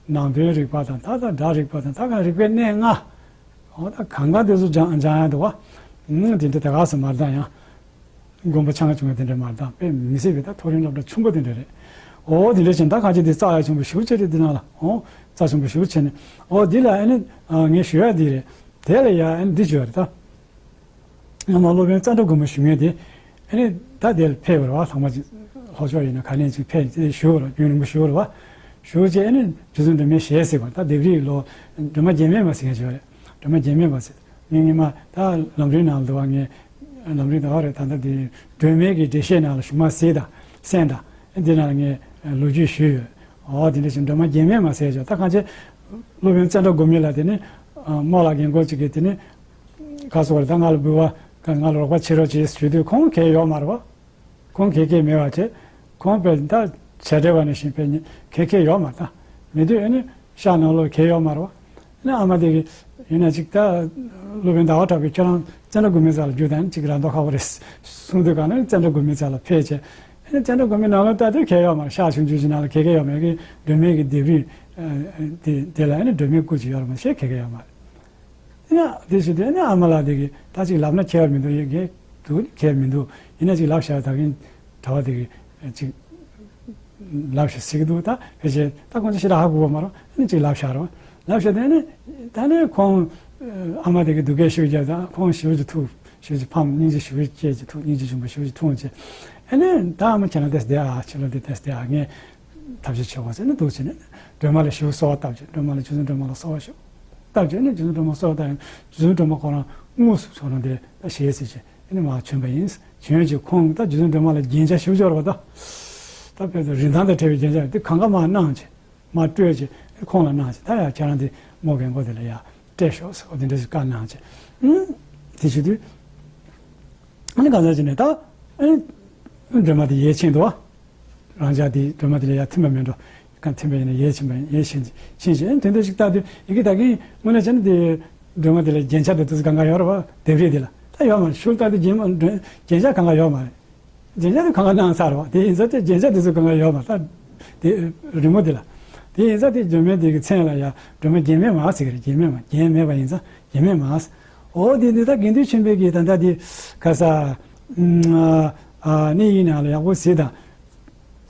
ནང་དོན་རིག་པ་དང་ད་ད་སྒྲ་རིག་པ་དང་ད་ག་རིག་པའི་གནས་ལྔ། འོ་ད་གང་ག་དེ་ཚོ་སྦྱང་སྦྱང་ཡག་འདུག་བ། ཨང་དེ་འདྲ་དེ་ག་ས་མར་ད་ཡང་། དགོན་པ་ཆུང་ཆུང་དེ་འདྲ་མར་ད་དཔེ་མི་སྲིད་པའི་ད་མཐོ་རིམ་སློབ་གྲྭ་ཆུང་པོ་དེ་འདྲ་རེད། འོ་དེ་འདྲ་བྱས་ད་གང་ཅི་དེ་རྩ་ཡག་ཆེན་པོ་ཞེ་པོ་ཅིག་རེད། དེ་ནང་ལ་འོ་རྩ་ཆེན་པོ་ཞེ་པོ་བྱས་ནས་འོ་འདི་ལ་ཨ་ནི་ངས་ཞུ་ཡག་འདི་རེད། དེ་ལ་ཡ་ཨ་ནི་འདི་ཞུ་ཡག་རེད་ད། སྔ་མ་སློབ་དཔོན་ཙནྡྲ་གོ་མི་ཞུ་མཁན་དེ་ཨ་ནི་ད་དེ་ལ་ཕེབས་པ་རེད་བ། ཚང་མ་ཅིག་ལྷོ་ཕྱོགས་ཡིན་ན་ག་ནས་ཅིག་ཕེབས་ཏེ་ཞུ་བ་རེད། རྒྱུན་རིང་པོ་ཞུ་བ་རེད་བ། ཞུ་རྗེས་ཨ་ནི་རྗེ་བཙུན་སྒྲོལ་མའི་ཞལ་གཟིགས་པ་ད་ལྡེབས་རིས་ལོ་སྒྲོལ་མ་རྒྱན་མེད་མ་ཟེར་མཁན་ཞིག་རེད། སྒྲོལ་མ་རྒྱན་མེད་མ་ཟེར། ངས་སྔོན་མ་ད་ལམ་རིམ་ནང་ལ་འདུག་བ། ངས་ལམ་རིམ་ད་ག་རེད་ད་ལྟ་དེ་སྒྲོལ་མའི་གི་འགྲེལ་བཤད་ནང་ལ་གཞུག་མ་གཟིགས་དང་གསན་དང་འདི་ནང་ལ་ངས་ལོ་རྒྱུས་ཞུས་ཡོད། འོ་དེ་འདྲ་ཞིག་སྒྲོལ་མ་རྒྱན་མེད་མ་ཟེར་ཅོག་ད་གང་ཅི་སློབ་དཔོན་ཙནྡྲ་གོ་མི་ལ་དེ་ནི་རྨོ་ལགས་རྒན་གོག་ཅིག་གིས་དེ་ནི་ག་སོ་རེད་ད་ང་ལ་འབུལ་བ་ང་ལ་རོགས་པ་བྱེད་རོགས་བྱེད་ཞུས་དུས་ཁོང་གལ་ཡོད་མ་རེད་བ། ཁོང་གལ་གལ་མེད་པ་བྱས། ཁོང་དཔེ་ད་བྱ་བྲལ་བ་ནང་བཞིན་དཔེ་གལ་གལ་ཡོད་མ་རེད་ད། མེད་དུས་ཨ་ནི་ཤག་ནང་ལོགས་གལ་ཡོད་མ་རེད་བ། ཨ་ནི་ཨ་མ་དེ་གིས་ཡིན་ན་ཅིག་ད་སློབ་དཔོན་ཟླ་བ་གྲགས་པས་ཁྱོད་རང་ཙནྡྲ་གོ་མི་རྩ་ལ་རྒྱུགས་དང་ཅིག་རང་མདོག་ཁ་པོ་རེད་གསུངས་དུས་གང་ན་ཙནྡྲ་གོ་མི་རྩ་ལ་ཕེབས་བྱས། ཨ་ནི་ཙནྡྲ་གོ་མི་ནང་ལ་ལྟ་དུས་གལ་ཡོད་མ་རེད། ཤག་ཆུང་ཆུང་ཅིག་ནང་ལ་གལ་གལ་ཡོད་མ་རེད། སྒྲོལ་མའི་གི་ལྡེབས་རིས་དེ་དེ་ལ་ཨ་ནི་སྒྲོལ་མའི་སྐུ་ཅིག་ཡོད་རེད་མ་གཏོགས་གལ་གལ་ཡོད་མ་རེད། ཡིན་ན་དེ་བྱེད་དུས་ཨ་ནི་ཨ་མ་ལགས་དེ་གིས་ད་ཅིག་ལབ་ན་ཁྱད་པར་མི་འདུག་ཡ་གི་འདུག་ཁྱད་མི་འདུག་ཡིན་ན་ཅིག་ལབ་བཞག་ད་གིན་གྲྭ་པ་དེ་གིས་ཅིག་ལབ་བཞག་ཟེར་གི་འདུག་ད་ཕལ་ཆེར་ད་ཁོང་ཚོ་ཞེ་དྲག་ཧ་གོ་གི་མ་རེད། ཨ་ནི་ཅིག་ལབ་བཞག་རོགས། ལབ་བཞག་དེ་ནི་ད་ནི་ཁོང་ཨ་མ་དེ་གིས་སྡུག་སྐད་ཤུགས་རྒྱབ་ད་ཁོང་ཞེ་པོ་ཅིག་ཐུག་ཞེ་པོ་ཅིག་ཕམ། སྙིང་རྗེ་ཞེ་པོ་སྐྱེས་ཅིག་ཐུག་སྙིང་རྗེ་ཆེན་པོ་ཞེ་པོ་ཅིག་ཐུག་བྱས། ཨ་ནི་ད་ཨ་མ་ཁྱེད་རང་དེ་བསྡད་ཨ། ཁྱེད་རང་དེ་བསྡད་ཨ། ངས་ཐབས་ཤེས་བྱེད་དགོས་ཟེར་ནས་འདུག་བྱས་ནས་སྒྲོལ་མ་ལ་ཞུ་གསོལ་བ་བཏབ་བྱས། སྒྲོལ་མ་ལ་རྗེ་བཙུན་སྒྲོལ་མ་ལ་གསོལ་བ་ཞུ་བཏབ་བྱས་ནས་རྗེ་བཙུན་སྒྲོལ་མ་གསོལ་བ་བཏབ་ཡང་རྗེ་བཙུན་སྒྲོལ་མ་ཁོ་རང་དངོས་སུ་ཁོ་རང་དེ་ད་ཞལ་གཟིགས་བྱས་ཨ་ནི་མར་བྱོན་པ་ཡིན། བྱོན་རྗེས་ཁོང་ད་རྗེ་བཙུན་སྒྲོལ་མ་ལ་རྒྱན་ཆ་ཞིབ་འཇོག་རེད་པ། ད་ད་དཔེ་རིན་ཐང་དང་བྲལ་བའི་རྒྱན་ཆ་དེ་གང་ག་མར་གནང་བྱས་མར་སྤྲོད་བྱས། ཁོང་ལ་གནང་བྱས། ད་ཡ་ཁྱེད་རང་དེ་མོ་རྒན་གོག་དེ་ལ་ཡ་སྤྲད་ཤོག་ཟེར། འོ་དེ་འདྲ་ཞིག་བཀའ་གནང་བྱས། ཨུམ། དེ་བྱེད་དུས། ཨ་ནི་གང་ཟག་ཅིག་ནས་ད། ཨ་ནི་སྒྲོལ་མ་དེ་ཡལ་ཕྱིན་འདུག་བ། རང་ཅག་དེ་སྒྲོལ་མ་དེ་ལ་ཡ་ཐིམ་པ་མེད་འགྲོ། གང་ཐིམ་པ་ཡིན་ན་ཡལ་ཕྱིན་པ་ཡིན། ཡལ་ཕྱིན་ཕྱིན་བྱས། ཨ་ནི་དེ་འདྲ་ཞིག་ལྟ་དུས་ཡི་གེ་ད་གིན་དངོས་གནས་བྱས་ན་དེ་སྒྲོལ་མ་དེ་ལ་རྒྱན་ཆ་དེ་དུས་སུ་གང་ག་ཡོད་རེད་བ། ལྡེབས་རིས་དེ་ལ་ད་ཡོད་མ་རེད། ཤུལ་ལྟ་དུས་རྒྱན་མ་རྒྱན་ཆ་གང་ག་ཡོད་མ་རེད། རྒྱན་ཆ་དེ་གང་ག་གནང་ཚར་བ། དེ་ཡིན་ཙང་དེ་རྒྱན་ཆ་དེ་ཚོ་གང་ག་ཡོད་མ་རེད། ད་དེ་རི་མོ་དེ་ལ། དེ་ཡིན་ཙང་དེ་སྒྲོལ་མའི་དེ་གི་མཚན་ལ་ཡ་སྒྲོལ་མ་རྒྱན་མེད་མ་ཟེར་གི་རེད། རྒྱན་མེད་མ། རྒྱན་མེད་པ་ཡིན་ཙང་རྒྱན་མེད་མ་ཟེར། འོ་དེ་འདི་ད་དགེ་འདུན་ཆོས་འཕེལ་གྱིས་ད་ལྟ་དེ་ག་ས་ཨ་ནི་ཡིན་ན་ལ་ཡག་པོ་གཟིགས་དང་།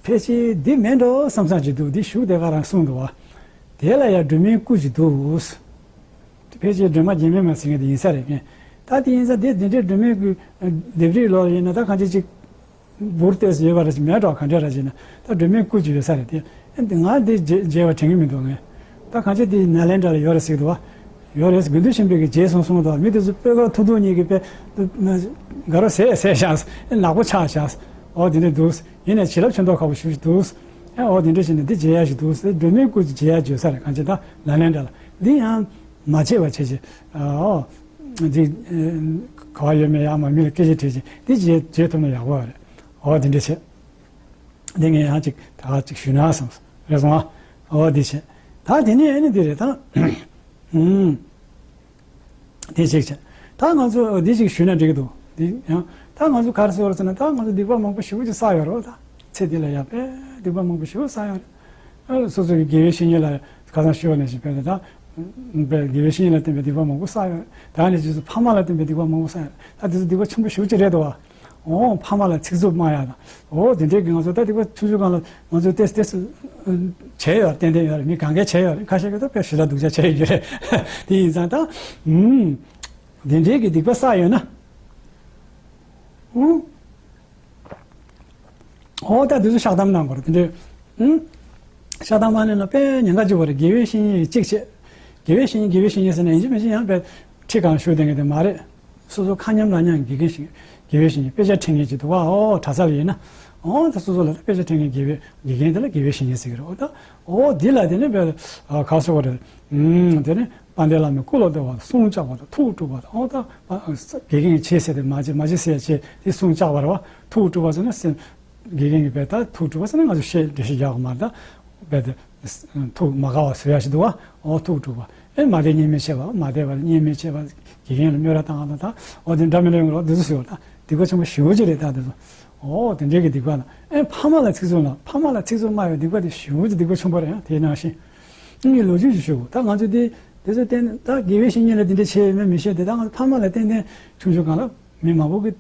ཕལ་ཆེར་འདི་མིན་འགྲོ་བསམ་བསམ་ཅིག་འདུག་འདི་གཞུག་དེ་ག་རང་གསུངས་འདུག་བ། དེ་ལ་ཡ་སྒྲོལ་མའི་སྐུ་ཅིག་འདུག་ཕལ་ཆེར་སྒྲོལ་མ་རྒྱན་མེད་མ་ཟེར་མཁན་དེ་ཡིན་ས་རེད་མཁན། ད་དེ་ཡིན་ཙང་དེ་དེ་འདྲའི་སྒྲོལ་མའི་སྐུ་ལྡེབས་རིས་ལོག་ཡིན་ན་ད་གང་ཅི་ཅིག་འབུར་ཏོག་ཙམ་ཡོད་པ་རེད། ཅིག་མེད་འགྲོ། ག་འདྲ་རེད་ཅེ་ན་ད་སྒྲོལ་མའི་སྐུ་ཅིག་ཡོད་ས་རེད་དེ། ཨ་ནི་ང་དེ་མཇལ་བ་དྲན་གི་མི་འདུག་ངས། ད་གང་ཅི་དེ་ནཱ་ལེནྡྲ་ལ་ཡོད་རེད་ཟེར་གི་འདུག་བ། ཡོད་རེད། དགེ་འདུན་ཆོས་འཕེལ་གྱིས་མཇལ་སོང་གསུངས་འདུག་མི་དེ་ཚོ་སྤོས་དཀར་ཐུག་ཐུག་གཉིས་ཀྱིས་དཔེ་དགའ་རོགས་ཟས་ཟས་བཞག་ནག་པོ་ཆགས་བཞག་འོ་དེ་འདྲ་འདུག་ཡིན་ནའི་བྱིན་རླབས་ཆེ་མདོག་ཁ་པོ་ཞེ་པོ་ཅིག་འདུག་ཨ་འོ་དེ་འདྲ་བྱས་ནས་འདི་མཇལ་ཡག་ཞིག་འདུག་སྒྲོལ་མའི་སྐུ་ཅིག་མཇལ་ཡག་བྱོས་ས་རེད། གང་ཅི་ད་ནཱ་ལེནྡྲ་ལ། འདི་ཡང་མ་མཇལ་བ་བྱས་བྱས། ཨོ། འདི་ག་བ་ཡོད་མེད་ཡག་མ་མི་ལ་སྐད་ཆ་དྲིས་བྱས་འདི་མཇལ་མཇལ་ཐུབ་ན་ཡག་པོ་རེད། ཨོ་དེ་འདྲ་བྱས། འདི་ངས་ཡང་ཅིག་ད་ག་ཅིག་ཞུས་ན་བསམ་རེད་སོང་ཨ། ཨོ་འདི་བྱས། ད་དེ་ནས་ཨ་ནི་འདི་རེད་ད། ཨུམ། དེ་གཅིག་བྱས། ད་ང་ཚོ་འདི་གཅིག་ཞུས་ན་འགྲིག་གི་འདུག་འདི་ཡང་ད་ང་ཚོ་ག་རེ་ཟེར་བ་ཟེར་ན་ད་ང་ཚོ་སྡིག་པ་མང་པོ་ཞེ་པོ་ཅིག་བསགས་ཡོད་རེད་བ། ད་ཚེ་འདི་ལ་ཡང་དཔེ་སྡིག་པ་མང་པོ་ཞེ་པོ་བསགས་ཡོད་རེད། ཨ་སོ་སོ་གི་དགེ་བའི་བཤེས་གཉེན་ལ་ཁ་སང་ཞུས་པ་ནང་བཞིན་དཔེ་ད་དཔེ་དགེ་བའི་བཤེས་གཉེན་ལ་བརྟེན་པའི་སྡིག་པ་མང་པོ་བསགས་ཡོད་རེད། ད་ནི་རྗེས་སུ་ཕ་མ་ལ་བརྟེན་པའི་སྡིག་པ་མང་པོ་བསགས་ཡོད་རེད། ད་དེ་ཚོ་སྡིག་པ་ཆེན་པོ་ཞེ་པོ་ཅིག་རེད་འདུག་བ། འོ་ཕ་མ་ལ་ཚིག་རྩུབ་སྨྲ་ཡག་དང་། འོ་དེ་འདྲའི་གི་ང་ཚོ་ད་སྡིག་པ་ཆུང་ཆུང་སྒང་ལ་ང་ཚོ་ཏེས་ཏེས་བྱས་ཡོད་རེད། ཏན་ཏན་ཡོད་རེད། མི་གང་གས་བྱས་ཡོད་རེད། ཁ་ཤས་ཀྱིས་ད་དཔེ་ཞེ་དྲག་སྡུག་ཅག་བྱས་ཡོད་རེད། དེ་ཡིན་ཙང་ད་ཨུམ། དེ་འདྲའི་གི་སྡིག་པ་བསགས་ཡོད་ན། ཨུ། ཨོ་ད་དེ་ཚོ་བཤགས་གཏམ་གནང་དགོས་རེད་དེ་འདྲའི། ཨུ། བཤགས་གཏམ་གནང་ན་དཔེ་ཉེན་ཁ་ཅིག་ཡོད་རེད། དགེ་བའི་བཤེས་གཉེན་གཅིག་བྱས། དགེ་བའི་བཤེས་གཉེན་དགེ་བའི་བཤེས་གཉེན་ཟེར་ན་ཡིན་གཅིག་མིན་གཅིག་ཡང་དཔེ་ཁྲི་གང་བཞུགས་བསྡད་མཁན་དེ་མ་རེད། སོ་སོ་ཁ་མཉམ་ལག་མཉམ་དགེ་རྒན་ཞིག་དགེ་བའི་བཤེས་གཉེན་དཔེ་ཆ་ཁྲིད་མཁན་ཅིག་འདུག་བ། ཨོ་གྲྭ་ས་ལ་ཡིན་ན། ཨོ་ད་སོ་སོ་ལ་དཔེ་ཆ་ཁྲིད་མཁན་དགེ་བའི་དགེ་རྒན་དེ་ལ་དགེ་བའི་བཤེས་གཉེན་ཟེར་གི་རེད། ཨོ་ད་ཨོ་འདི་ལ་དེ་ནས་དཔེ་ག་སོ་བ་རེད། ཨུམ་དེ་ནས། དཔལ་ལྡན་བླ་མས་སྐུ་ལ་བསྟོད་པ་དང་། གསུང་བཅག་པ་དང་། ཐུགས་དཀྲུགས་པ་དང་། ཨོ་ད་དགེ་རྒན་གྱིས་བྱས་ཟེར་ཏེ་མ་བྱས་མ་བྱས་ཟེར་བྱས་ཏེ་གསུང་བཅག་པ་རེད་བ། ཐུགས་དཀྲུགས་པ་ཟེར་ན་སེམས་དགེ་རྒན་གྱིས་དཔེ་ད་ཐུགས་དཀྲུགས་པ་ཟེར་ན་ང་ཚོ་བཤད་འགྲེལ་བཤད་རྒྱག་གི་མ་རེད་ད། དཔེ་དེ་ཐུགས་མ་དགའ་བ་བཟོ་ཡ་ཞིག་འདུག་བ། ཨོ་ཐུགས་དཀྲུགས་པ། ཨེ་མ་བསྡད་གཉེན་མི་བྱེད་པ། མ་བསྡད་པ་གཉེན་མི་བྱེད་པ། དགེ་རྒན་ལ་དམོད་ར་བཏང་བ་དང་། ད་ཨོ་དེ་འདྲ་མི་འདྲ་ཡོང་རོགས་འདི་ཚོ་ཟེར་བ་ད་སྡིག་པ་ཆེན་པོ་ཞེ་པོ་ཅིག་རེད་ད་འདི་ཚོ། ཨོ་དེ་འདྲའི་གི་སྡིག་པ་ན། ཨེ་ཕ་མ་ལ་ཚིག་རྩུབ་ན། ཕ་མ་ལ་ཚིག་རྩུབ་སྨྲ་བའི་སྡིག་པ་དེ་ཞེ་པོ་ཅིག་སྡིག་པ་ཆེན་པོ་རེད་ཡང་དེ་ནང་བཞིན། ངས་ལོ་རྒྱུས་ཤིག་ཞུ། ད་ང་ཚོ་དེ་དེ་ཚོ་བསྟན་ད་དགེ་བའི་བཤེས་གཉེན་ལ་དེ་འདྲ་བྱས་ཡོད་མེད་མི་ཤེས་དེ། ད་ང་ཚོ་ཕ་མ་ལ་ཏན་ཏན་ཆུང་ཆུང་སྒང་ལ་མི་མང་པོ་གི་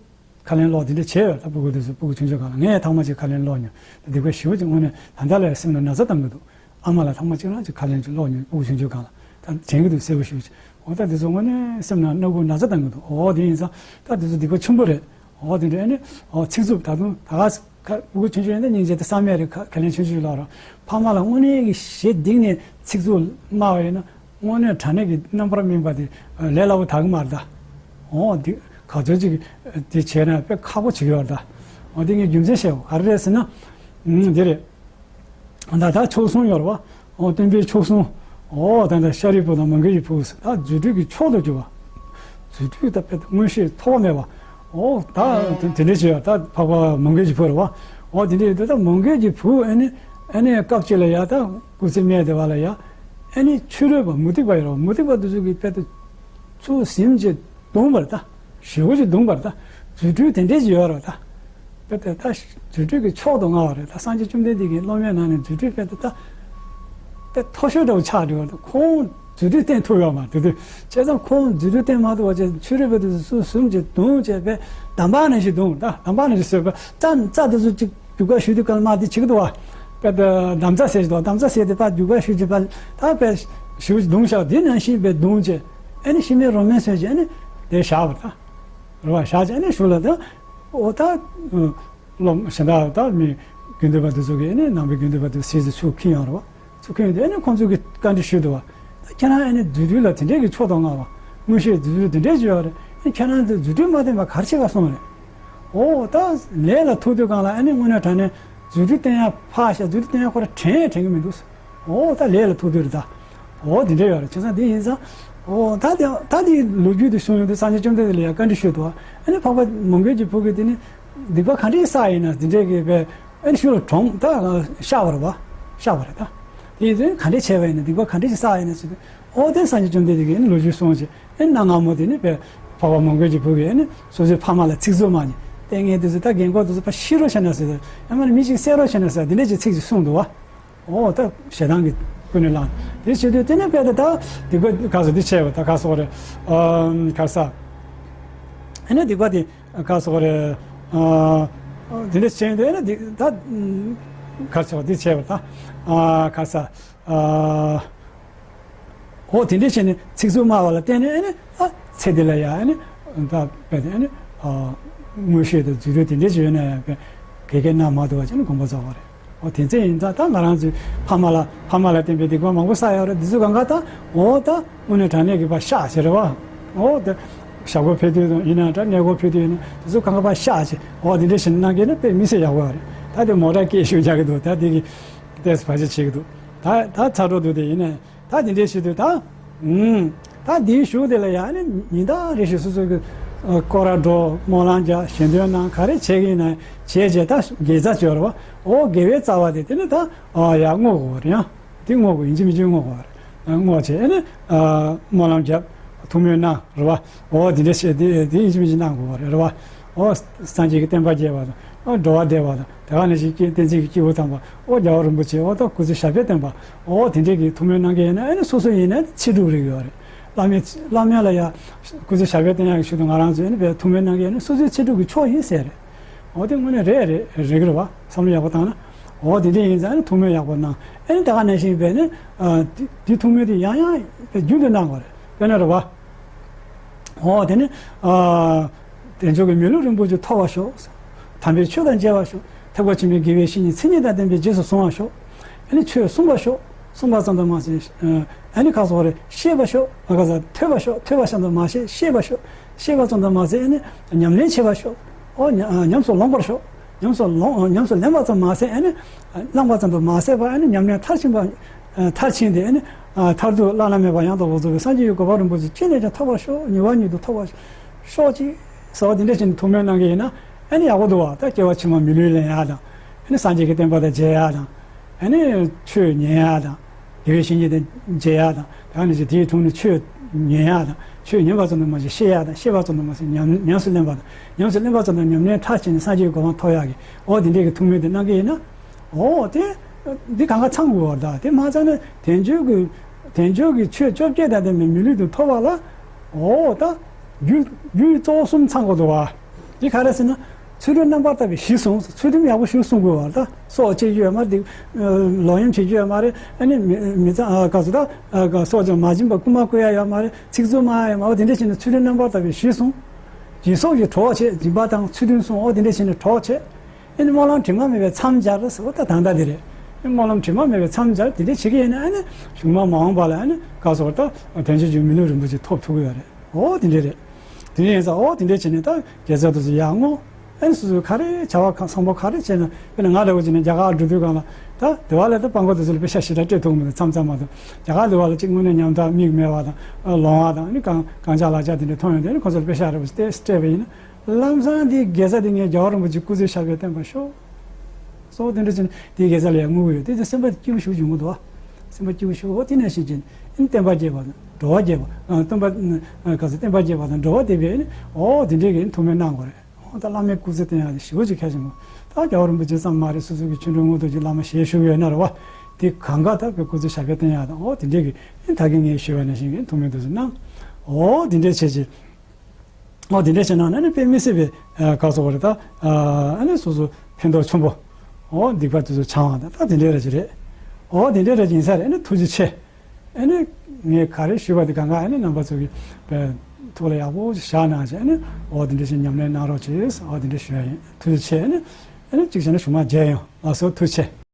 ཁ་ལན་སློག་དེ་འདྲ་བྱས་ཡོད། ད་སྤུ་གུ་དེ་ཚོ་སྤུ་གུ་ཆུང་ཆུང་སྒང་ལ་ངས་ཐེངས་མ་གཅིག་ཁ་ལན་སློག་མྱོང་། སྡིག་པ་ཞེ་པོ་ཅིག་དངོས་གནས་ད་ལྟ་ལ་སེམས་ལ་ན་ཚ་བཏང་གི་འདུག་ཨ་མ་ལ་ཐེངས་མ་གཅིག་རང་ཅིག་ཁ་ལན་ཅིག་སློག་མྱོང་། སྤུ་གུ་ཆུང་ཆུང་སྒང་ལ་ད་དྲན་གི་འདུག་གསལ་པོ་ཞེ་པོ་ཅིག་འོ་ད་དེ་ཚོ་དངོས་གནས་སེམས་ནང་སྣ་སྒུག་ན་ཚ་བཏང་གི་འདུག་འོ་དེ་ཡིན་ཙང་ད་དེ་ཚོ་སྡིག་པ་ཆེན་པོ་རེད། འོ་དེ་འདྲ་ཨ་ནི་འོ་ཚིག་རྩུབ་ད་དུང་ད་ག་ཁ་སྤུ་གུ་ཆུང་ཆུང་ཡིན་ན་སྙིང་རྗེ་དེ་བསམ་ཡས་རེད། ཁ་ཁ་ལན་ཆུང་ཆུང་ལོག་རོགས། ཕ་མ་ལ་དངོས་གནས་ཀྱི་ཞེ་གཏིང་ནས་ཚིག་རྩུབ་སྨྲ་བ་ཡིན་ན་དངོས་གནས་དྲང་གནས་ཀྱི་རྣམ་པར་སྨིན་པ་དེ་ལས་སླ་པོ་དག་གི་མ་རེད་ད། འོ་དེ་ག་ཚོད་ཅིག་དེ་བྱས་ན་དཔེ་ཁག་པོ་བྱེད་ཀྱི་ཡོད་རེད་ད། འོ་དེ་ངས་རྒྱུ་མཚན་བཤད་པ་ག་རེ་རེད་ཟེར་ན། ཨུམ་དེ་རེད། ད་ལྟ་མཆོག་གསུམ་ཡོད་རེད་བ། འོ་སྟོན་པའི་མཆོག་གསུམ། འོ་ད་ལྟ་ཤཱ་རིའི་བུ་དང་མོའུ་འགལ་གྱི་བུ་ཟེར། ད་རྫུ་འཕྲུལ་གྱི་མཆོག་ཏུ་གྱུར་པ། རྫུ་འཕྲུལ་ད་དཔེ་མངོན་ཤེས་ཐོགས་མེད་པ། འོ་ད་དེ་འདྲ་བྱས་ཡ་ད་འཕགས་པ་མོའུ་འགལ་གྱི་བུ་རེད་བ། འོ་དེ་འདྲ་ཡོད་དུས་ད་མོའུ་འགལ་གྱི་བུ་ཨ་ནི་ཨ་ནི་སྐབས་གཅིག་ལ་ཡ་ད་སྐུ་ཚེ་སྨད་དེ་བ་ལ་ཡ་ཨ་ནི་ཕྱི་རོལ་པ་མུ་སྟེགས་པ་ཡོད་རེད་བ། མུ་སྟེགས་པ་དེ་ཚོ་གིས་དཔེ་ད་ཚུར་ཟིན་བྱས་བརྡུངས་པ་རེད་ད། ཞེ་པོ་ཅིག་བརྡུངས་པ་རེད་ད། རྫུ་འཕྲུལ་དེ་འདྲས་ཅིག་ཡོད་རེད་ད། དཔེ་དེ་ད་རྫུ་འཕྲུལ་གྱི་མཆོག་ཏུ་མངའ་བ་རེད་ད། སངས་རྒྱས་བཅོམ་ལྡན་འདས་ཀྱི་སློབ་མའི་ནང་ནས་རྫུ་འཕྲུལ་དཔེ་དེ་ད་དཔེ་མཐོ་ཤོས་འདྲ་བོ་ཆགས་འགྲོ་བ་རེད། ཁོང་རྫུ་འཕྲུལ་བསྟན་ཐུབ་ཡོད་མ་རེད་དེ་དུས། བྱས་ཙང་ཁོང་རྫུ་འཕྲུལ་བསྟན་མ་ཐུབ་པ་བྱས་ཕྱི་རོལ་པ་དེ་ཚོ་ཟུར་ཟུམ་གྱིས་བརྡུངས་བྱས་དཔེ་འདམ་བག་ནང་བཞིན་བརྡུངས་ད། འདམ་བག་ནང་བཞིན་བཟོས་པ་རྩྭ་རྩྭ་དེ་ཚོ་ཅིག་རྒྱུག་པ་ཞུ་དུས་སྐར་མ་དེ་བྱེད་ཀྱི་འདུག་བ། དཔེ་དེ་འདམ་རྩྭ་ཟེར་གྱི་འདུག་འདམ་རྩྭ་ཟེར་དེ་ཕར་རྒྱུག་པ་ཞུ་བྱས་པ་ད་དཔེ་ཞུ་བརྡུངས་བཞག་དེ་ནང་བཞིན་དཔེ་བརྡུངས་བྱས་ཨ་ནི་ཤི་མེད་རོ་མེད་བཟོས་བྱས་ཨ་ནི་དེ་བཞག་པ་ད། རེད་བ། བཞག་བྱས་ཨ་ནི་གཞུག་ལ་ད། འོ་ད། སློབ་གཞན་དག་ད་མི་དགེ་འདུན་པ་དེ་ཚོ་གིས་ཨ་ནི་ནང་པའི་དགེ་འདུན་པ་དེ་ཚོ་སྲིད་ཚེ་ཚུར་ཁྱེར་ཡོང་རེད་བ། ཚུར་ཁྱེར་ཡོང་དུས་ཨ་ནི་ཁོང་ཚོ་གིས་བཀའ་འདྲི་ཞུས་འདུག་བ། ད་ཁྱེད་རང་ཨ་ནི་རྫུ་འཕྲུལ་ལ་དེ་འདྲས་ཀྱི་མཆོག་ཏུ་མངའ་བ། མངོན་ཤེས་རྫུ་འཕྲུལ་དེ་འདྲས་ཀྱི་ཡོད་རེད། ཨ་ནི་ཁྱེད་རང་ཚོས་རྫུ་འཕྲུལ་མ་བསྟན་པ་ག་རེ་བྱེད་ག་སོང་རེད། འོ་ད་ལས་ལ་ཐུག་དུས་སྒང་ལ་ཨ་ནི་དངོས་གནས་དྲང་གནས་རྫུ་འཕྲུལ་བསྟན་ཡ་ཕར་བཞག་རྫུ་འཕྲུལ་བསྟན་ཡ་ཁོ་རང་དྲན་ཡ་དྲན་གྱི་མི་འདུག་འོ་ད་ལས་ལ་ཐུག་དུས་རེད་ད། འོ་དེ་འདྲ་ཡོད་རེད། བྱས་ཙང་དེ་ཡིན་ཙང་། འོ་ད་དེ་ད་དེ་ལོ་རྒྱུས་དེ་གསུངས་ཡོང་དུས་སངས་རྒྱས་བཅོམ་ལྡན་འདས་ལ་ཡང་བཀའ་འདྲི་ཞུས་འདུག་ཨ་ནི་འཕགས་པ་མོའུ་འགལ་གྱི་བུ་གིས་དེ་ནི་སྡིག་པ་ག་འདྲས་བསགས་ཡིན་ན་དེ་འདྲས་ཀྱི་བས་ཨ་ནི་ཤུལ་ལ་གྲོངས་ད་བཤགས་པ་རེད་བ། བཤགས་པ་རེད་ད། དེ་ཡིན་ཙང་ག་འདྲས་བྱས་པ་ཡིན་ན་སྡིག་པ་ག་འདྲས་ཞིག་བསགས་ཡིན་ན་ཟེར་དུས། འོ་དེ་སངས་རྒྱས་བཅོམ་ལྡན་འདས་ཀྱིས་ཨ་ནི་ལོ་རྒྱུས་གསུངས་བྱས། ཨེ་གནའ་སྔ་མོ་དེ་ནི་པའི་འཕགས་པ་མོའུ་འགལ་གྱི་བུ་གིས་ཨེ་ནི་སོ་སོའི་ཕ་མ་ལ་ཚིག་རྩུབ་མ་ནི་ལྟས་ངན་དེ་ཚོ་ད་རྒན་གོག་དེ་ཚོ་ཕར་ཤི་རོགས་བྱས་ན་ཟེར། ཡང་མིན་ན་མི་གཅིག་བསད་རོགས་བྱས་ན་ཟེར། དེ་འདྲས་ཀྱི་ཚིག་ཅིག་གསུངས་འདུག་བ། འོ་ད་ཞེ་སྡང་གི་ཀུན་ནས་བསླངས། དེ་བྱེད་དུས་དེ་ནི་དཔེ་དེ་ད་སྡིག་པ་ག་ཚོད་འདི་བྱས་པ་ད་ག་སོགས་རེད། ཨ་ག་ས། ཨེ་ནི་སྡིག་པ་དེ་ག་སོགས་རེད། ཨ་དེ་འདྲས་བྱས་དུས་ཨེ་ནི་སྡིག་ད་ག་སོགས་འདི་བྱས་པ་ད་ཨ་ག་ས། ཨ། འོ་དེ་འདྲས་བྱས་ནས་ཚིག་རྩུབ་སྨྲ་བ་ལ་བརྟེན་ནས་ཨེ་ནི་ཨ་ཚེ་འདི་ལ་ཡང་ཨེ་ནི་ད་དཔེ་དེ་ཨེ་ནི་ཨ་མངོན་ཤེས་དང་རྫུ་འཕྲུལ་དེ་འདྲས་ཅིག་ཡོད་ན་ཡང་དཔེ་གེ་གེ་ན་མ་འདུག་བ་བྱས་ནས་དགོངས་པ་རྫོགས་པ་རེད། འོ་དེ་ཚེ་ཡིན་ཙང་ད་ང་རང་ཚོའི་ཕ་མ་ལ་ཕ་མ་ལ་བརྟེན་པའི་སྡིག་པ་མང་པོ་བསགས་ཡོད་རེད། འདི་ཚོ་གང་ག་ད་འོ་ད་དངོས་གནས་དྲང་གནས་ཀྱི་ཕར་བཤགས་བྱས་རེད་བ། འོ་ད་ཞག་སྒོ་ཕེབས་དུས་ཡིན་ན་འདྲ་གནས་སྒོ་ཕེབས་དུས་ཡིན་ན་འདི་ཚོ་གང་ག་ཕར་བཤགས་བྱས། འོ་དེ་འདྲས་བྱས་ནས་གནང་གི་ཡིན་ན་དཔེ་མི་སྲིད་ཡག་པོ་ཡོད་རེད། ད་དེ་མོ་ཊ་སྐད་ཤུགས་རྒྱག་གི་འདུག་ད་དེ་གི་ཏོག་ཙམ་བར་ཆད་བྱེད་ཀྱི་འདུག་ད་ད་ཚ་དྲོད་འདུག་དེ་ཡིན་ནའི་ད་དེ་འདྲའི་ཞིག་ཏུ་ད། ཨུམ། ད་དེའི་གཞུག་དེ་ལ་ཡང་ནི་ཉིན་ལྟར་རེ་བཞིན་སོ་སོ་གི་ཨ་སྐོར་ར་འགྲོ། སྨོན་ལམ་རྒྱག་ཞལ་འདོན་གནང་། ག་རེ་བྱེད་ཀྱི་ཡིན་ན་བྱས་རྗེས་ད་དགེ་རྩ་བཅོལ་བ། འོ་དགེ་བའི་རྩ་བ་དེ་དེ་ནི་ད་ཨ་ཡར་བསྔོ་དགོས་པ་རེད། ཡང་དེ་བསྔོ་དགོས། ཡིན་གཅིག་མིན་གཅིག་བསྔོ་དགོས་པ་རེད། བསྔོ་བྱས་ནི་ཨ་སྨོན་ལམ་རྒྱབ། ཐུགས་སྨོན་གནང་། རེད་བ། འོ་དེ་འདྲ་བྱས་དེ་དེ་ཡིན་གཅིག་མིན་གཅིག་གནང་དགོས་པ་རེད། རེད་བ། འོ་སངས་རྒྱས་ཀྱི་བསྟན་པ་རྒྱས་པ་དང་། འོ་འགྲོ་བ་བདེ་བ་དང་། དེ་ག་ནང་བཞིན་བསྟན་འཛིན་གྱི་སྐྱེས་བུ་དམ་པ། འོ་རྒྱལ་བ་རིན་པོ་ཆེ། འོ་ད་སྐུ་ཚེ་ཞབས་པད་བརྟན་པ། འོ་དེ་འདྲས་ཀྱི་ཐུགས་སྨོན་གནང་མཁན་ཡིན་ན་ཨ་ནི་སོ་སོ་ཡིན་ན་ཚེ་སྒྲུབ་རེ་ཡོད་རེད། བླ་མེད་བླ་མེད་ལ་ཡ་སྐུ་ཚེ་ཞབས་པད་བརྟན་ཡག་གི་ཆེད་དུ་ང་རང་ཚོས་ཨ་ནི་བའི་ཐུགས་སྨོན་གནང་མཁན་ཡིན་ན་སོ་སོའི་ཚེ་སྒྲུབ་ཀྱི་མཆོག་ཡིན་ཟེར་རེད། འོ་དེ་དངོས་གནས་རེད་རེད་རེད་གི་རེད་བ། བསམ་བློ་ཡག་པོ་བཏང་ན། འོ་དེ་འདྲས་ཡིན་ཙང་ཨ་ནི་ཐུགས་སྨོན་ཡག་པོ་གནང་། ཨ་ནི་དེ་ག་ནང་བཞིན་བས་ནི་ཨ་དེ་དེ་ཐུགས་སྨོན་དེ་ཡང་ཡང་རྒྱུན་དུ་གནང་དགོས་རེད། དཔེར་ན་རེད་བ། འོ་དེ་ནི་ཨ་དལ་འབྱོར་གྱི་མི་ལུས་རིན་པོ་ཆེ་ཐོབ་པར་ཤོག་དམ་པའི་ཆོས་དང་མཇལ་བར་ཤོག་ཐེག་པ་ཆེན་པོའི་དགེ་བའི་བཤེས་གཉེན་མཚན་ཉིད་དང་ལྡན་པའི་རྗེས་སུ་བཟུང་བར་ཤོག་ཨ་ནི་ཆོས་གསུང་བར་ཤོག་གསུང་བ་ཙམ་དུ་མ་ཟད། ཨ་ནི་ཁ་སོགས་རེ་ཤེས་པར་ཤོག་ཨ་ཁ་ས་ཐོས་པར་ཤོག་ཐོས་པ་ཙམ་དུ་མ་ཟད་ཤེས་པར་ཤོག་ཤེས་པ་ཙམ་དུ་མ་ཟད་ཨ་ནི་ཉམས་ལེན་བྱེད་པར་ཤོག་འོ་ཉ་ཉམས་སུ་ལོངས་པར་ཤོག་ཉམས་སུ་ལོངས་ཉམས་སུ་ལེན་པ་ཙམ་མ་ཟད་ཨ་ནི་བླངས་པ་ཙམ་དུ་མ་ཟད་པར་ཨ་ནི་ཉམས་ལེན་མཐར་ཕྱིན་པ་མཐར་ཕྱིན་ཏེ་ཨ་ནི་མཐར་ཐུག་བླ་ན་མེད་པ་ཡང་དག་པར་རྫོགས་པའི་སངས་རྒྱས་ཀྱི་གོ་འཕང་རིན་པོ་ཆེ་ཅི་ནས་ཀྱང་ཐོབ་པར་ཤོག་ཉེ་བར་ཉེ་དུ་ཐོབ་པར་ཤོག་ཅིག་ཟེར་བ་འདི་འདྲ་བྱས་ནས་ཐུགས་སྨོན་གནང་གི་ཡིན་ན་ཨ་ནི་ཡག་པོ་འདུག་བ། ད་སྐྱེ་བ་ཕྱི་མ་མི་ལུས་ལེན་ཡག་དང་། ཨ་ནི་སངས་རྒྱས་ཀྱི་བསྟན་པ་དང་མཇལ་ཡག་དང་། ཨ་ནི་ཆོས་ཉན་ཡག་དང་། དགེ་བའི་བཤེས་གཉེན་དང་མཇལ་ཡག་དང་། ད་ནི་དེའི་ཐོག་ནས་ཆོས་ཉན་ཡག་དང་། ཆོས་ཉན་པ་ཙམ་དུ་མ་ཟད་ཤེས་ཡག་དང་། ཤེས་པ་ཙམ་དུ་མ་ཟད་ཉམས་ཉམས་སུ་ལེན་པ་དང་། ཉམས་སུ་ལེན་པ་ཙམ་དུ་ཉམས་ལེན་མཐར་ཕྱིན་ནས་སངས་རྒྱས་ཀྱི་གོ་འཕང་ཐོབ་ཡག་གི་འོ་དེ་འདྲའི་གི་ཐུགས་སྨོན་དེ་གནང་གི་ཡིན་ན། འོ་དེ་འདི་གང་ག་ཚང་དགོས་པ་དང་། དེ་མ་ཚང་ན་དལ་འབྱོར་གྱི་དལ་འབྱོར་གྱི་ཆོས་བཅོ་བརྒྱད་དང་ལྡན་པའི་མི་ལུས་དུ་ཐོབ་པ་ལ། འོ་ད་རྒྱུ་རྒྱུ་གཙོ་བོ་གསུམ་ཚང་དགོས་འདུག་བ། འདི་ག་རེ་ཟེར་ན། ཚུལ་ཁྲིམས་རྣམ་པར་དག་པའི་གཞི་བཟུང་། ཚུལ་ཁྲིམས་ཡག་པོ་ཞིག་སྲུང་དགོས་བ། ད་སྲོག་བཅད་རྒྱུ་ཡོད་མ་རེད། ལོག་གཡེམ་བྱེད་རྒྱུ་ཡོད་མ་རེད། ཨ་ནི་མི་མི་ཚང་ཨ་ག་ཚོད་ད་ཨ་ག་སྲོག་ཅང་མ་བྱིན་པ་རྐུ་མ་རྐུ་ཡ་ཡོད་མ་རེད། ཚིག་རྩུབ་སྨྲ་ཡ་ཡོད་མ་རེད། འོ་དེ་འདྲ་བྱས་ནས་ཚུལ་ཁྲིམས་རྣམ་པར་དག་པའི་གཞི་བཟུང་། སྦྱིན་སོགས་ཀྱི་གྲོགས་བྱེད། སྦྱིན་པ་དང་ཚུལ་ཁྲིམས་སྲུང་། འོ་དེ་འདྲ་བྱས་ནས་གྲོགས་བྱེད། ཨ་ནི་སྨོན་ལམ་དྲི་མ་མེད་པའི་མཚམས་སྦྱར་ཟེར་བ་ད་ད་ལྟ་དེ་རེད། ཨ་ནི་སྨོན་ལམ་དྲི་མ་མེད་པའི་མཚམས་སྦྱར་དེ་འདྲ་བྱེད་ཀྱི་ཡིན་ན་ཨ་ནི་གཞུག་མ་མ་འོངས་པ་ལ་ཨ་ནི་ག་ཚོད་ད་དལ་འབྱོར་གྱི་མི་ལུས་རིན་པོ་ཆེ་ཐོབ་ཐུབ་ཀྱི་ཡོད་རེད། འོ་དེ་འདྲ་རེད། དེ་ཡིན་ཙང་འོ་དེ་འདྲ་བྱས་ནས་ད་དགེ་རྩ་དེ་ཚོ་ཡར་བསྔོ། ཨ་ནི་སོ་སོས་ག་རེ་བྱ་བ་གང་བཟང་པོ་ག་རེ་བྱས་ན། དཔེར་ན་ང་འདྲ་བོ་བྱས་ན་རྒྱ་གར་འགྲོ་དུས་སྒང་ལ་ད་དེ་བ་ལ་ད་སྤྲང་པོ་དེ་ཚོ་ལ་པེ་ཤ་ཞེ་དྲག་སྤྲད་ཐུབ་མི་འདུག་མཚམས་མཚམས་མ་གཏོགས། རྒྱ་གར་དེ་བ་ལ་གཅིག་དངོས་གནས་ཉམ་ཐག་མིག་མེད་པ་དང་ལོང་བ་དང་། ཨ་ནི་གང་གང་ཅག་ལག་ཅག་དེ་འདྲ་མཐོང་ཡོང་དུས། ཨ་ནི་ཁོ་ཚོ་ལ་པེ་ཤ་འདྲ་བོ་ཞིག་སྤྲད་པ་ཡིན་ན། ལམ་སང་དེའི་དགེ་རྩ་དེ་ངས་རྒྱལ་བ་རིན་པོ་ཆེ་སྐུ་ཚེ་ཞབས་པད་བརྟན་པར་ཤོག་སོགས་དེ་འདྲ་བྱས་ནས་དེའི་དགེ་རྩ་ལ་ཡང་བསྔོ་གི་ཡོད། དེ་ཚོ་སེམས་པ་སྐྱིད་པོ་ཞེ་པོ་ཅིག་ཡོང་གི་འདུག་བ། སེམས་པ་སྐྱིད་པོ་ཞེ་པོ། འོ་དེ་ནང་བཞིན་བྱས་ནས་ཨ་ནི་བསྟན་པ་རྒྱས་པ་དང་འགྲོ་བ་རྒྱས་པ། ཨ་སྟོན་པ་ཨ་ག་ཚོད་བསྟན་པ་རྒྱས་པ་དང་འགྲོ་བ་བདེ་བའི་ཨ་ནི་འོ་དེ་འདྲའི་གི་ཐུགས་སྨོན་གནང་དགོས་རེད། འོ་ད་བླ་མའི་སྐུ་ཚེ་བརྟན་ཡག་དེ་ཞེ་པོ་ཅིག་གལ་ཆེན་པོ། ད་རྒྱལ་བ་རིན་པོ་ཆེ་ཙམ་མ་རེད། སོ་སོ་གི་ཆོས་འབྲེལ་དངོས་གྲུབ་ཀྱི་བླ་མ་ཞལ་བཞུགས་ཡོད་ན་རེད་བ། དེ་གང་ག་ད་བའི་སྐུ་ཚེ་ཞབས་པད་བརྟན་ཡག་དང་། འོ་དེ་འདྲའི་གི་ཨ་ནི་ད་གིན་ངས་ཞུས་པ་ནང་བཞིན་གི་ཐུགས་སྨོན་དེ་ཚོ་གནང་། འོ་དེ་འདྲའི་བྱས་ཅིག་འོ་དེ་འདྲ་བྱས་ན་ཨ་ནི་དཔེ་མི་སྲིད་པའི་ཨ་ག་ཚོད་རེད་ད། ཨ་ནི་སོ་སོ་ཕན་ཐོགས་ཆེན་པོ། འོ་སྡིག་པ་དེ་ཚོ་བྱང་བ་དང་ད་དེ་འདྲ་རེད་ཅིག་རེད། འོ་དེ་འདྲ་རེད་ཅིག་ཡིན་ས་རེད། ཨ་ནི་ཐུགས་རྗེ་ཆེ། ཨ་ནི་ངས་ག་རེ་ཞུས་པ་དེ་གང་ག་ཨ་ནི་རྣམ་པ་ཚོ་གི་ཐུགས་ལ་ཡག་པོ་ཞིག་བཞག་གནང་བྱས། ཨ་ནི་འོ་དེ་འདྲ་ཞིག་ཉམས་ལེན་གནང་རོགས་བྱེད། འོ་དེ་འདྲ་ཞུ་ཡ་ཡིན། ཐུགས་རྗེ་ཆེ། ཨ་ནི་ཨ་ནི་གཅིག་བྱས་ན་གཞུག་མ་མཇལ་ཡོང་། ལགས་སོ། ཐུགས་རྗེ་ཆེ།